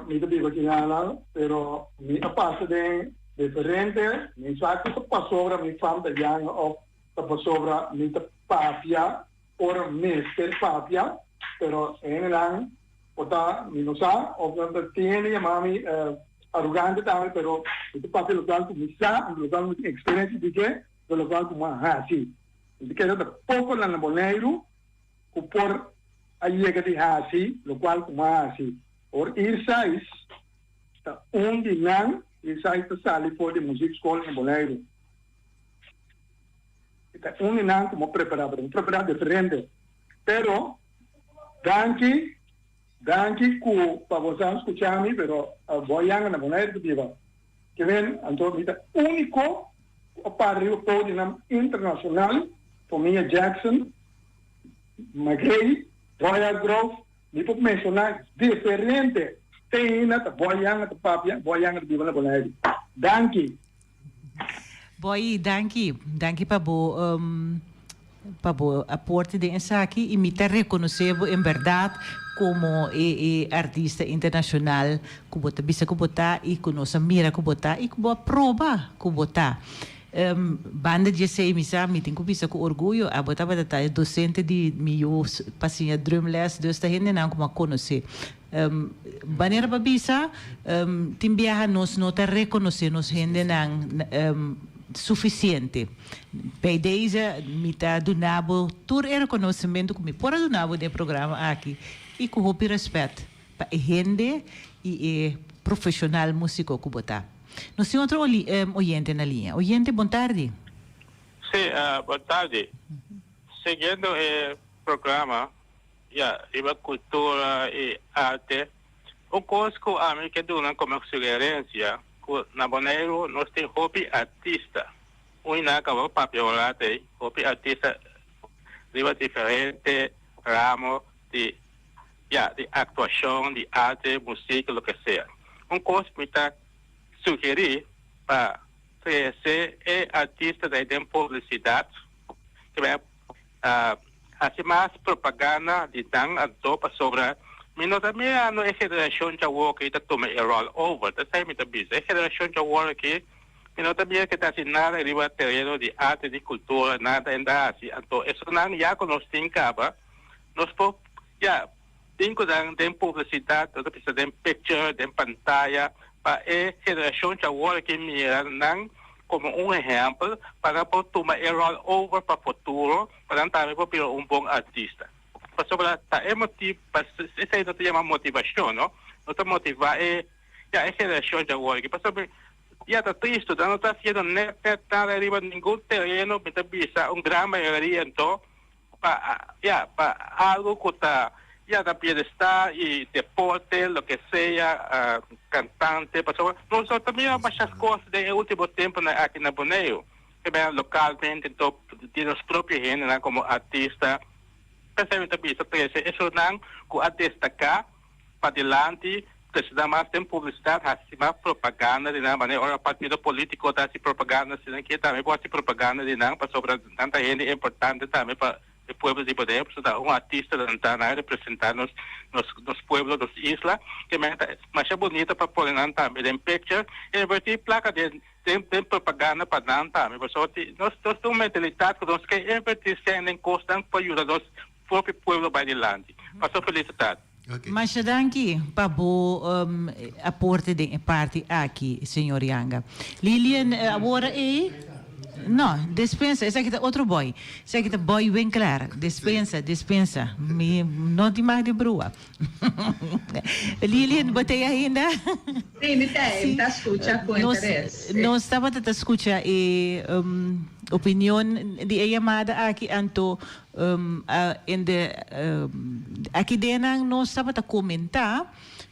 [SPEAKER 8] mi ta biba kinan pero mi a pasa den diferente, mi sa ku ta pasobra mi fam ta yanga òf ta pasobra mi ta papia ora mester papia, pero e hendenan por ta mi no sa of nan ta tin hende yama mi arogante tambe, pero mi ta papia lokual ku mi sa, anto lokual ku mi tin eksperensia di dje, anto lokual ku mi a hasi. Mi ta kere ta poko nan na Boneiru ku por a yega di hasi lokual ku mi a hasi. Or Irsais ta un di nan, Irsais ta sali for di muziekschool na Boneiru. E ta un di nan ku bo prepará, pero bo prepará diferente. Pero danki, danki ku pa bo sa skucha mi, pero bo a yanga na Boneiru ta biba. Ke men, anto mi ta úniko ku a para riba podiumnan internashonal, Famia Jackson, Magrey, Royal Grove, mi por menshoná diferente te ainda ta bo a yanga ta papia, bo a yanga ta biba na Boneiru. Danki.
[SPEAKER 5] Boy, danki. Danki pa bo pa bo aporte den esaki y mi ta reconoce bo en berdad como e e artista internacional cu bo ta bisa cu bo ta y cu nos a mira cu bo ta y cu bo a proba cu bo ta. Banda di esey mi sa mi tin cu bisa cu orguyo abo tabata ta e docente di mi yu pa siña drumles dus ta hendenan cu mi a conoce. Manera pa bisa, tin biaha nos no ta rekonosé nos hendenan sufisiente. Bij deze mi ta duna bo tur e rekonosementu ku mi por a duna bo den e programa aki i ku hopi rèspèt pa e hende i e profeshonal músiko ku bo ta. Nos tin otro oyente na liña. Oyente, bon tardi.
[SPEAKER 9] Sí, bon tardi. Siguiendo e programa, Ya, riba kultura i arte. Un kos ku ami ke duna komo sugerensia, ku na Boneiru nos tin hopi artista. Un nan kaba papia un rato ei, hopi artista riba diferente ramo di, ya, di aktuashon, di arte, musik, loke sea. Un kos mi ta sugerí pa trese e artistanan ei den publisidat, ke bai a hasi mas propaganda di nan anto pasobra mi no ta mirando e generacion djawo aki ta tuma e rol over, ta esei mi ta bisa, e generacion djawo aki mi no ta mira ke ta hasi nada riba tereno di arte ni cultura nada en ta hasi, anto esonan ya ku nos tin kaba nos por ya tin ku nan den publicidad nos ta bisa den picture den pantaya pa e generacion djawo aki mira nan komo un ehèmpel pa nan por tuma e ròl over pa futuro, pa nan tambe por bira un bon artista. Pasobra ta e motiv, pa esei no ta yama motivashon, no? No ta motivá e, ya, e generashon djawoor aki. Pasobra ya ta tristu, nan no ta hasiendo nèt nèt nada riba ningun tereno, mi ta bisa un gran mayoria anto, pa ya pa algo cu ta ya na bienestar y deporte loke sea cantante pasobra nos no ta mira masha cos den e ultimo temponan aki na Boneiru te mira localmente anto di nos propio hendenan como artista p'esei mi ta bisa trece esonan cu a destaca padilanti presenta mas den publicidad haci mas propaganda di nan manera ora partido politico ta haci propaganda asina ke tambe por haci propaganda di nan pasobra nan ta hende importante tambe pa e pueblo di Boneiru pasobra ta un artista nan ta nan representa nos nos nos pueblo nos isla ke men ta masha bunita pa pone nan tambe den picture y inverti placa den den den propaganda pa nan tambe pasobra nos nos tin un mentalidad ku nos ke inverti sèn den kosnan pa yuda nos Propio pueblo bai dilanti. Pastor felicitat.
[SPEAKER 5] Masha danki pa bo aporte den e parti aki, señor Yanga. Lilian, awor ei. No, despensa, esaki ta otro boy. Esaki ta boy Winklaar. Despensa, despensa. Mi no tin mag di brua. Lilian, bo ta ei ainda?
[SPEAKER 7] Sí, mi ta ei. Mi ta scucha cu interes.
[SPEAKER 5] Nos tabata ta scucha e opinion di e yamada aki, anto in de aki den nan nos tabata comenta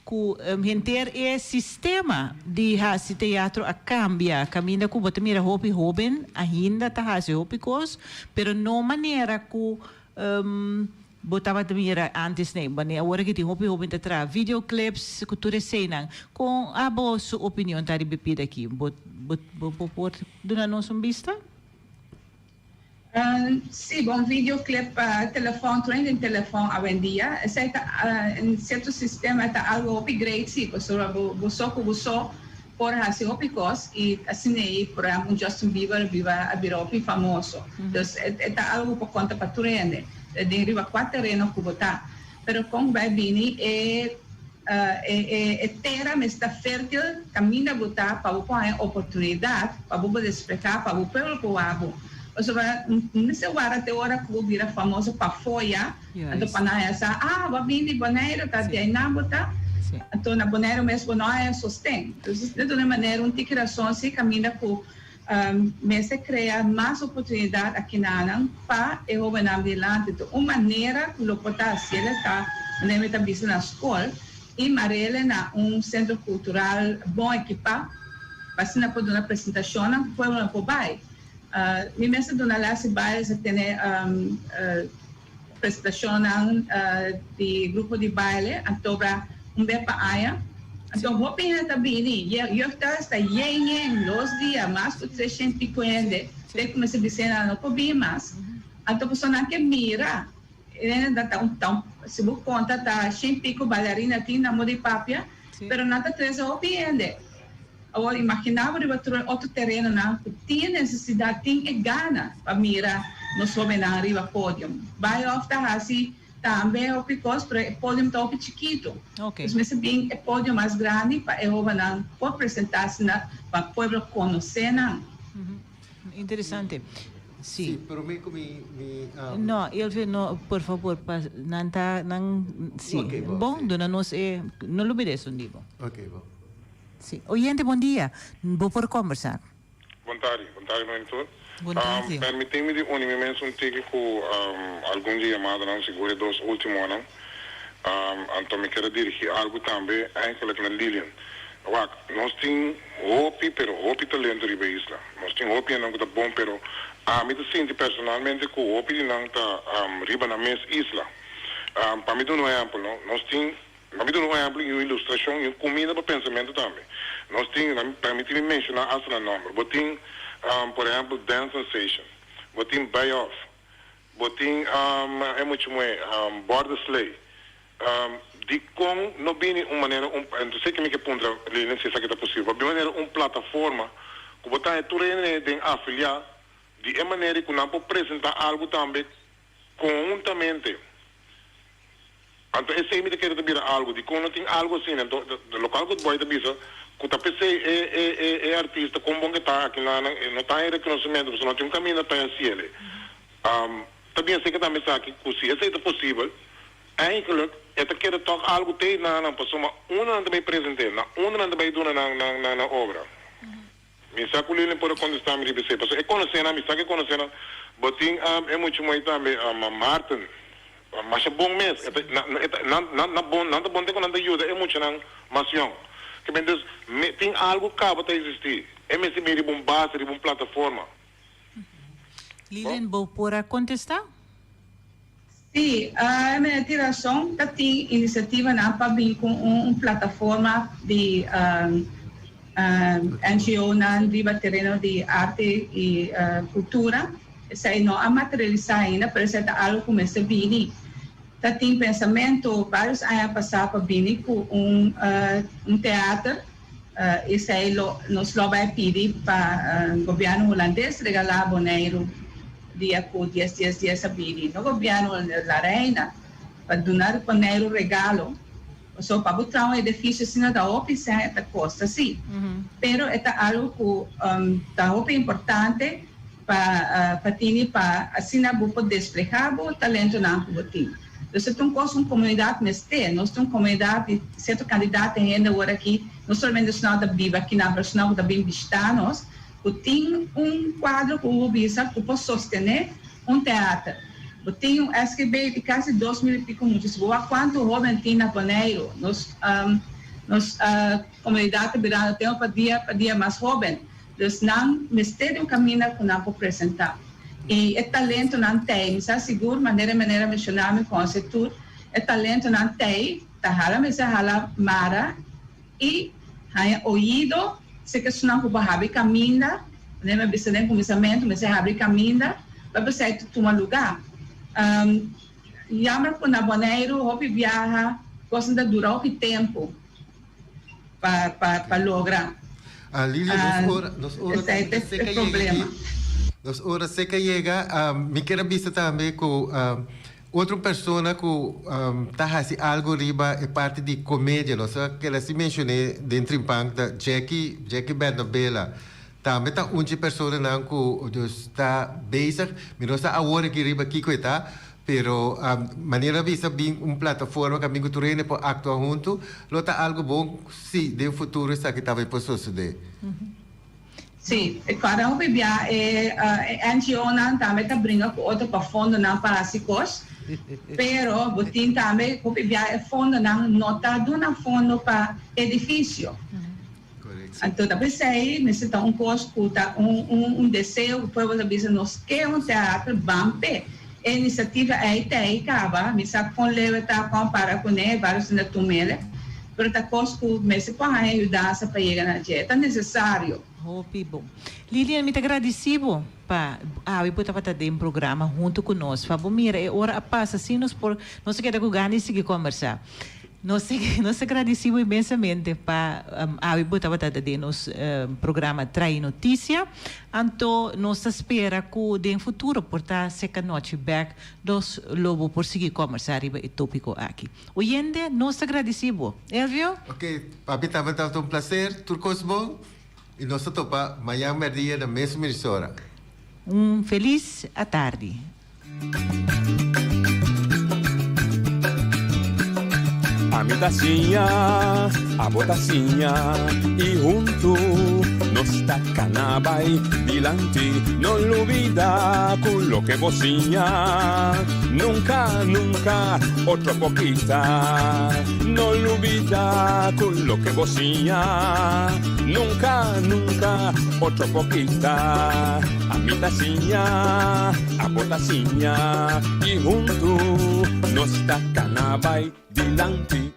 [SPEAKER 5] ku henter e sistema di hasi teatro a kambia, kaminda ku bo ta mira hopi hoben ainda ta hasi hopi kos, pero no manera ku bo tabata mira antes nei. Wanneer awor aki tin hopi hoben ta traha videoclips ku tur eseinan. Kon abo su opinion ta riba e pida aki? Bo bo por duna nos un bista?
[SPEAKER 7] Sí, bon videoclip pa telefòn, tur hende tin telefòn awendia. Esei ta en sierto sistema ta algo hopi great sí, pasobra bo bo so ku bo so por hasi hopi kos i asina ei por ehèmpel un Justin Bieber a biba a bira hopi famoso. Dus e ta algo ku por konta pa tur hende den riba kua tereno ku bo ta. Pero kon bai bini e E tera mester ta fértil kaminda bo ta pa bo por haña oportunidat pa bo por desplegá pa bo pueblo por wak bo. Pasobra no mester warda te ora ku bo bira famoso pafó ya, anto pa nan haña sa, ah, bo a bini di Boneiru, ta di einan bo ta. Anto na Boneiru mes bo no haña sosten. Entonces, di duna manera un tiki rason si kaminda ku Mester krea mas oportunidat akinanan pa e hobennan dilanti. Ta un manera ku lo por ta hasiel ta manera mi ta bisa na skol i marele na un sentro kultural bon ekipá pa asina por duna presentashonnan ku pueblonan por bai. Mi mes a duna les di baile, a tene Presentashonnan di grupo di baile a tobra un bes pa aña. Anto hopi hende ta bini. Jeugdhuis ta yen yen los dia, mas ku treshen pico hende. Te kuminsá bisa nan no por bini mas. Anto pasobra nan ke mira. Si bo konta ta shen pico bailarina tin na moda di papia, pero nan ta trese hopi hende. Awor imaginá bo riba tur e otro terenonan ku tin e nesesidat, tin e gana pa mira nos hóbennan riba podium. Bai òf ta hasi tambe hopi kos, pero e podium ta hopi chikitu. Nos mester bin e podium mas grandi pa e hóbennan por presentá asina pa pueblo konosé nan.
[SPEAKER 5] Interesante. Sí.
[SPEAKER 6] Sí, pero mi ku mi mi.
[SPEAKER 5] No, Ilve, no, por favor, pa nan ta nan sí.
[SPEAKER 6] Ok, bo.
[SPEAKER 5] Bon, duna nos e, no lubida esun di bo.
[SPEAKER 6] Ok, bo.
[SPEAKER 5] Sí. Oyente, bon dia. Bo por combersa.
[SPEAKER 10] Bon tardi, bon tardi monitor.
[SPEAKER 5] Bon tardi.
[SPEAKER 10] Permiti mi di uni mi mes un tiki ku algun di yamadanan, sigur e dos ultimonan. Anto mi kier a dirigi algu tambe eigenlijk na Lilian. Wak, nos tin hopi pero hopi talento riba e isla. Nos tin hopi hendenan ku ta bon pero ami ta sinti personalmente ku hopi di nan ta riba nan mes isla. Pa mi duna un ehempel no, nos tin Pa mi duna un ehempel i un ilustrashon i un kuminda pa pensamentu tambe. Nos tin, permití mi menshoná asta nan nòmber. Bo tin, por ehempel, Dance Sensation, bo tin Bay Off, bo tin e mucha muhé, Border Slay. Dikon no bini un manera, un, entonces ke mi ke puntra Lilian si esaki ta posibel, pa bin manera un plataforma ku bo ta haña tur hende den afiliá di e manera ku nan por presentá algu tambe konhuntamente. Anto esei mi ta kere ta bira algu. Dikon no tin algu asina? Anto lokual ku Boy ta bisa ku ta p'esei e e e e artista kon bon ke ta aki na nan e no ta haña rekonosimentu pasobra no tin un kaminda pa hasiel e. Ta bien seka tambe esaki ku si esei ta posibel eigenlik e ta kere tòg algu te na nan pasobra unda nan ta bai present'é na unda nan ta bai duna nan nan nan obra. Mi sa ku Lilian por a kontestá mi riba esei, pasobra e konosé nan, mi sa ku e konosé nan. Bo tin e mucha muhé tambe, Maarten, masha bon mes. E ta, nan, e ta, nan, nan, nan bon, nan ta bon te ku nan ta yuda e muchanan mas yòn. Ke men dus, me, tin algu kaba ta eksistí. E mester bin riba un base, riba un plataforma.
[SPEAKER 5] Lilian, bo por a kontestá?
[SPEAKER 7] Sí, e meneer tin rason, ta tin inisiativanan pa bin ku un plataforma di NGOnan riba tereno di arte i kultura. Esei no a materialisá ainda, pero esei ta algu ku mester bini. Ta tin pensamentu vários aña pasá pa bini ku un teater, esei lo nos lo bai pidi pa gobièrnu hulandes regalá Boneiru. Dia ku dies dies dies a bini no gobièrnu la reina pa duna Boneiru regalo pasobra pa bo traha un edifisio asina ta hopi sèn e ta kosta si pero e ta algu ku ta hopi importante. pa pa tini pa asina bo por desplegá bo talentonan ku bo tin. Dus e ta un kos un komunidat mester. Nos ta un komunidat di sierto kantidat di hende awor aki, no solamente esnan ku ta biba akinan pero esnan ku ta bin bishitá nos, ku tin un kuadro ku bo bisa ku por sostené un teater. Bo tin un SGB di kasi 2000 i piko mucha. Si bo wak kuantu hóben tin na Boneiru, nos nos komunidat ta birando tempu pa dia pa dia mas hóben. Dus nan mester di un kaminda ku nan por presentá. I e talentonan t'ei. Mi sa sigur, manera manera menshoná mi konse tur, e talentonan t'ei, ta hala mester hala mara i haña oido, si ke esnan ku por habri kaminda, manera mi a bisa den kuminsamentu, mester habri kaminda pa esei ta tuma lugá. Jammer ku na Boneiru hopi biaha kosnan ta dura hopi tempu. Pa pa pa logra.
[SPEAKER 6] Ah, Lilia, nos ora, nos ora
[SPEAKER 7] Esei ta
[SPEAKER 6] seca
[SPEAKER 7] e
[SPEAKER 6] yega
[SPEAKER 7] problema.
[SPEAKER 6] aki. Nos ora seca yega. Mi kier a bisa tambe cu otro persona cu ta haci algo riba e parti di comedia, nos a keda si mencione den Trimpan, ta Jackie, Jackie Bernabela. Tambe ta un dje personanan cu dus ta bezig. Mi no sa awor aki riba kico e ta, Pero manera bisa bin un plataforma kaminda ku tur hende por aktua huntu lo ta algu bon si den futuro esaki tambe por sosodé.
[SPEAKER 7] Sí, e kòrda hopi bia e NGOnan tambe ta bringa ku otro pa fondonan pa hasi kos, pero bo tin tambe hopi bia e fondonan no ta duna fondo pa edifisio. Anto ta p'esei mester ta un kos ku ta un deseo ku pueblo ta bisa nos ke un teatro, ban p'e. E inisiativa ei ta ei kaba, mi sa kon leu e ta, kon a para kuné, vários hende a tum'el, pero ta kos ku mester por haña yudansa pa yega na dje. E ta nesesario.
[SPEAKER 5] Hopi bon. Lilian, mi ta gradisí bo pa awe bo tabata den programa huntu ku nos. Pa bo mira e ora a pasa sin nos por, nos a keda ku gana di sigui kòmbersá. Nos nos ta gradisí bo inmensamente pa awe bo tabata ta den nos programa Trae Noticia. Anto nos ta spera ku den futuro por ta seka nochi bek nos lo bo por sigui kòmbersá riba e tópiko aki. Oyente, nos ta gradisí bo. Elvio?
[SPEAKER 6] Ok, papi tabata un placer, tur kos bon i nos ta topa mañan mèrdia na mesun emisora.
[SPEAKER 5] Un felis atardi.
[SPEAKER 4] Ami ta siña, abo ta siña i huntu nos ta kana bai dilanti. No lubida ku loke bo siña nunka, nunka otro por kita. No lubida ku loke bo siña nunka, nunka otro por kita. Ami ta siña, abo ta siña i huntu nos ta kana bai dilanti.